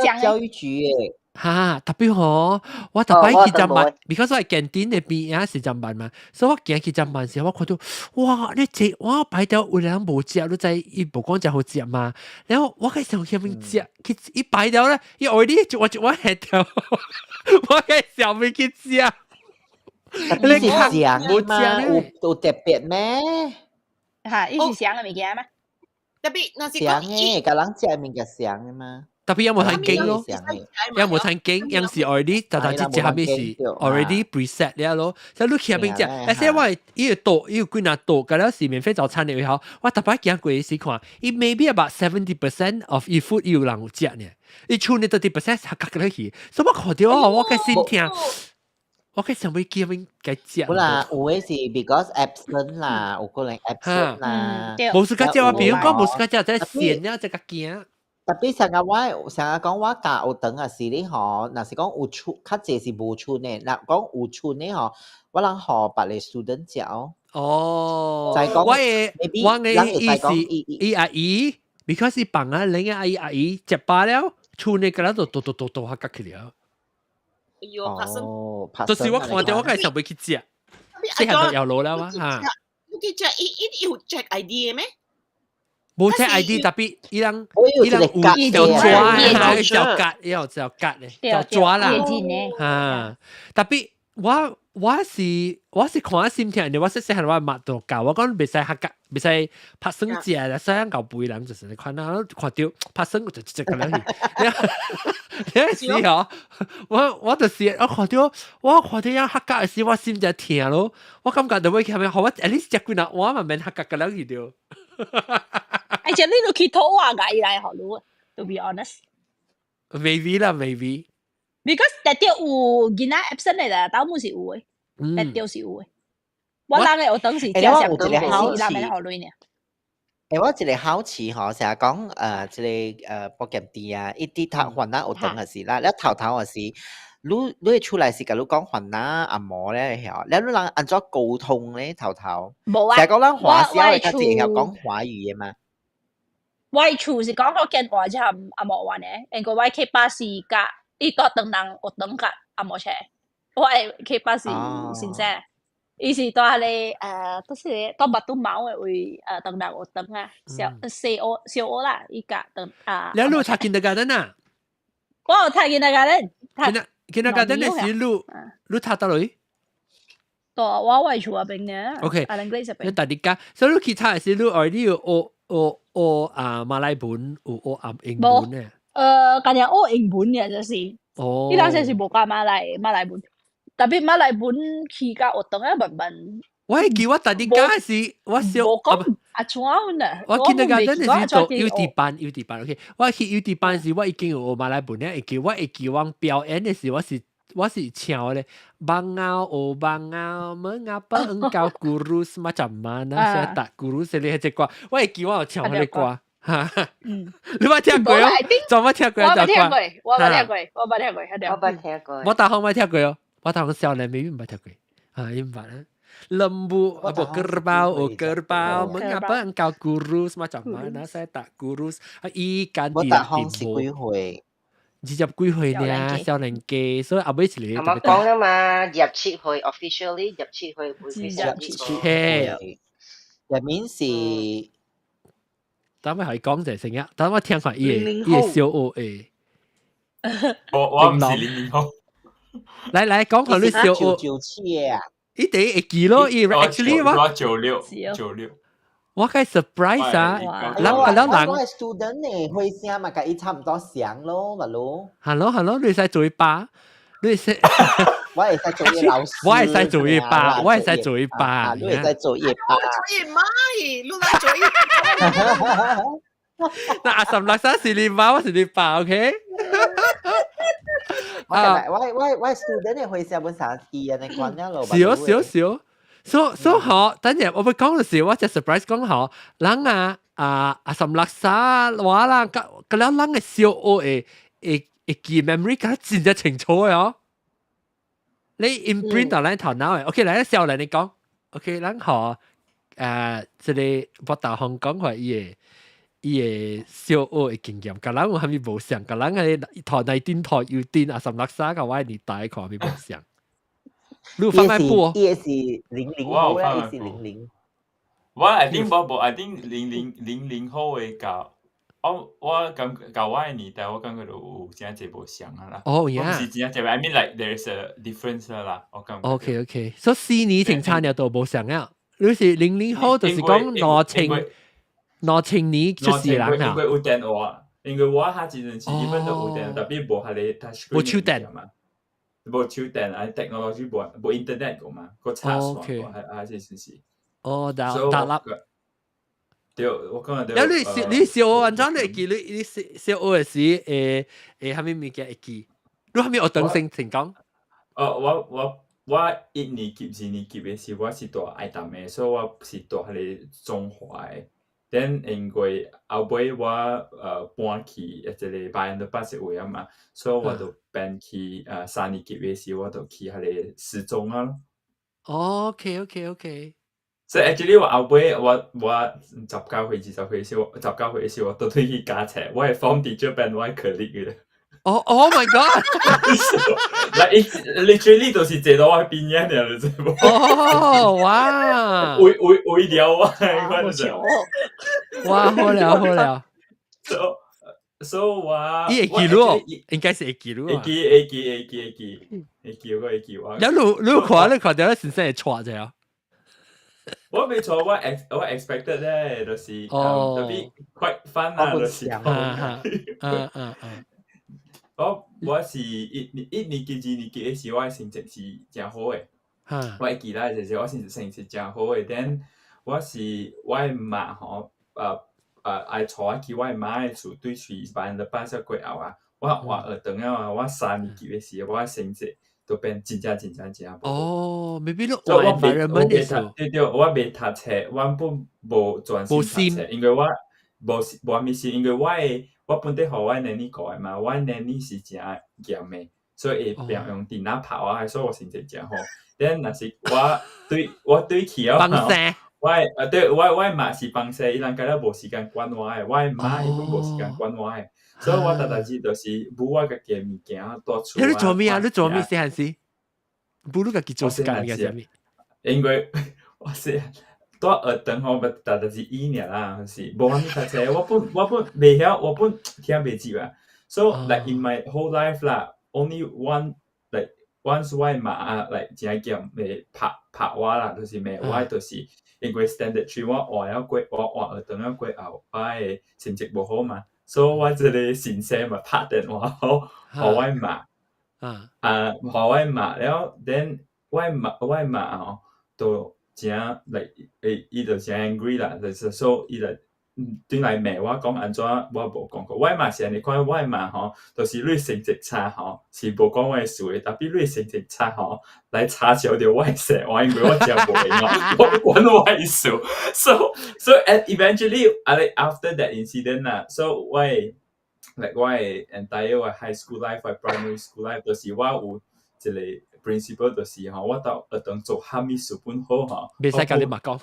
是按教育局的。哈，特別吼，我逐擺去站辦，because 我 canteen 的邊仔是站辦嘛，所以我行去站辦時，我看到，哇，你這我擺掉有人無食，你知伊無講食好食嘛？然後我開想去邊食，佢一擺掉咧，伊 already 一碗一碗下掉，我開想欲去食。你是上嘛？有有特別咩？哈，伊是上的物件嗎？特別若是上的，共人食的物件上的嘛？特別有無趁經咯？有無趁經？有時 already 特特這食蝦米是 already preset 了咯。所以你去邊食，而且我伊個桌，伊個幾若桌，佮了是免費早餐的時候，我逐擺行過時看，伊 maybe about 70% of 伊 food 有人有食呢，伊剩的30% 係隔落去，所以我看著我個心疼。我開想欲叫𪜶共食。有啦，有的是 because absent 啦，有可能 absent 啦。無時間食，我朋友講無時間食，這鹹了這較驚。特特別成日我成日講我教學堂啊時咧吼，若是講有出較濟是無出的，若講有出的吼，我人予別个 student 食哦。哦，就係講我的意思，伊阿姨，because 伊放啊，另個阿姨阿姨食飽了，厝內個咱就嘟嘟嘟嘟下隔去了。哎喲，拍生，就是我看到我梗係想欲去食，細漢就有路了嘛嚇。你去食，伊伊有 check ID 的咩？無 check ID，特別伊人伊人有小抓，小格，有小格咧，小抓啦嚇。特別我是看心痛，我細細漢我媽都教我講，袂使客家，袂使拍算食啦，使人搞背人就是你看啊，看到拍算就直接咁樣去。你時候，我就是我看到樣客家的時，我心就痛咯。我感覺就會係咪？好我 at least 食幾若碗嘛，免客家咁樣去著。而且你都去討話㗎，伊來學路，to be honest。 Maybe 啦，maybe。 Because 特啲有囡仔 absent 嚟啦，倒冇是有嘅，特啲是有嘅。我人嘅學堂是正常，是伊拉免學類呢。欸，我一個好奇吼，成日講這個保健店啊，伊佇讀番仔學堂的時啦，了頭頭的時，你會出來是共你講番仔紅毛咧曉，了你人按怎溝通咧頭頭？無啊，成日講咱華小的較濟會曉講華語的嘛？我厝是講福建話，之後紅毛話呢，因為我去巴士甲伊蹛唐人學堂甲紅毛冊，我會去巴士先生。伊是蹛彼个都是蹛 Batu Maung 的位唐人學堂啊，小小學小學啦，伊甲唐啊。了你有讀 kindergarten 啊？我有讀 kindergarten。 kindergarten 的時你你讀佗落？蹛我外厝那邊呢。 OK。啊，你大啲家，所以你去讀的時，你 already 有學學學啊馬來文，有學啊英文呢？干焦學英文嘅就是。哦。伊當時是無教馬來文。特別馬來文去到學堂啊，慢慢。我會記我第二家是我小無講啊怎啊？我 kindergarten 是做幼稚班，幼稚班 OK。我去幼稚班時，我已經有學馬來文咧，會記我會記我表演的時，我是唱咧，Bangau oh bangau mengapa engkau kurus macam mana saya tak kurus 你彼隻歌，我會記我有唱彼個歌。哈，你捌聽過哦？怎捌聽過？我捌聽過，我捌聽過，我捌聽過，我捌聽過。我大行捌聽過哦。我當少年未必毋捌聽過，啊，伊毋捌啊。Lembu apa kerbau oh kerbau mengapa engkau kurus macam mana saya tak kurus ikan 我大行是幾歲？ 20幾歲呢，少年家，所以後尾一個。阿媽講啦嘛，27歲 officially 27歲會去27歲，入面是，等我係講就成日，等我聽看伊個小學誒。我毋是00後。來來講下你小學。97的啊。伊第一會記咯，伊 actually 我9696。我較 surprise 啊！人個了人。我 student 呢，歲聲嘛，佮伊差唔多相咯，咪咯。係咯係咯，你會使做伊爸，你會使。我會使做伊老師。我會使做伊爸，我會使做伊爸。你會使做伊爸。做伊媽，你來做伊。那阿三六三是你媽，我是你爸，OK？啊！我 student 的歲聲本啥伊按呢款了咯。是哦是哦是哦。所以好，等陣我欲講的時，我就 surprise 講好，人啊啊阿三六三我啦，個個了人的小學會記 memory 較真正清楚的哦。你 imprint 到咱頭腦的，OK，來少年你講，OK，咱學這个博大方講話伊的小學的經驗，佮咱有啥物無相，佮咱個頭內頂頭右頂阿三六三佮我的年代看啥物無相。你有放開布？伊是00後咧，伊是零零。我 I think 我無，I think 00後的教，我感覺佮我的年代，我感覺就有真濟無相啊啦。哦，我毋是真濟，I mean like there is a difference 啦，我感覺。 OK OK，所以4年前差了都無相啊。你是零零後，就是講2000年出世人啊。因為有電話，因為我彼時陣是基本都有電話，特別無彼个 touch screen 無手電嘛。無手電啊，technology 無 internet 個嘛，閣插線個，還是是是。哦，打打粒。對，我感覺。了你小學按怎你會記？你小小學的時會啥物物件會記？你啥物學堂先先講？哦，我1年級、2年級的時，我是蹛愛淡的，所以我是蹛彼个中華的。，then 因為後尾我搬去一個 Bayan Lepas 的位啊嘛，所以我就變去三年級的時，我就去彼個實中啊咯。哦，OK。所以 actually 我後尾我19歲20歲時，我19歲時我都對去教冊，我的 form teacher 變我的 colleague 嘅。哦，Oh my God！ Like literally 就是坐到我邊仔爾，你知無？哦，哇！為為為了我，我就哇，好了好了。 So 我伊會記錄，應該是會記錄。會記會記會記會記會記我會記我。你看到你先生會錯者啊？我沒錯，我 expected 咧，就是特別 quite fun 啊，就是我是一年級、二年級的時，我的成績是誠好的。我會記得就是我成績誠好的。then 我是我的媽吼，愛帶我去我的媽的厝，對喙 Bayan Lepas 過後啊，我換學堂了啊，我三年級的時，我的成績都變真正真正真無好。哦，maybe 你所以我 environment 未讀，對對，我未讀冊，我本無專心讀冊，因為我無無啥物事，因為我的我本底予我 nanny 顧的嘛，我 nanny 是誠嚴的，所以會常用電腦拍我，所以我成績誠好。then 若是我對去啊，我啊對，我媽是放生，伊人敢若無時間管我的，我的媽伊本無時間管我的，所以我逐逐日就是母我家己的物件蹛厝。你做咩啊？你做咩細漢時？母你家己做時間嘅啥物？因為我是蹛學堂吼，逐逐是伊爾啦，是無啥物讀冊，我本袂曉，我本聽袂入啊。So like in my whole life 啦，only one like once 我的媽啊，like 誠嚴會拍拍我啦，就是罵我，就是因為 standard three 我換了過，我換學堂了過後，我的成績無好嘛，所以我這個先生嘛拍電話予我媽，啊，予我媽了，then 我的媽吼，就誠 like 伊就誠 angry 啦，就是說伊就轉來罵我講按怎我無講過，我的媽是按呢款，我的媽吼，就是你成績差吼，是無關我的事的，但是你成績差吼，來插手著我的生活，因為我誠無閒哦，我管我的事。So and eventually, like after that incident 啦，so 我的 like 我的 entire 我 high school life，我 primary school life，就是我有一個 principle，就是吼，我到學堂做啥物事本好吼，袂使共你媽講。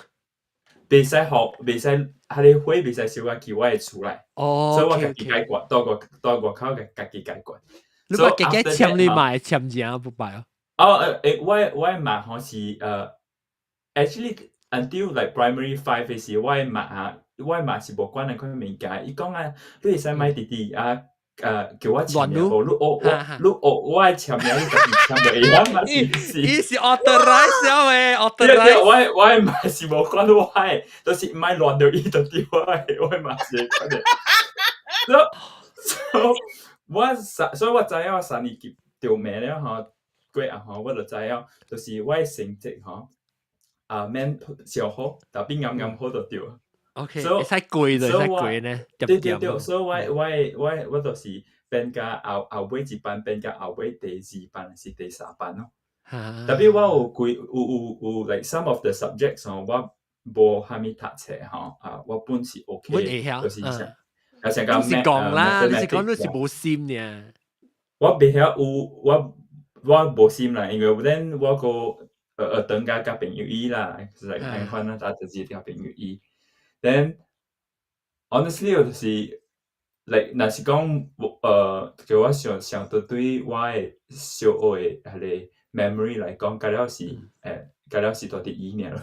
袂使予，袂使，彼个火袂使燒到去我的厝內，所以我家己解決，蹛外口家己解決。你話家己簽你媽會簽名不擺哦？哦，我的媽吼是actually until like primary five 的時，我的媽啊，我的媽是無管按款物件，伊講啊，你會使莫直直啊。叫我簽名，無你學我，你學我的簽名，你家己簽就會曉嘛？是是？伊是 authorize 了的，authorize。對，我的媽是無管我的，就是毋愛亂著伊就對我的媽是會管的。所以，我三，所以我知影我三年級著罵了吼，過後吼，我就知影，就是我的成績吼，啊免上好，但比啱啱好就對。 OK，會使過就會使過呢，對對對，所以我就是變甲後尾一班，變甲後尾第二班還是第三班咯。特別我有幾有有有 like some of the subjects 吼，我無啥物讀冊吼，啊，我本是 OK，就是像，啊像講，你是講啦，你是講你是無心呢？我袂曉有我無心啦，因為 then 我閣學堂佮朋友伊啦，就是按款啊，搭就是佮朋友伊。Then honestly 我就是 like 若是講叫我想想到對我的小學的彼個 memory 來講，敢了是敢了是蹛佇伊爾。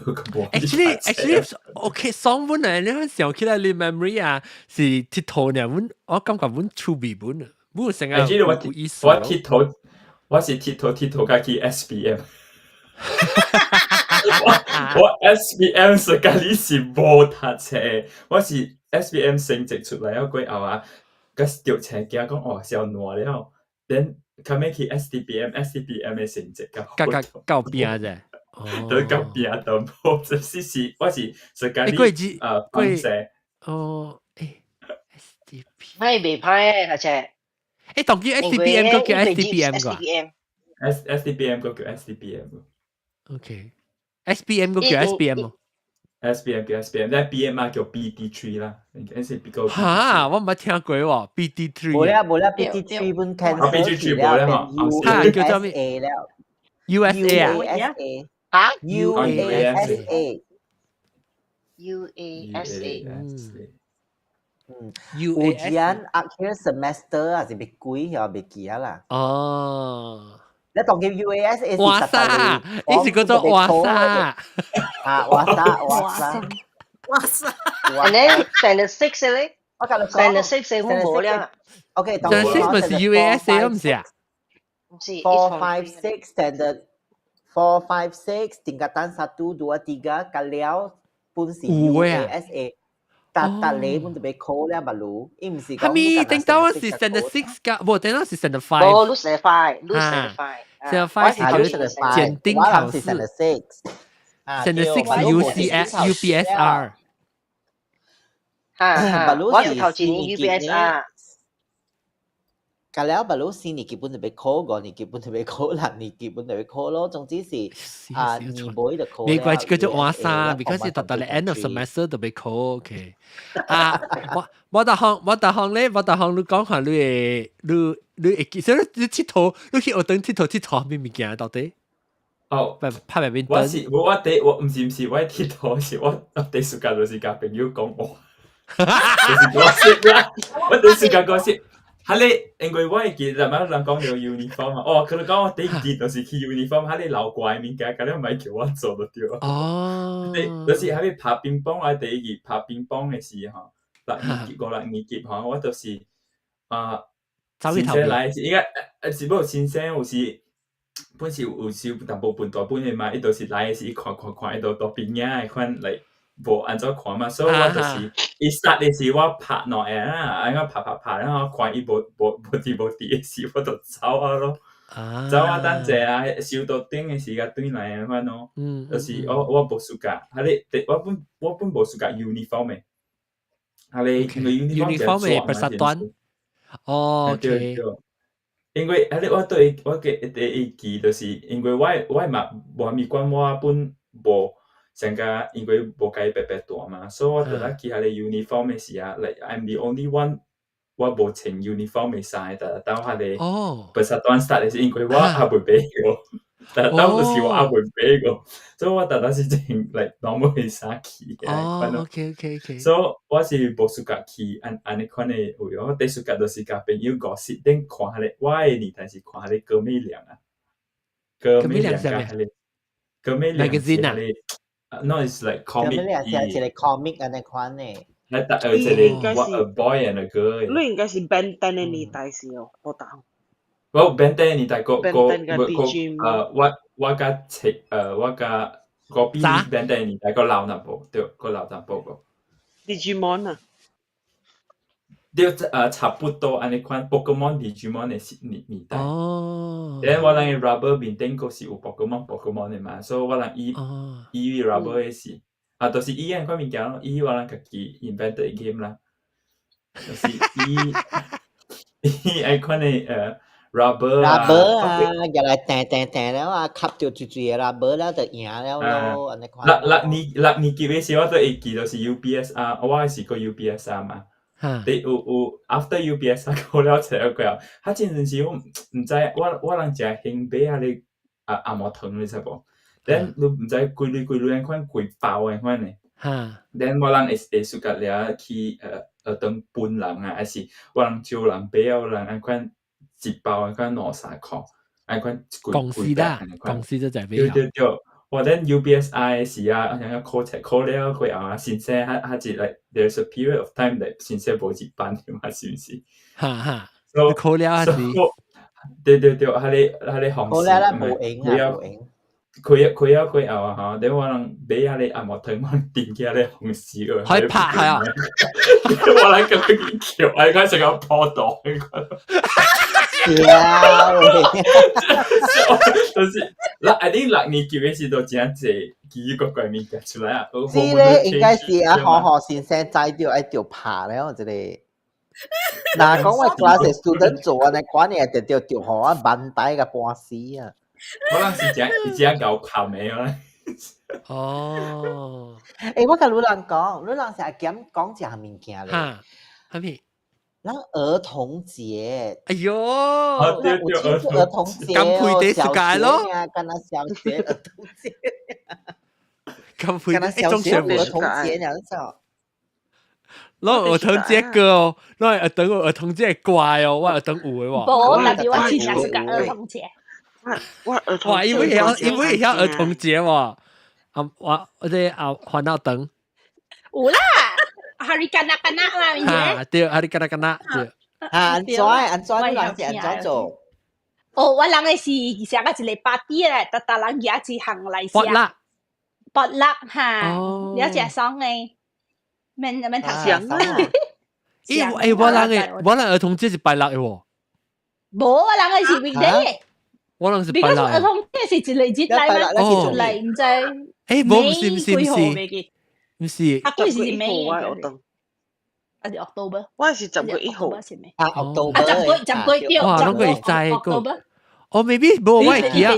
Actually OK，爽阮啊！你想起來你 memory 啊，是𨑨迌爾，阮我感覺阮趣味本啊，阮成日有意思。我是𨑨迌𨑨迌甲去 SPM。我 SPM 是家己是無讀冊，我是 SPM 成績出來了過後啊，佮著冊驚講哦，燒爛了，then 後尾去 STPM，STPM 的成績較較較邊者，都較邊都無，這是我是是家己放勢。哦，欸，STP，歹袂歹讀冊。欸，當叫 STPM 閣叫 STPM 個？S STPM 閣叫 STPM。 OK，SPM 閣叫 SPM 哦。SPM 叫 SPM，但 BMR 叫 PT3 啦，應該是比較。嚇，我毋捌聽過喎，PT3。無了無了，PT3 本 cancel ，PT3 無了變嚇，叫做咩？USA 了。 USA 啊？USA 嚇？UASA。 UASA。嗯，ujian akhir semester 啊，是別幾啊，袂記啊啦。哦。你當叫 UASA 是哇沙，伊是叫做哇沙。啊，哇沙哇沙。哇沙。 And then standard six 咧，我甲你講，standard six 我無了。 OK， standard six 咪是 UASA 唔是啊？唔是。 Four five six standard four five six tingkatan satu dua tiga 甲了本是 UASA。逐逐禮本就欲考了嘛路，伊毋是講。係咪？頂到是 standard six 㗎，無頂到是 standard five。無，你 standard five，你 standard five。 standard five 是叫檢定考試。 standard six。 standard six UCS UPSR。哈哈，我是頭一年 UPSR。甲了，巴魯四年級本就欲考，五年級本就欲考，六年級本就欲考咯。總之是啊，年尾就考。沒關係，叫做換衫，because 到到 end of semester 就欲考。OK。啊，我我大項我大項咧，我大項你講下你會你你會記，所以你𨑨迌，你去學堂𨑨迌𨑨迌咩物件到底？哦，拍白面我是我我第我毋是毋是我𨑨迌是我我第暑假就是共朋友講話，就是我識啦，我第暑假我識。哈你因為我會記得，人講到 uniform 啊，哦，佢講我第一記就是去 uniform，哈你留怪物件，咁你唔係叫我做就對。哦。就是哈你拍乒乓啊，第一日拍乒乓的時吼，六年級五六年級吼，我就是啊，先生來是應該，是無先生有時本是有時有淡薄笨大本的嘛，伊就是來的時，伊看看看，伊就大邊仔的款來。無按怎看嘛，所以我就是伊殺的時我拍兩下啊，按怎拍拍拍，然後看伊無無無佇無佇的時，我就走啊咯。走啊，等者啊，收到頂的時間轉來按款咯。就是我我無 suka，啊你我本我本無 suka uniform 的，啊你因為 uniform 的 persatuan。哦，對對。因為啊你我對我嘅第一記就是因為我我嘛無蝦米管我本無。上加因為無共伊白白蹛嘛，所以我當下去彼個 uniform 的時啊，like I'm the only one 我無穿 uniform 的衫，但當彼個 persatuan start 的時，因為我還未買過，但當時我還未買過，所以我逐逐是穿 like normal 的衫去。哦，OK OK OK。所以我是無 suka 去按按呢款的位，我第 suka 就是共朋友 gossip 頂看彼個，我的年代是看彼個哥美良啊，哥美良共彼個哥美良是彼個。No, it's like comic. 是一個 comic 按呢款的。係特一個 what a boy and a girl。你應該是 Ben 10的年代時哦，無同。我 Ben 10年代個個個我我甲七我甲個比 Ben 10年代個老淡薄，對，個老淡薄個。 Digimon 啊？對，差不多按呢款 Pokemon Digimon 的年年代。哦。then 我人的 rubber 面頂個是有 Pokemon Pokemon 的嘛，所以我人伊伊 rubber 的是，啊，就是伊按款物件咯，伊我人家己 invented game 啦，就是伊伊按款的rubber 啊，rubber 啊，入來掟掟掟了啊，吸著水水的 rubber 了就贏了咯，按呢款。六六年六年級的時我都會記，就是 UPSR，我是個 UPSR 嘛。你有有 after UPSR 過了出來過後，較真陣時我毋知，我我人誠興買彼个啊紅毛糖你知無？then 你毋知規類規類按款規包按款的。then 我人會會 suka 掠去學堂分人啊，還是我人招人買啊，我人按款一包按款兩三箍，按款公司啦，公司就在買。對對對，我 then UPSR 的時啊，像考冊考了過後啊，先生較較一 like there's a period of time that 先生無入班嘛，是毋是？哈哈，考了是。對對對，彼个彼个方式。考了啦，無閒啊，無閒。開開了過後啊，吼，then 我人買彼个紅毛糖，我訂起彼个方式個。可以拍係啊！我人咁樣叫，我應該成個破袋。呀，就是，六啊你六年級的時都真濟奇奇怪怪物件出來啊！這咧應該是啊，何何先生知著愛著拍了這個。若講我 class student 做按呢款的，就著著予我萬代共半死啊！可能是真真𠢕冚的啊！哦。欸，我共你人講，你人成日兼講一項物件咧。哈，啥物？咱兒童節。哎喲，有慶祝兒童節。咁配得世界咯。敢若小學兒童節。咁配敢若小學兒童節，你知道？攞兒童節歌哦，攞兒童兒童節怪哦，我兒童有的喎。無，但是我真正是個兒童節。我兒童哇，因為曉因為曉兒童節喎，啊我我這啊煩惱燈。有啦，Hari Kanak-kanak 啦，哈，對，Hari Kanak-kanak 對。啊，按怎按怎你人是按怎做？哦，我人的是成個一個 party 咧，逐逐人舉一項來食。 Potluck。 Potluck 哈，有食爽的，免免讀書。咦，欸，我人的我人兒童節是拜六的喎。無，我人的是 weekday。我人是拜六。兒童節是一個日來嘛，來毋知。欸，無，毋是毋是毋是，毋是。啊，幾時是咩？啊是 October。我是10月1號。啊，October。啊，十月對。哇，攏會知個。哦，maybe 無，我會記啊，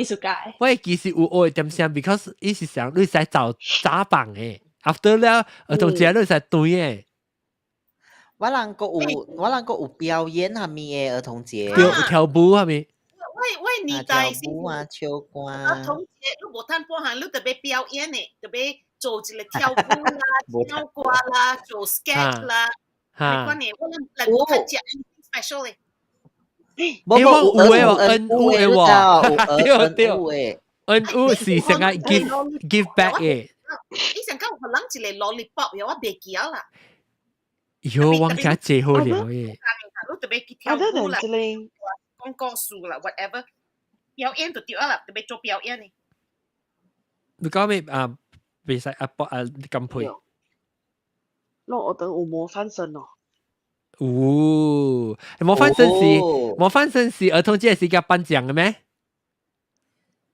我會記是有學點聲，because 伊是想你使早早放的，after 了兒童節你使對的。我人閣有，我人閣有表演啥物的兒童節。對，跳舞啥物？我年代跳舞啊，唱歌。兒童節你無趁半項，你特別表演的，特別做一個跳舞啦、唱歌啦、做 sketch 啦，你講呢？我人無趁食 special 的。無無有的喎，恩有的喎，對對，恩有是成日 give back 的。伊上講有人一個 lollipop，我袂記得啦。喲，我真濟好料的。你特別去跳舞啦，講故事啦，whatever，表演就對啦，特別做表演的。你講咩啊？袂使啊，博啊咁配。攏學堂有模範生哦。有，模範生是模範生是兒童節是甲頒獎的咩？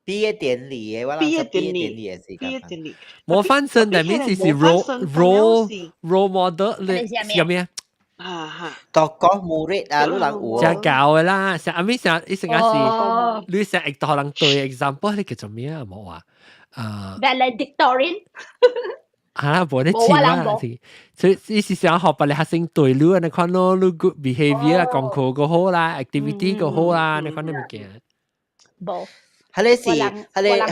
畢業典禮的，我畢業典禮的畢業典禮。模範生的意思是 role model 咧，是咩啊？哈哈， Tokoh murid 啊，你人有。真教的啦，成阿咪成一成是，你成會互人對 example，你叫做咩啊？冇啊？啊。 Valedictorian。啊，無咧笑啊，是，所以伊是想學別個學生對你按呢款咯，你 good behavior 啊，功課閣好啦，activity 閣好啦，按呢款的物件。無。彼個是，彼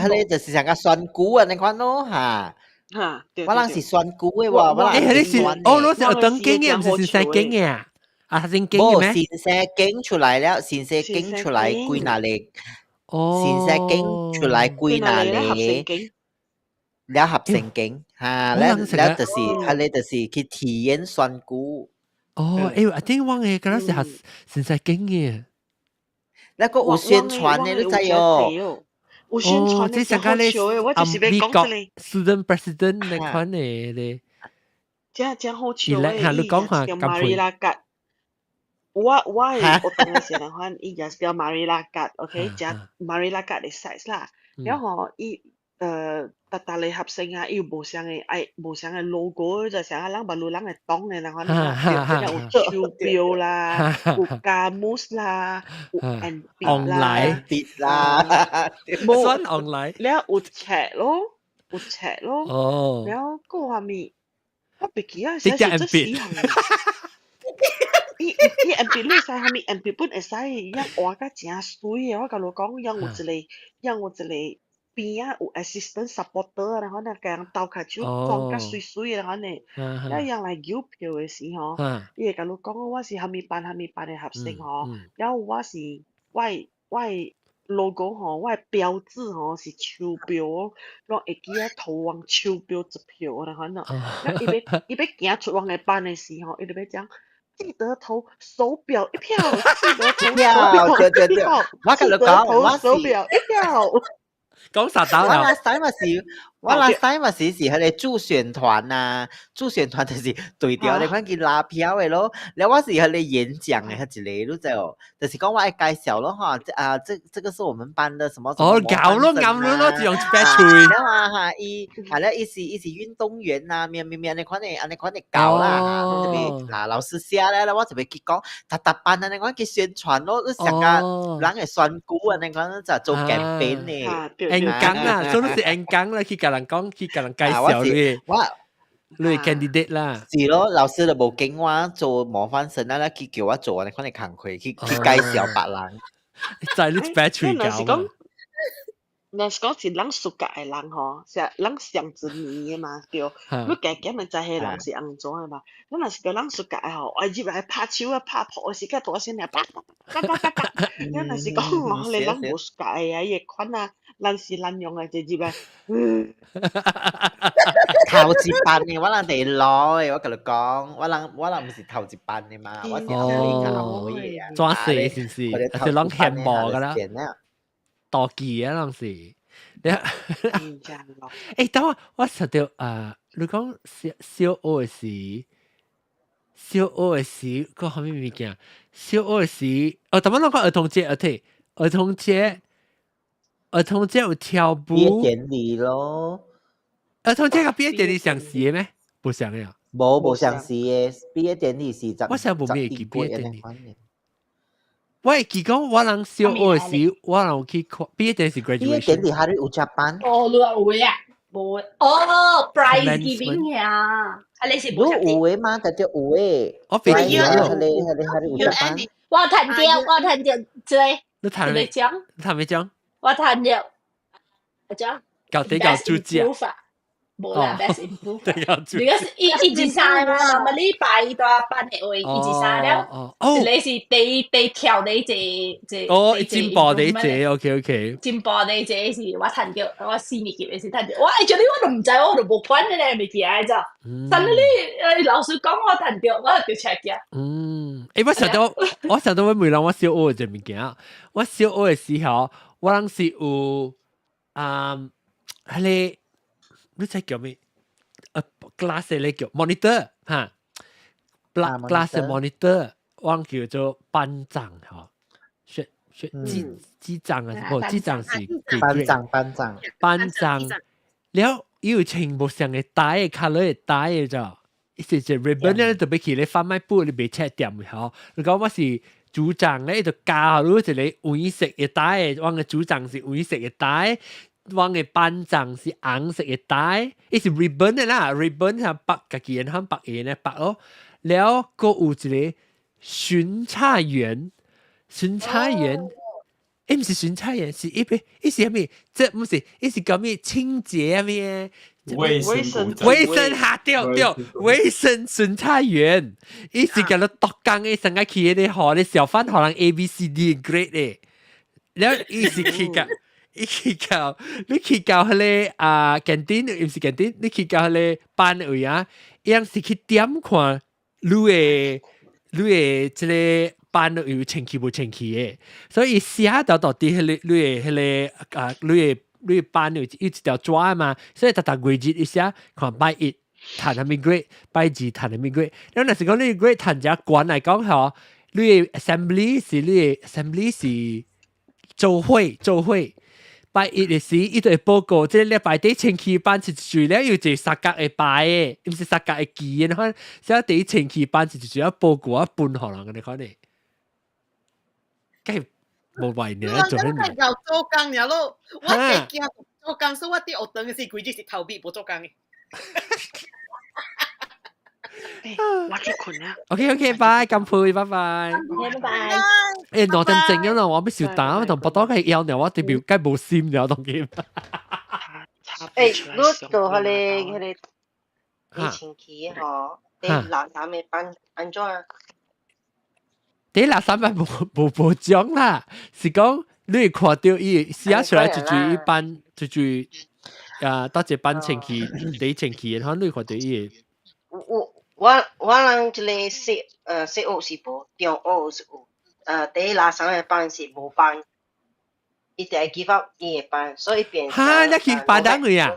個就是像個選舉按呢款咯，哈。哈，我人是選舉的喎，我人欸，彼個是，哦，你是學堂經的，毋是先生經的啊？啊，學生經的咩？無，先生經出來了，先生經出來幾若個，先生經出來幾若個。了合成經，哈，了了就是，彼個就是去體驗選舉。哦，欸，I think 我的敢若是學先生經的。那個有宣傳的，你知哦？有宣傳的，這上個咧，我就是欲講這個 student president 那款的咧。真真好笑的，伊你講下叫 Marilah 我的學堂的時陣，伊也是叫 Marilah ，OK，食 Marilah 的 size 啦。然後伊逐逐個學生啊，伊有無相的愛無相的 logo，就像啊人馬路人會懂的，然後有手錶啦，有 kamus 啦，有鉛筆啦，筆啦，算 online，了有冊咯，有冊咯，哦，了閣有啥物？我袂記啊，這隻鉛筆。伊伊鉛筆你會使啥物鉛筆本會使，伊畫甲誠媠的，我共你講，伊有一個，伊有一個。邊仔有 assistant supporter，然後呢，共人鬥跤手裝甲媠媠的，然後呢，了伊人來郵票的時吼，伊會共你講我是啥物班啥物班的學生吼，了我是我的 logo 吼，我的標誌吼是手錶哦，攏會記得投阮手錶一票，然後呢，了伊欲行出阮的班的時吼，伊就欲講。記得投手錶一票，記得投手錶一票，我共你講，我手錶一票。講實打我 last time 嘛是，我 last time 嘛是是彼個助選團啊，助選團就是對調你款去拉票的咯。了我是彼個演講的，彼一個你知哦，就是講我愛介紹咯哈，啊，這個是我們班的什麼什麼哦，搞咯，啱咯，咯，就用一百喙。了啊哈，伊係咧，伊是運動員啊，咩咩咩，按呢款的按呢款的教啦，特別嗱老師寫咧，我特別去講，逐逐班按呢款去宣傳咯，你上個人會選舉按呢款就做 campaign 的。演講啊，所以是演講啦，去共人講，去共人介紹你，我你 candidate 啦。是咯，老師就無經我做模範生啦，佢叫我做，你可能工課去去介紹別人。在你 battery 搞嘛。若是講是咱 suka 的人吼，是咱上一年的嘛，對。你加減會知彼人是按怎的嘛？咱若是講咱 suka 的吼，啊入來拍手啊拍噗的時間大聲爾，啪啪啪啪啪啪。咱若是講哦，彼個人無 suka 的啊，伊會款啊，咱是咱用的就入來，嗯。頭一班的我人第老的，我共你講，我人毋是頭一班的嘛，我是後尾較後尾的啊。裝死是毋是？還是攏嫌無㗎啦？妒忌啊，攏是。你欸，等我我實到啊，你講小小學時，小學時個啥物物件？小學時，哦，頭先攏講兒童節，對，兒童節，兒童節有跳舞。畢業典禮咯。兒童節佮畢業典禮相似的咩？無相的啊。無相似的，畢業典禮是十我想無咩記畢業典禮。我會記講，我人小學時，我人有去看畢業典禮是 graduation。畢業典禮還是有接班？哦，你話有啊？無哦，prize giving 啊，啊你是無有的嘛？特就有的。我別記了。彼個有接班。我趁著，我趁著這個。你趁咩獎？你趁咩獎？我趁著，獎。搞啲搞主角。無啦，best improve。對搞主。你個是一、一、二、三嘛？那麼禮拜大班的話，一、二、三了。哦。你是第第跳第一這。哦，進步第一個，OK OK。進步第一個是我趁著，我四年級的時趁著。我哎，這裡我都毋知，我都無管的咧，物件咋。但係你老師講我趁著，我就出來。嗯，欸，我想到，我想到我每人我小學這物件，我小學的時候，我人是有啊，彼個。你知叫咩？Class 咧叫 monitor 哈，class monitor，我叫做班長吼，學學機機長啊，無機長是班長班長班長，了有穿無相的帶 colour 的帶的咋？伊是一 ribbon 咧，特別去咧販賣部你袂切店吼。你講我是組長咧，伊就加予一個黃色的帶，我的組長是黃色的帶。我的班長是紅色的帶，伊是 ribbon 的啦，ribbon 係白家己人喊白嘅咧白咯。了閣有一個巡查員，巡查員，欸，毋是巡查員，是伊個，伊是啥物？這毋是，伊是講咩清潔咩？衛生衛生哈對對，衛生巡查員，伊是叫做逐工的上個去迄個予咧小販予人 A B C D grade 的，了伊是去甲。伊去到，你去到彼個啊，canteen，毋是 canteen，你去到彼個班位啊，伊樣是去點看你的這個班有清氣無清氣的，所以寫到到底彼個你的彼個啊，你的班有有一條紙嘛，所以逐逐月日伊寫看拜一趁啥物 grade，拜二趁啥物 grade，你若是講你 grade 趁遮懸來講吼，你的 assembly 是你的 assembly 是做會做會。拜一的時，伊就會報告，這個禮拜底清氣班是一了有一個三角的牌的，毋是三角的旗的，看，所以第一清氣班是一要報告啊分予人，你看呢？梗係無謂呢，做咩？你夠做工了咯，我會驚做工，所以我佇學堂時規日是頭尾無做工的。我去睏啦。 OK OK，拜，乾杯，拜拜。拜拜。欸，2點鐘了啦，我欲收檔，我同腹肚較枵了，我特別較無心了，當今。欸，你做彼個你清氣吼，第六三个班按怎？第六三班無獎啦，是講你會看著伊寫出來一句一班一句啊，到一班清氣第一清氣，然後你會看著伊。我人這個小學是無，中學是有，第六三个班是無班，伊就會 give up 伊的班，所以變。哈，你去班人位啊？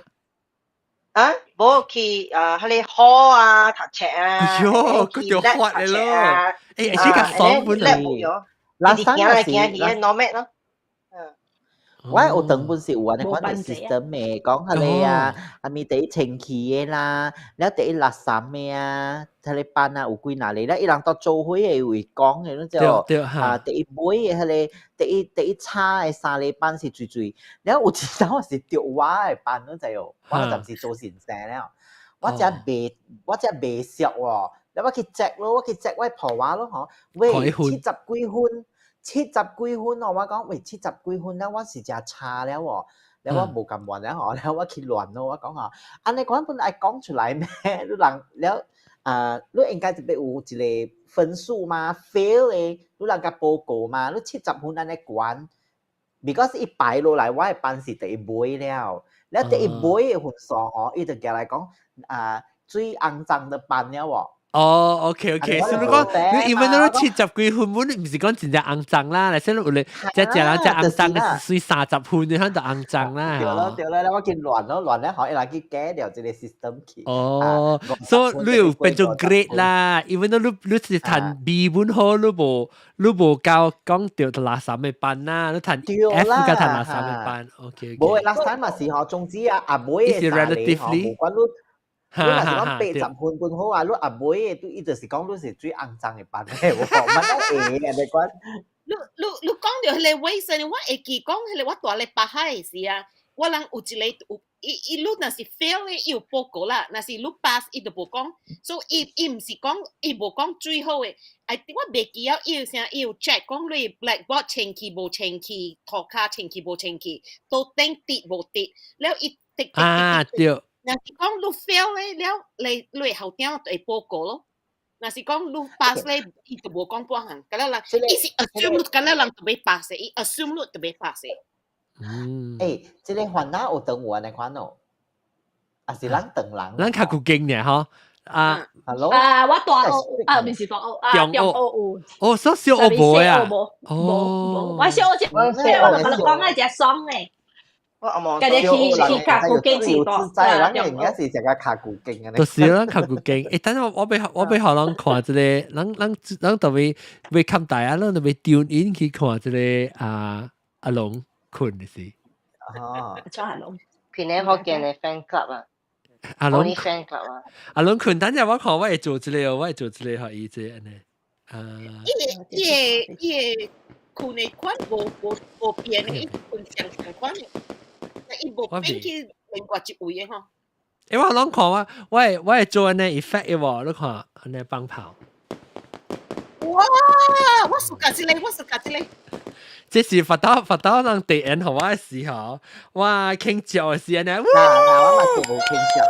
啊，無去啊，彼個好啊，讀冊啊。哎喲，佢就發的咯。欸，是較爽本來。拉三行來行去，normal 咯。我學堂本是有按呢款的 system 的，講彼个啊，啥物第一清氣的啦，了第一垃圾的啊，彼个班啊有幾若个，了伊人到做伙的會講的，你知無？啊，第一尾的彼个，第一差的三个班是最最，了有一當是著我的班，你知無？我暫時做先生了，我才袂熟喎，了我去 check 咯，我去 check 我婆話咯，嗬，喂，七十幾分。七十幾分哦，我講喂七十幾分了，我是誠差了喎，了我無甘願了嗬，了我去亂咯，我講嗬，按呢款本愛講出來咩？你人了啊，你應該特別有一個分數嘛，fail 的，你人共報告嘛，你七十分按呢懸，because 伊排落來，我的班是第一尾了，了第一尾的分數嗬，伊就寄來講啊最骯髒的班了喎。哦，OK OK，所以講你因為你七十幾分，本你毋是講真正骯髒啦，嚟先你有咧，只只人只骯髒嘅是30分，你肯就骯髒啦。對咯對咯，我見亂咯亂咧，可以來去改掉這個 system 去。哦，所以你有變做 grade 啦，因為你是彈 B 本好，你無教講著垃圾的班啦，你彈 F 佮彈垃圾的班，OK。無垃圾嘛是嗬，總之啊，阿妹的三個嗬，無管你。你若是講80分本好啊，你阿妹的，伊就是講你是最骯髒的班的，我講乜都會啊，你講。你講著彼個衛生，我會記講彼個我蹛咧北海的時啊，我人有一個有伊伊你若是 fail 咧，伊有報告啦；若是你 pass，伊就無講。所以伊伊毋是講，伊無講最好的。哎，我袂記得伊有啥，伊有 check 講你 blackboard 清氣無清氣，塗跤清氣無清氣，桌頂直無直，了伊直直啊對。若是講你 fail 咧，了你校長就會報告咯。若是講你 pass 咧，伊就無講半項。敢若人，伊是 assume 你敢若人就欲 pass，伊 assume 你就欲 pass。欸，這个番仔學堂有按呢款哦，抑是咱唐人？咱較古經爾吼。啊，Hello，啊，我大學啊，毋是大學啊，中學有。哦，所以小學無啊？無無，我小學我就共你講啊，誠爽的。我家己去較古經是自在，咱應該是食個較古經的。就是咱較古經。欸，等下我欲予人看一个，咱特別欲看大啊，咱特別 tune in 去看一个啊阿龍睏的是。哦。做阿龍。檳城福建的 fan club 啊。阿龍 fan club 啊。阿龍睏，等下我看我會做一个，我會做一个予伊這按呢。啊。伊个睏的款無變的，伊睏相同款的。伊無變去另外一位的吼。欸，我攏看我會做按呢 effect 的無？你看按呢放炮。哇！我 suka 這个，我 suka 這个。這是發到發到人第一予我的時候，我傾笑的時陣呢。嗱嗱，我嘛是無傾笑。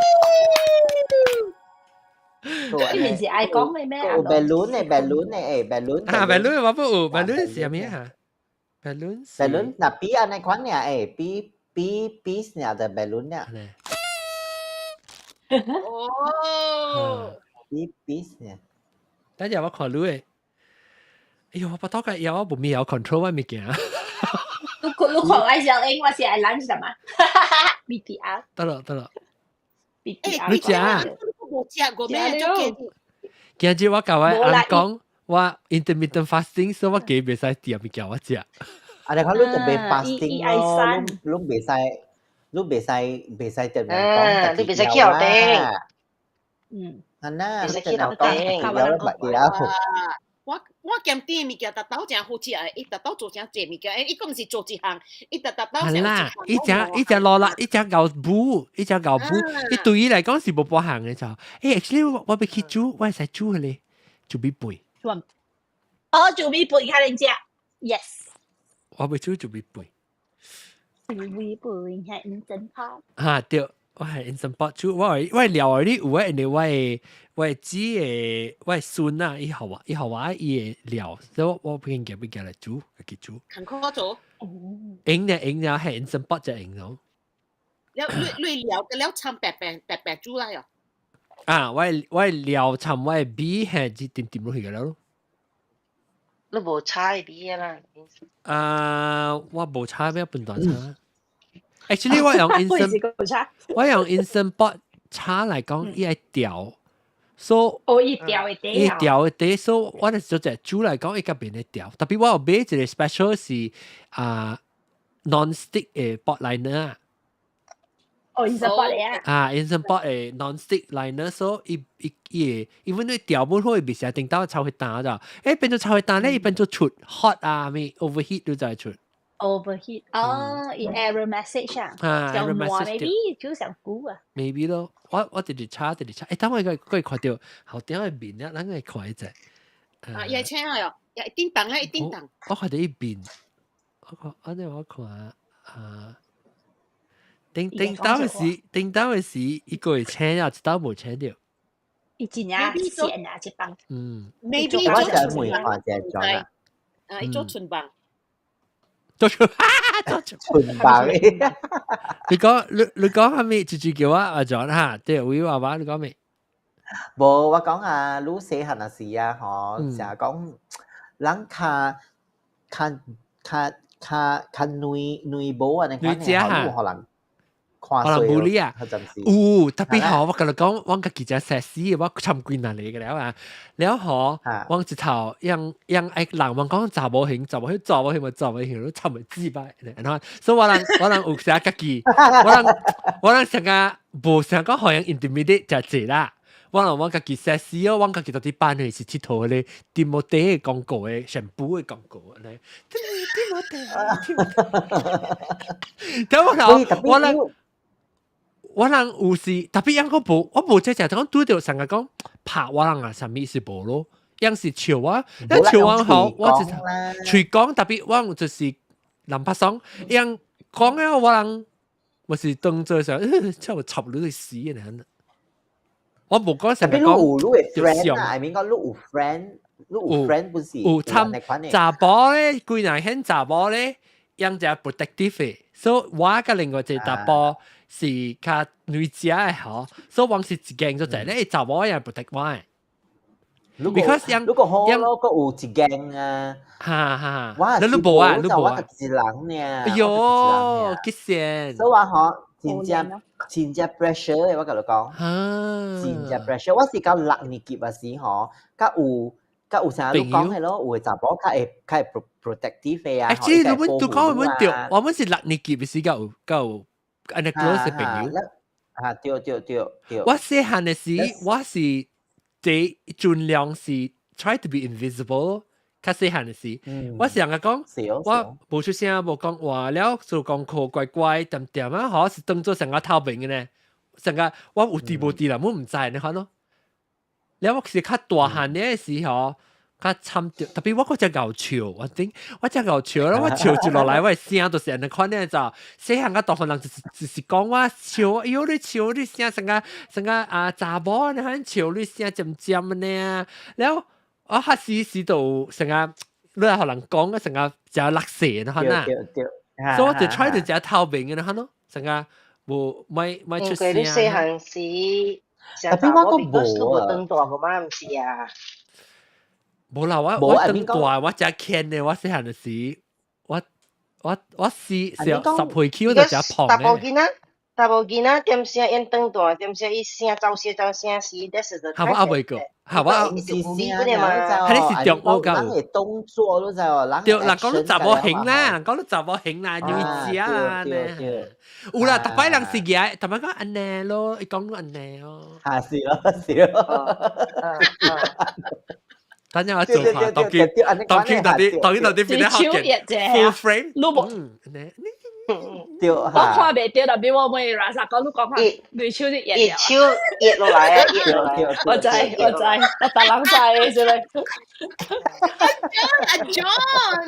你毋是愛講的咩？有 balloon 的 balloon 的，欸 balloon。啊，balloon 我不有，balloon 是啥物啊？balloon。 balloon 若比按呢款爾，欸，比比比爾的 balloon 爾。哦。比比爾。等陣我看你的。哎喲，我不多個有我無咪有 control 我物件。你看我小英，我是愛 lunch 的嘛？BTR。得了得了。 BTR。你食？無食過咩？就今日我共我翁講，我 intermittent fasting，所以我記袂使點物件我食。啊，你看你就袂 fasting 咯，你袂使，你袂使點樣講，你袂使去後頂。啊那，袂使去後頂。了了了。我鹹甜物件，逐兜誠好食的，伊逐兜做誠濟物件，伊閣毋是做一項，伊逐逐兜係啦，伊只落啦，伊只𠢕補，伊只𠢕補，伊對伊來講是無半項的就，欸，actually 我欲去煮，我會使煮彼个煮米飯。哦，煮米飯較能食，yes。我欲煮煮米飯。煮米飯係 instant pot。哈對。我係 instant pot 煮，我料理有的，因為我的姊的我的孫啊，伊予我伊的料，所以我不應該欲寄來煮，家己煮。艱苦做。用呢用了係 instant pot 就用咯。了你料個了摻白白白白煮來哦。啊，我料摻我的米係一點點落去個了咯。你無炒米啦？啊，我無炒咩笨蛋炒。Actually，我用 instant，我用 instant pot 炒來講，伊會掉，所哦，伊掉會伊掉會底，所以我就做隻煮來講，伊較免會掉。特別我有買一個 special 是啊， non-stick 嘅 pot liner 啊。哦，Instant Pot 嚟啊！啊，Instant Pot 嘅 non-stick liner，所以伊伊伊會，even 你調本會袂成頂到臭血彈咋？變做臭血彈咧，伊變做出 hot 啊，咩 overheat 都就係出。 Overheat 哦，error message 啊，啊上 error message maybe 就上久啊。 Maybe 咯，我直直查直直查，等我個看到後頂嘅面啊，咱個看一隻。啊，伊請啊喲，一叮當咧，一叮當。我看到伊面，我看，我呢我看啊。頂頂到嘅時，頂到嘅時，一個會請啊，一道無請到。伊真正線啊，這幫。Maybe 我想問看這種啊。啊，伊做存房。做存，做存房。你講係咪？直接叫我阿 John 哈？對，我話話你講咩？無，我講啊，你細漢仔時啊，吼，成日講人較較較較較女女無按呢款的，吼，你有予人看可能無理啊，有特別好，我共你講，我家己只碩士，我參幾年嚟嘅了啊，了吼，我一頭讓讓愛人我講查某型，查某型，查某型咪查某型，都參咪自擺，然後所以我人有時家己，我人成個無想講予人 intimidate 就濟啦。我人我家己碩士哦，我家己到底辦的是𨑨迌咧，Timotei 的廣告的 shampoo 的廣告咧，Timotei，聽我人我人。我人有時特別樣個無，我無這只講拄著成日講拍我人啊，啥物是無咯？樣是笑我，一笑我好，我就喙講特別我就是林柏爽，樣講了我人我是當做上，真係插你去死啊！我無講成日講，有你的 friend 啊，I mean 講你有 friend，你有 friend 不是有參查某咧，規人顯查某咧，樣只 protective 的，所以我佮另外一個查甫是較女仔的吼，所以我是一間就在咧，查某也 protect 我的。 Because 如果好咯，閣有一間啊，哈哈，我你無啊，你無啊，我一人爾。哎喲，激線。所以我吼真正真正 pressure 的，我共你講，真正 pressure。我是到六年級的時吼，較有較有啥你講的咯，有的查某較會 protective 的啊。其實你們都講我們對，我們是六年級的時較有較有按呢 close 的朋友。啊，對對對對。我細漢的時，我是這盡量是 try to be invisible。較細漢的時，我成日講，我無出聲，無講話了，做功課乖乖恬恬啊，嗬，是當做成個透明的呢。成個我有佇無佇啦，我毋知你看咯。了我是較大漢的時候，較慘著，特別我閣只𠢕笑，我頂我只𠢕笑啦，我笑一落來，我的聲就是按呢款呢就，細漢甲大漢人就是就是講我笑，哎喲你笑你聲成個成個啊查某你看笑你聲尖尖呢，了我較時時就成個你來予人講啊，成個誠落勢你看啊，所以我就 try to 誠透明的你看咯，成個無莫莫出聲。你細漢時，特別我閣無啊，長大個嘛，毋是啊。無啦，我長大我誠牽的，我細漢的時，我10歲起我就誠胖查某囡仔，查某囡仔點聲因長大，點聲伊聲走聲走聲時，這是嚇我還未過，嚇我毋是聲係你是中學人的動作你知無？人對，人講你查某型啦，人講你查某型啦，女子啊呢。有啦，逐擺人是舉，逐擺講按呢咯，伊講按呢咯。嚇是咯是咯。等陣我做下，當佢當佢到底當佢到底變得好嘅 full frame，你無對，我看袂著，特別我問拉薩講，你講看，對手就熱熱手熱落來啊，熱落來。我知我知，我逐人知這個。阿 John，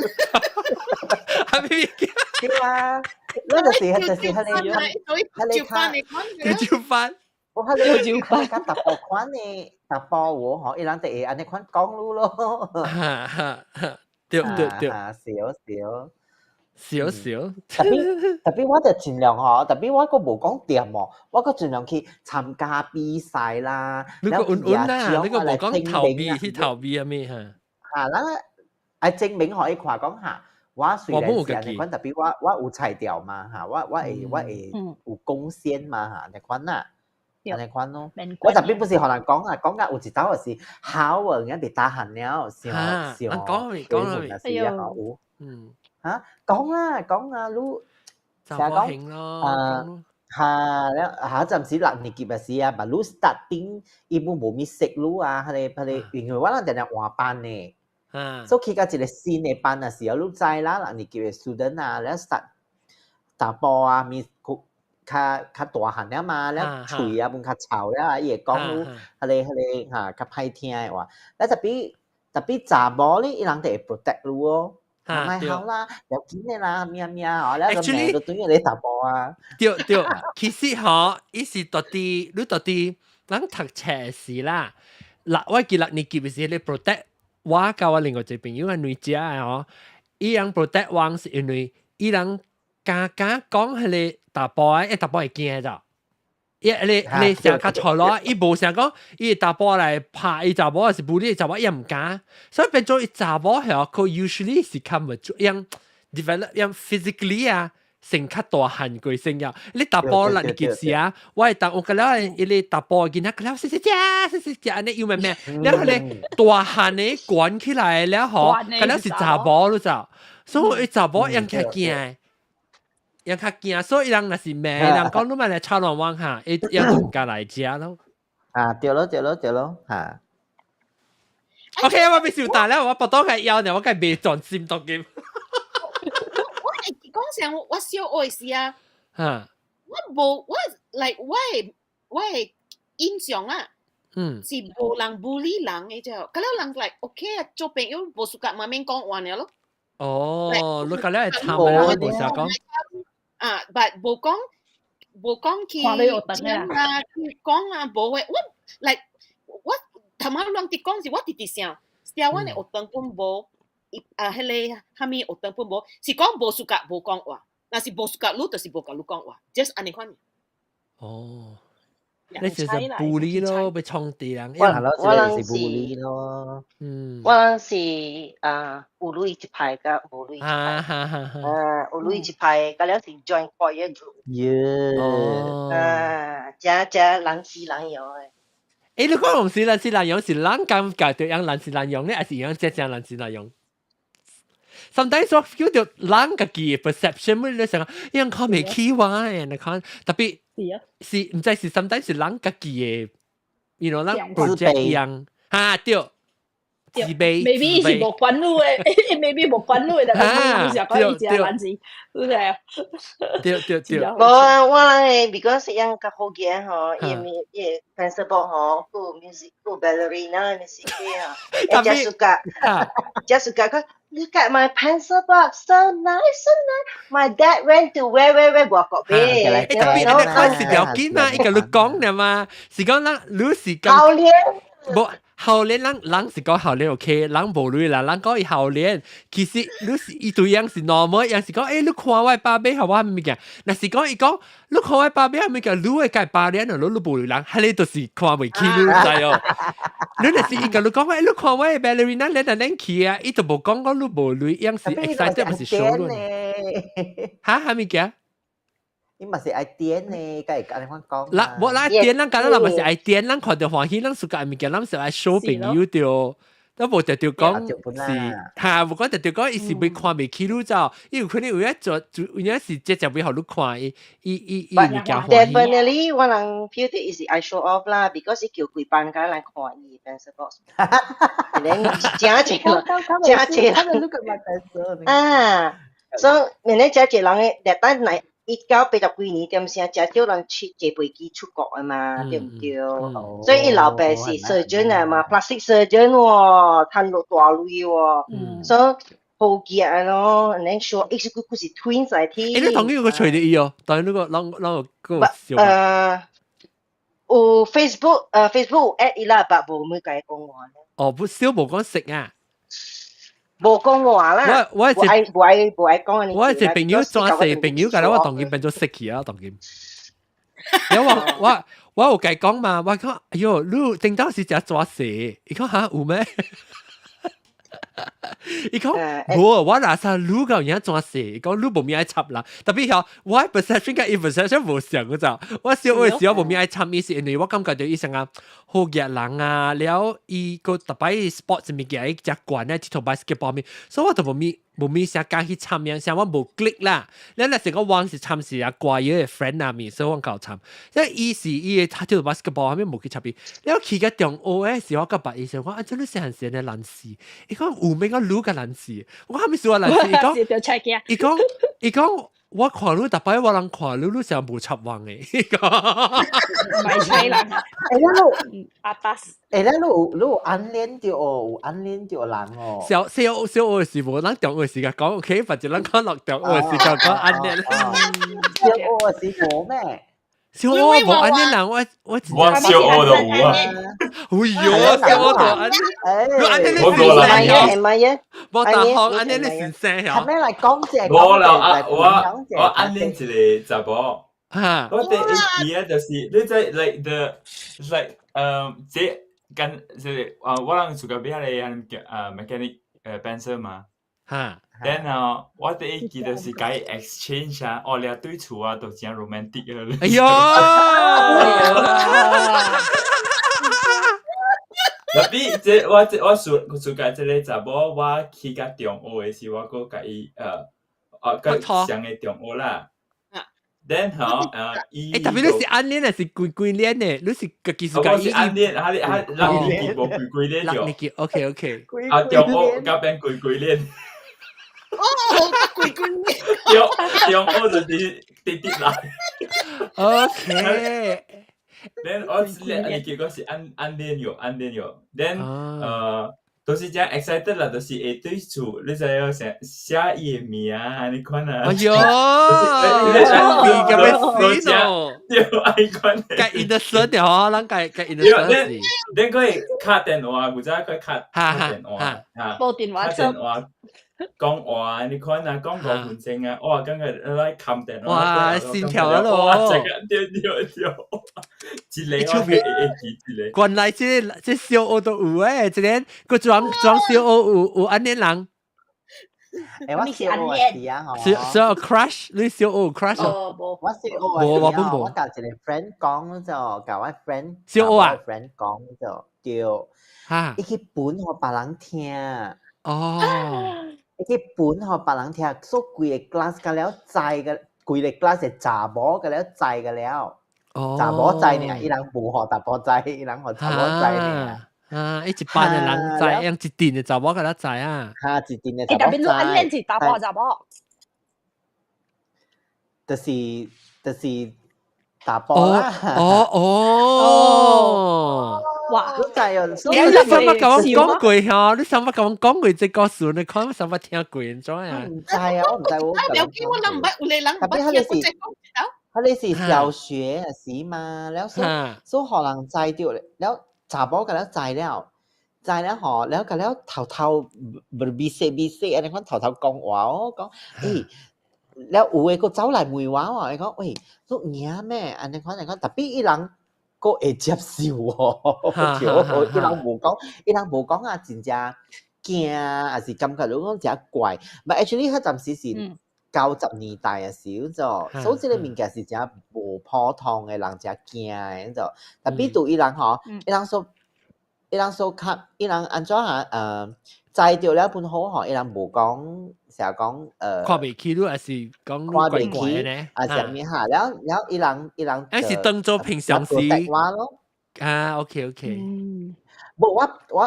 阿咪對啊，那就是彼個彼個較照翻。我彼個彼個較查埔款的查埔有吼，伊人就會按呢款講你咯。哈哈哈，對對對，是哦是哦。少少，特別特別，我就盡量吼，特別我閣無講掂哦，我閣盡量去參加比賽啦。你個穩穩啦，你個無講逃避去逃避啊咩嚇？嚇，咱愛證明予伊看講嚇，我雖然是按呢款，特別我有才調嘛嚇，我會有貢獻嘛嚇，按呢款啦，按呢款咯。我特別不是予人講啊，講甲有一道就是好啊，而家袂打閒了，想想講講是啊，有，嗯。嚇講啦講啊，你查某型咯，啊嚇了嚇陣時六年級嘅時啊，但你 starting 伊本無咪識你啊，彼個彼個，因為我人定定換班呢，所以去到一個新的班嘅時候，你知啦，六年級嘅 student 啊，了 start 查埔啊，咪較較大漢了嘛，了喙啊本較臭了啊，伊會講你彼個彼個嚇較歹聽的話，了 tapi tapi 查某咧，伊人就會 protect 你哦。咪好啦，要緊的啦，咩咩哦，了就罵就等於你查埔啊。對對，其實嗬，伊是到底你到底咱讀冊時啦，嗱，我記六年級的時你 protect 我佮我另外一個朋友係女仔的嗬，伊人 protect 我是因為伊人敢敢講彼個查埔的，查埔會驚咋。伊你你成較錯咯，伊無想講伊查埔來拍伊查某，還是bully 查某，伊也毋敢，所以變做伊查某係佢 usually 是較 mature，樣 develop 樣 physically 啊，成較大漢過成樣。你查埔六年級時啊，我會當我個了伊個查埔囡仔個了細細隻細細隻按呢又咩咩，了後咧大漢的管起來了吼，個了是查某你知，所以伊查某樣較驚。人較驚，所以人若是罵人講你莫來吵亂我哈，伊伊就毋敢來食咯。啊，對咯對咯對咯，嚇。 OK，我欲受大了，我腹肚較枵呢，我該袂專心讀經。我會講啥，我小學時啊，我無我 like 我的印象啊，是無人 bully 人的啫，嗰了人 like OK 啊，做朋友無 suka 嘛免講話爾咯。哦，你個了會參啦，無啥講。啊，but 無講去講啊，去講啊，無話我 like 我頭仔攏佇講是我直直想，台灣的學堂本無，啊，彼個啥物學堂本無，是講無 suka 無講話，若是無 suka 你就是無共你講話，just 按呢款。哦，你就是 bully 咯，欲創治人。我人是 bully 咯。我人是啊，有鐳一派佮無鐳一派。啊，有鐳一派，佮了是 join choir group。耶。啊，這這人是人樣的。欸，你講毋是人是人樣，是人感覺著樣人是人樣咧，還是樣真正人是人樣？Sometimes 我 feel 到人家己的 perception，你想樣看袂起我的，你看 tapi 是毋知是 sometimes 是人家己的，you know 人 project 樣，哈對，自卑，maybe 是無關你的，maybe 無關你的，但是你想講伊真人是，是不是？對對對。無啊，我人的 because 樣較好嘅吼，伊伊 pencil box 吼，有 music 有 ballerina 的是啊，會真 suka，真 suka 講。Look at my pencil box, so nice, so nice. My dad went to where where where 外國買。欸， tapi 你看是要緊啊，伊共你講爾嘛，是講咱你是講。後年。無後年人人是講後年 OK，人無鐳啦，人講伊後年，其實你是伊對樣是 normal，樣是講，欸，你看我的把買予我物件，若是講伊講，你看我的把買物件，你會共把臉，你你無鐳人，彼個就是看袂起你，知哦？你若是伊共你講，欸，你看我的 ballerina 練來練去啊，伊就無講講你無鐳，樣是 excited 是 show 你。哈，啥物件？伊嘛是愛點呢，該會按呢款講。啦，無啦，點咱敢若人嘛是愛點，咱看著歡喜，咱 suka 物件，咱是愛 show 朋友著。都無直直講是，哈，無講直直講，伊是欲看袂起你走，伊有可能有影做，有影是直接欲予你看，伊伊伊伊物件歡喜。 Definitely，我人 feel 到伊是愛 show off 啦，because 伊叫規班家來看伊 pencil box。然誠濟人，誠濟人。啊，所以明年誠濟人的，特等來。1980幾年點聲，誠少人去坐飛機出國的嘛，對毋對？所以伊老爸是 surgeon 啊嘛，plastic surgeon 喎，趁落大鐳喎，所以好額咯。然後說，伊是佢是 twins 來添。欸，你當然有個揣著伊哦，當然那個啷啷個笑。有 Facebook，Facebook 有 add 伊啦，但無沒共伊講話。哦，不小無講識啊。無講話啦。我我無愛無愛無愛講。我一個朋友轉世朋友，共我當佢變做識去啊，當佢。有我我我有共伊講嘛，我講，哎喲，你頂當時食抓蛇，伊講哈有咩？伊講無，我哪知你夠影抓蛇，伊講你無物愛插啦。Tapi 曉我 perception 佮伊 perception 無相個咋，我小我時候無物愛插伊是因為我感覺著伊想啊，好嘅人啊，了伊個特擺 sports 物件，伊只慣咧，佚佗 basketball 咪，所以我就無咪啥敢去參樣，啥我無 click 啦。你若是講我是參是啊怪伊個 friend 啊咪，所以我夠參。因為伊是伊個佚佗 basketball 後面無去插伊。了去個中學嘅時，我甲別伊想講啊，這你細漢時嘅難事，伊講有咩個愈個難事，我還沒說難事，伊講伊講伊講。我看你逐擺我人看你，你成無插網嘅。唔係吹啦。欸，咱你阿巴斯。欸，咱你有暗戀著哦，有暗戀著人哦。小小小學時無，咱中學時間講 OK，或者咱講落中學時間講暗戀。小學時無咩？小學無暗戀人，我我小學就有啊。哎喲，小學就暗戀，你暗戀你我先生唔係啊，無大學暗戀你先生係咩來講者？我啦啊，我暗戀一個查某。哈，我第一記啊，就是你知 like the like 這跟這啊，我人厝個邊個叫mechanic pencil 嘛。哈，然後我第一記就是共伊 exchange 啊，哦，掠對厝啊，都真 romantic 啊。哎喲！特別這我這我暑假這個查某，我去甲中學的時，我閣共伊閣上個中學啦。then 吼伊欸，特別你是暗戀還是規規戀呢？你是家己是我是暗戀，哈你哈六年級無規規戀著。六年級，OK OK。啊，中學甲變規規戀。哦，規規戀。中學就是直直來。 OK。 then 我六年級我是暗戀喲，暗戀喲。then 都是真 excited 啦，就是會對厝，你知影寫寫伊的名啊，你看啊。哎喲，你咁樣死咯！對，愛款。計 innocent 哦，咱計計 innocent。恁可以敲電話，有陣可以敲敲電話，嚇。報電話敲電話講話，你看啊，講5分鐘啊，哇，感覺來冚電話。哇，心跳啊咯！哇，這個對對對，一個我會記一個。原來這這小學都有誒，這個個裝裝小學有按呢人。欸，我小學時啊，吼，小小學 crush，你小學 crush 哦？我小學時啊，我共一個 friend 講就，共我 friend 小學啊，friend 講就對，哈，伊去分予別人聽。哦，伊去分予別人聽，所以規個 class 甲了知個，規個 class 的查某甲了知個了。哦，查某知爾，伊人無予查甫知，伊人予查某知爾。啊！一班的人知，用一陣的查某共咱知啊。哈，一陣的欸，查某特別你暗戀是查某查某？就是查甫啦。哦哦。哇！你知哦？欸，你上捌共我講過吼？你上捌共我講過這故事？你看我上捌聽過，按怎啊？毋知啊，我毋知我。啊，了解我人毋捌，有個人毋捌聽過這講一道。彼個是小學時嘛，了所所予人知著了。查某共了知了，知了吼，了共了偷偷 berbisik-bisik 按呢款偷偷講話哦，講欸，了有的閣走來問我哦，伊講喂，你有影咩？按呢款按呢款，特別伊人閣會接受哦，對，伊人無講，伊人無講啊，真正驚，抑是感覺你講誠怪，but actually 彼陣時是90年代的時陣，所以這個物件是誠無普通的，人誠驚的，就特別對伊人吼，伊人說，伊人說較，伊人按怎啊？知著了本好吼，伊人無講，成日講看袂起你，還是講看袂起呢？啊，啥物哈？了了，伊人伊人，還是當做平常時。我咯。啊，OK OK。無，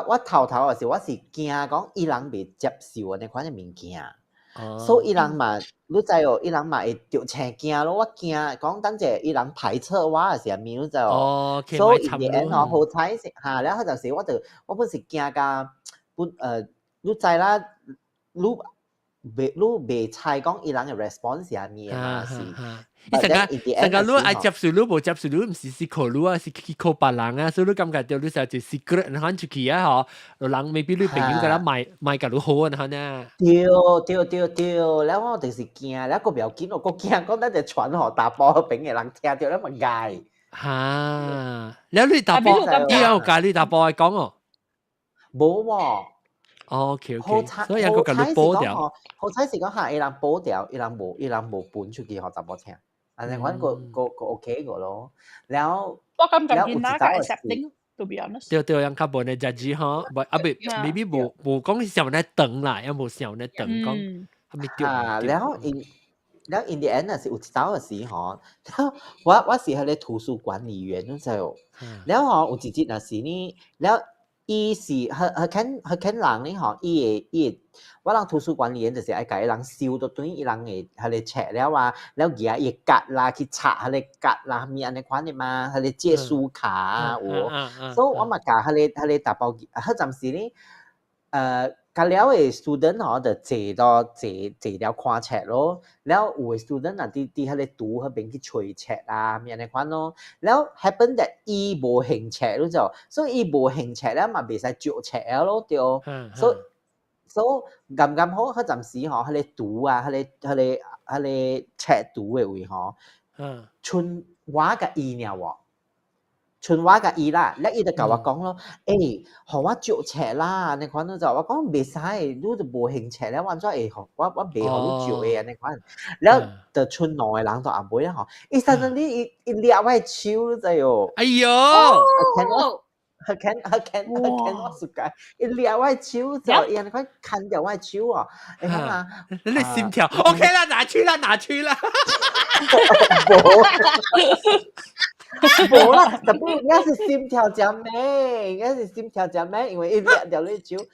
我頭頭的時，我是驚講伊人袂接受按呢款的物件。所以伊人嘛，你知哦，伊人嘛會著青驚咯。我驚講等者伊人排斥我抑是啥物，你知哦。所以伊個吼好彩是哈，了彼陣時我就我本是驚甲本你知啦，你袂你袂猜講伊人的 response 是啥物嘛是。伊成個成個你愛接受你無接受你，毋是是靠你啊，是去靠別人啊，所以你感覺著你是一 secret 喊出去啊吼，人 maybe 你朋友共咱賣賣共你好啊，按呢。對對對對，了我就是驚，了閣袂要緊，我閣驚講咱就傳予查埔邊的人聽著，了嘛害。哈，了你查埔，你有共你查埔來講哦？無喎。 OK OK，所以閣共你保掉。好彩是講嚇，伊人保掉，伊人無分出去予查某聽。按呢款閣閣閣 OK 個咯，了我感覺見那個 accepting， ，to be honest。對對，人較無呢 judge 吼，無啊未，maybe 無無講想呢長啦，也無想呢長講，係咪對？啊，然後 in 然後 in the end 是有一道嘅時吼，我是彼個圖書管理員，你知無？然後吼有一日若是呢，然後伊是彼彼間彼間人呢吼，伊會伊會，我人圖書管理員就是愛共伊人收倒轉伊人的彼個冊了啊，了舉伊的卡啦去插彼個卡啦，物按呢款的嘛，彼個借書卡啊有，所以我嘛共彼個彼個查埔，彼陣時呢，較了的 student 吼就坐到坐坐了看冊咯，了有的 student 啊佇佇彼個櫥彼邊去揣冊啊，物按呢款咯，了 happen that 伊無還冊，你知無？所以伊無還冊了嘛袂使借冊了咯，對。所以所以剛剛好彼陣時吼，彼個櫥啊，彼個彼個彼個冊櫥的位吼，賰我佮伊爾喎。賰我佮伊啦，了伊就共我講咯，欸，予我借冊啦，按呢款就我講袂使，你都無還冊了，我按怎會予我我袂予你借的按呢款，了就賰兩個人到後尾吼，伊 suddenly 伊伊掠我的手，你知無？哎喲！彼間彼間彼間我暑假，伊掠我的手就伊按呢款牽著我的手哦，會講啊，你心跳 OK 啦，拿去啦，拿去啦。無。無啦，特別應該是心跳真猛，應該是心跳真猛，因為伊掠著你手，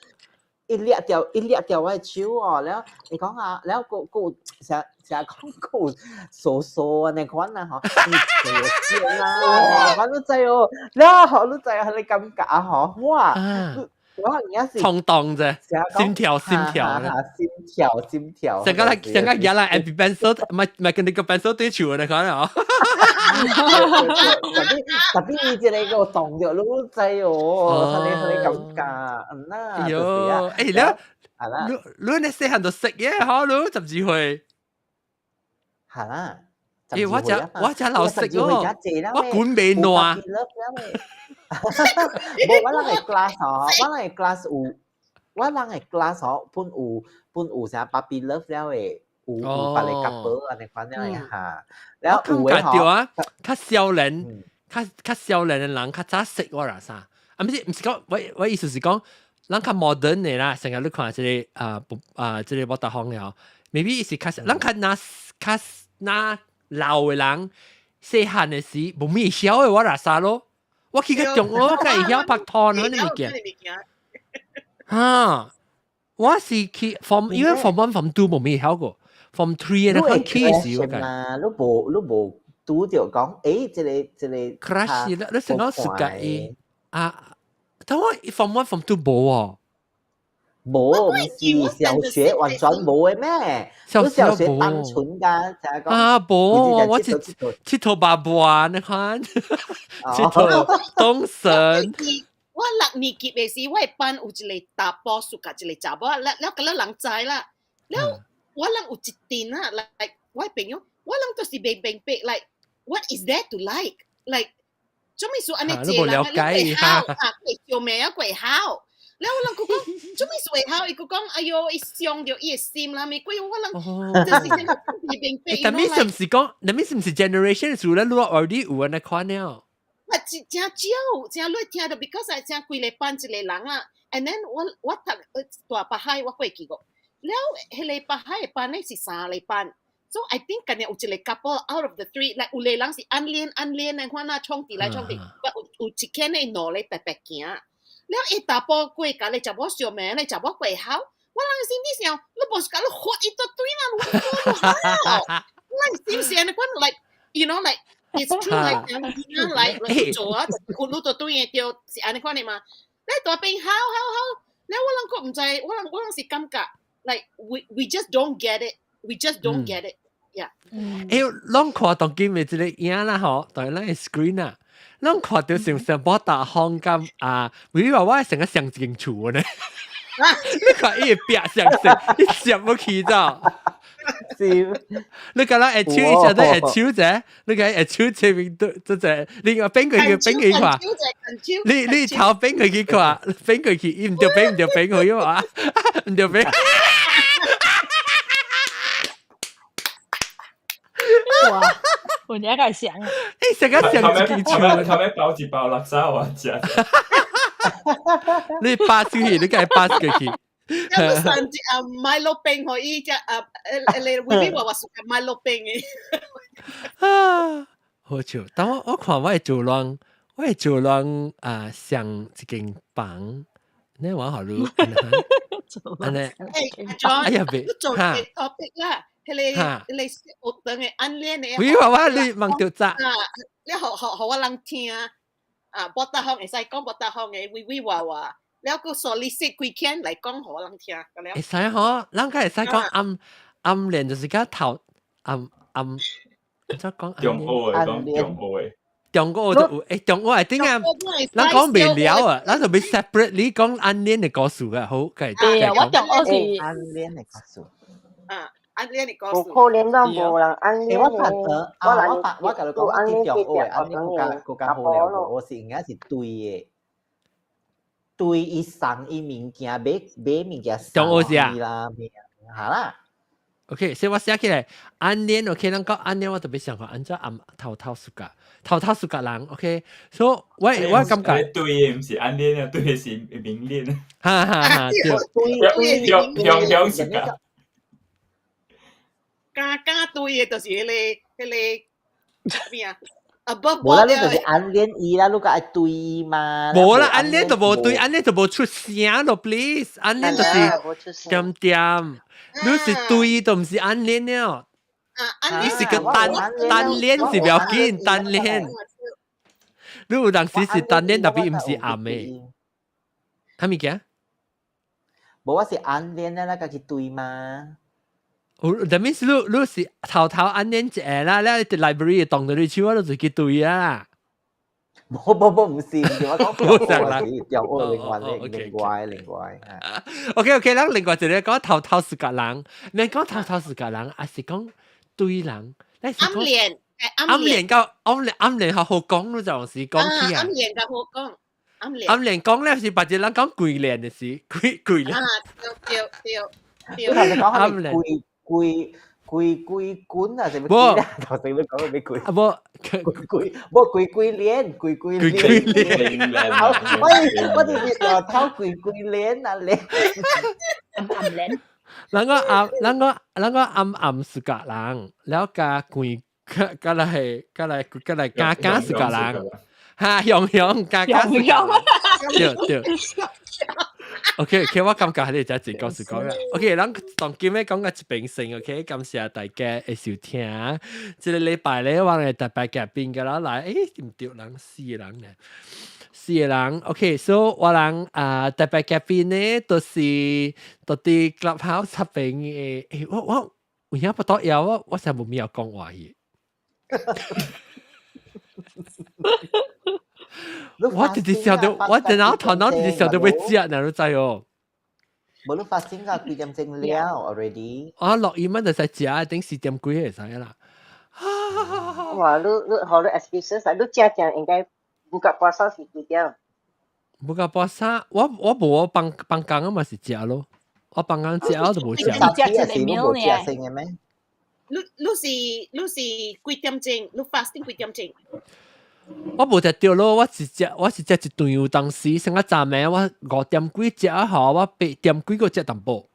伊掠著伊掠著我的手哦，了伊講啊，了閣閣有成成講閣有傻傻按呢款啊吼，你坐啦，反正知哦，了吼你知彼個感覺吼，哇！我應該是衝動啫，心跳心跳，心跳心跳，成個來成個原來 Apple Pencil，唔係唔係跟你個 pencil 對手的款哦。特別特別伊這個個動著，你知哦，彼個彼個感覺，嗯啦，就是啊，欸，你你你細漢就識嘅，嗬，你12歲，係啦。欸，我只我只老識哦，我管未爛。無，我人的 class 吼，我人的 class 有，我人的 class 吼，本有本有啥 puppy love 了的，有有別个 couple 按呢款了的哈。了有的吼，啊，較少年，較較少年的人較早識我啦啥？啊，毋是毋是講，我我意思是講，人較 modern 的啦，成日你看這个啊不啊，這个無達風的吼，maybe 是較人較若較若老的人，細漢的時無咩曉的我啦啥咯。我去個中學，我才會曉拍拖呢，呢物件。哈，我是去 form，因為 form one、form two 無咩曉過，form three 那個去時我感。你無你無拄著講，欸，這個這個。 crush 啦，你成個暑假伊啊，但我 form one、form two 無哦。無，毋是小學完全無的咩？小學單純㗎，就係講。啊，無，我是𨑨迌爸爸，你看，𨑨迌東神。我六年級的時，我的班有一個查埔 suka 一個查某，了了佮咱人知啦。了我人有一陣啊，like 我的朋友，我人都是袂明白，like what is there to like？like 做咩事按呢濟人啊？你會好啊？會笑咩啊？會好。了我人閣講，做咩事會好？伊閣講，哎喲，伊傷著伊的心啦，咪鬼我人就是袂明白。但係是毋是講，但係是毋是 generation 數咧？你 already 有按呢款了。啊，真真少，真你聽著，because 係真規个班一個人啦。And then 我我讀大北海，我過去過。了，彼个北海的班咧是三个班。So I think 今日有一個 couple out of the three，like 有個人是暗戀暗戀的款啊，創佇來創去，但有有一間的兩个白白行。了，伊查埔過共咧查某相罵，咧查某過好。我人心裡想，你無是共你喝一大堆啦，我我是唔是按呢款？Like you know like。It's true like like 做啊，有你就對的對，是按呢款的嘛。你大邊好好好，了我人閣毋知，我人我人是感覺，like we just don't get it，we just don't get it，yeah。欸，攏看當今的這个影啦吼，當咱的 screen 啊，攏看著像像寶達風咁啊，為話我成個上一間厝呢。你看伊的壁上色，伊攝無去咗。是，你敢若下手，伊就在下手者，你看下手前面都這這，你個變過去變過去看，你你頭變過去看，變過去，伊毋著變毋著變過去嘛，毋著變。哇！有影個想。欸，成個想自己唱，他們包一包垃圾我食。你 pass 去，你梗係 pass 過去。有上節啊，買落冰可以只啊，你會邊話話屬買落冰嘅。啊，好笑！但我看我會做人，我會做人啊，上一間房，你話好你？按呢？欸，哎呀，別做個 topic 啦，彼個彼個學堂的暗戀的。喂，話我你問著早。啊，你予予予我人聽啊，無逐項會使講，無逐項的委委話話。了閣 solicit 幾間來講予我人聽，會使嗬，咱個會使講暗暗戀就是講頭暗暗，按怎講？中學的講中學的，中國就有，欸，中學係點啊？咱講袂了啊，咱就欲 separately 講暗戀的故事啊，好，計對啊，我中學是暗戀的故事。啊，暗戀的故事。無可能攏無人暗戀欸，我拍得啊，我拍我共你講，我佇中學的暗戀閣較閣較好了，我是應該是對的。對伊送伊物件，買買物件送伊啦，嚇啦。 OK，所以我寫起來暗戀，OK，咱講暗戀，我特別想看按怎暗頭頭暑假，頭頭暑假人，OK，所以我我感覺對的毋是暗戀啊，對的是明戀。哈哈哈，對，對對，雄雄暑假。加加對的就是彼個彼個咩啊？無啦，你就是暗戀伊啦，你閣愛對伊嘛？無啦，暗戀就無對，暗戀就無出聲咯，please，暗戀就是點點，你是對就毋是暗戀了。你是個單單戀是不要緊，單戀。你有當時是單戀，tapi 毋是暗的。啥物件？無，我是暗戀咧，咱家己對嘛？有，that means 你你是頭頭暗戀一個啦，你佇 library 當到你手，我就去對啊。無無無，毋是，毋是，我講中學是中學另外另外另外。 OK OK，咱另外一個講頭頭是個人，你講頭頭是個人，還是講對人？暗戀，暗戀到暗戀暗戀較好講咯，就是講起啊。暗戀較好講，暗戀。暗戀講咧是別個人講鬼戀的是鬼鬼戀。啊，對對對。你頭先講係咪鬼鬼鬼鬼滾啊？是咪？無，頭先你講咩鬼？啊無，鬼鬼無鬼鬼戀，鬼鬼戀，鬼鬼戀。我我就是想偷鬼鬼戀啊戀。暗戀。咱個暗，咱個咱個暗暗是個人，了加鬼，加來加來加來加加是個人，哈，雄雄加加是個人，對對。OK，其實我感覺係你只一個是講啦。OK，咱當今日講個一邊先，OK，感謝大家的收聽。這個禮拜咧，我哋特別嘉賓嘅啦來，欸，毋對人四個人呢，四個人。OK，so 我人啊特別嘉賓呢，就是到佇 Clubhouse 這邊的，欸，我我有影不多枵，我我成無物有講話去。我直直想到，我電腦頭腦直直想到欲食，哪你知哦？無你發生到幾點鐘了 already？啊，落雨蚊就使食，等4點幾會使啦。哇！你你予你 excuses 啊！你食食應該 buka puasa 是幾點？ buka puasa，我我無我放放工啊嘛是食咯，我放工食我就無食。食一個 meal 無食先的咩？你你是你是幾點鐘？你 fasting 幾點鐘？我無食著咯，我是食我是食一頓有當時，先個早暝我5點幾食啊，我8點幾閣食淡薄。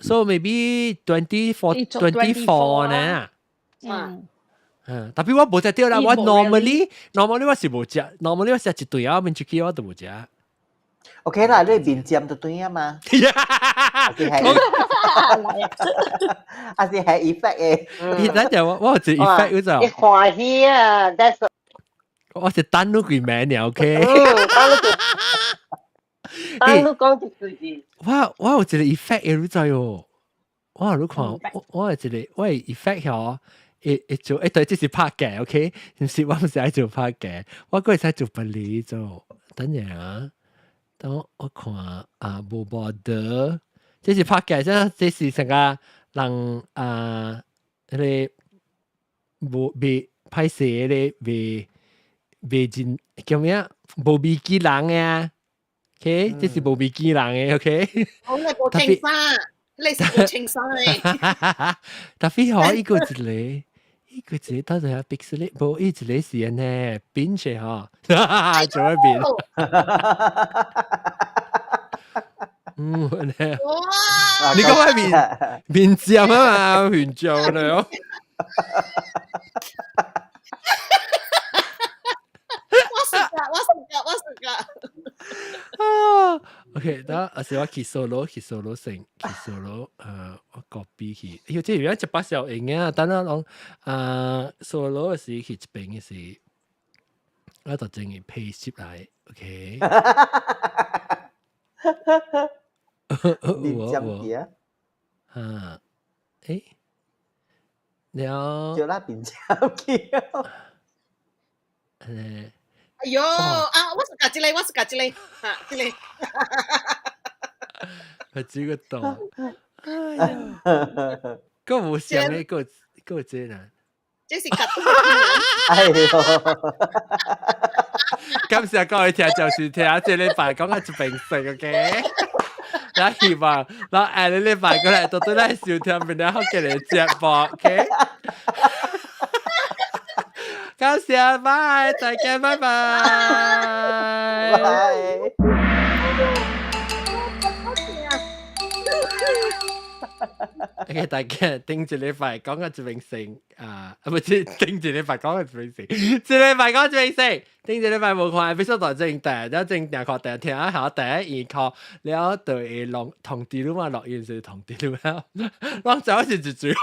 So maybe 24 24 呢？嗯。嗯，tapi 我無食著啦，我 normally normally 我是無食，normally 我食一頓啊，免出去我都無食。 OK 啦，你面尖就對啊嘛。還是還是係 effect 的。你等陣我我有一個 effect 嗰就。你歡喜啊！That's 我是等你幾暝呢，OK？嗯，等你等你講一句字。我我有一個 effect 的，你知哦？我你看，我我有一個我的 effect 嗬，會會做，欸對，這是拍嘅，OK？毋是我毋是愛做拍嘅，我閣會使做別離做。等陣啊，等我我看啊，無無得，這是拍嘅，這這是成個人啊，彼個無袂歹勢，彼個袂袂真叫咩啊？無美記人啊，OK？這是無美記人的，OK？我係無穿衫，你是無穿衫的。 tapi 嗬，伊個一個，呢個字得就係 pixelate，無伊一個是安呢變者吼，做一變。嗯，呢。哇！你講係面面尖啊嘛，面醬了。我食噶，我食噶，我食噶。啊，OK，等下是我去 solo 去 solo 先，去 solo，我 copy 去。哎喲，這有一把小用啊，等下攏啊 solo 時去這邊嘅時，我就將伊 paste 入來，OK。你尖啲啊？啊，誒，了。叫那邊尖去。誒。哎喲，啊，我是夾這個，我是夾這個，哈，這個。係這個懂。哎呀，個無像嘅個個這呢？這是夾。哎喲，感謝各位聽眾收聽，這禮拜講到這邊先，OK？咱希望咱下個禮拜過來都對來收聽邊個好嘅節目，OK？感謝，拜，再見，拜拜。拜。 OK，大家頂一禮拜講到這邊先啊，啊不是頂一禮拜講到這邊先，一禮拜講到這邊先，頂一禮拜無看，必須大正大，了正定看定聽下第一二課，了就會弄通知你嘛，錄音是通知你嘛，攏知我是一嘴話，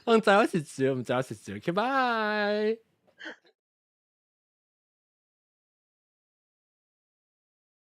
攏知我是嘴，毋知我是嘴，OK，拜。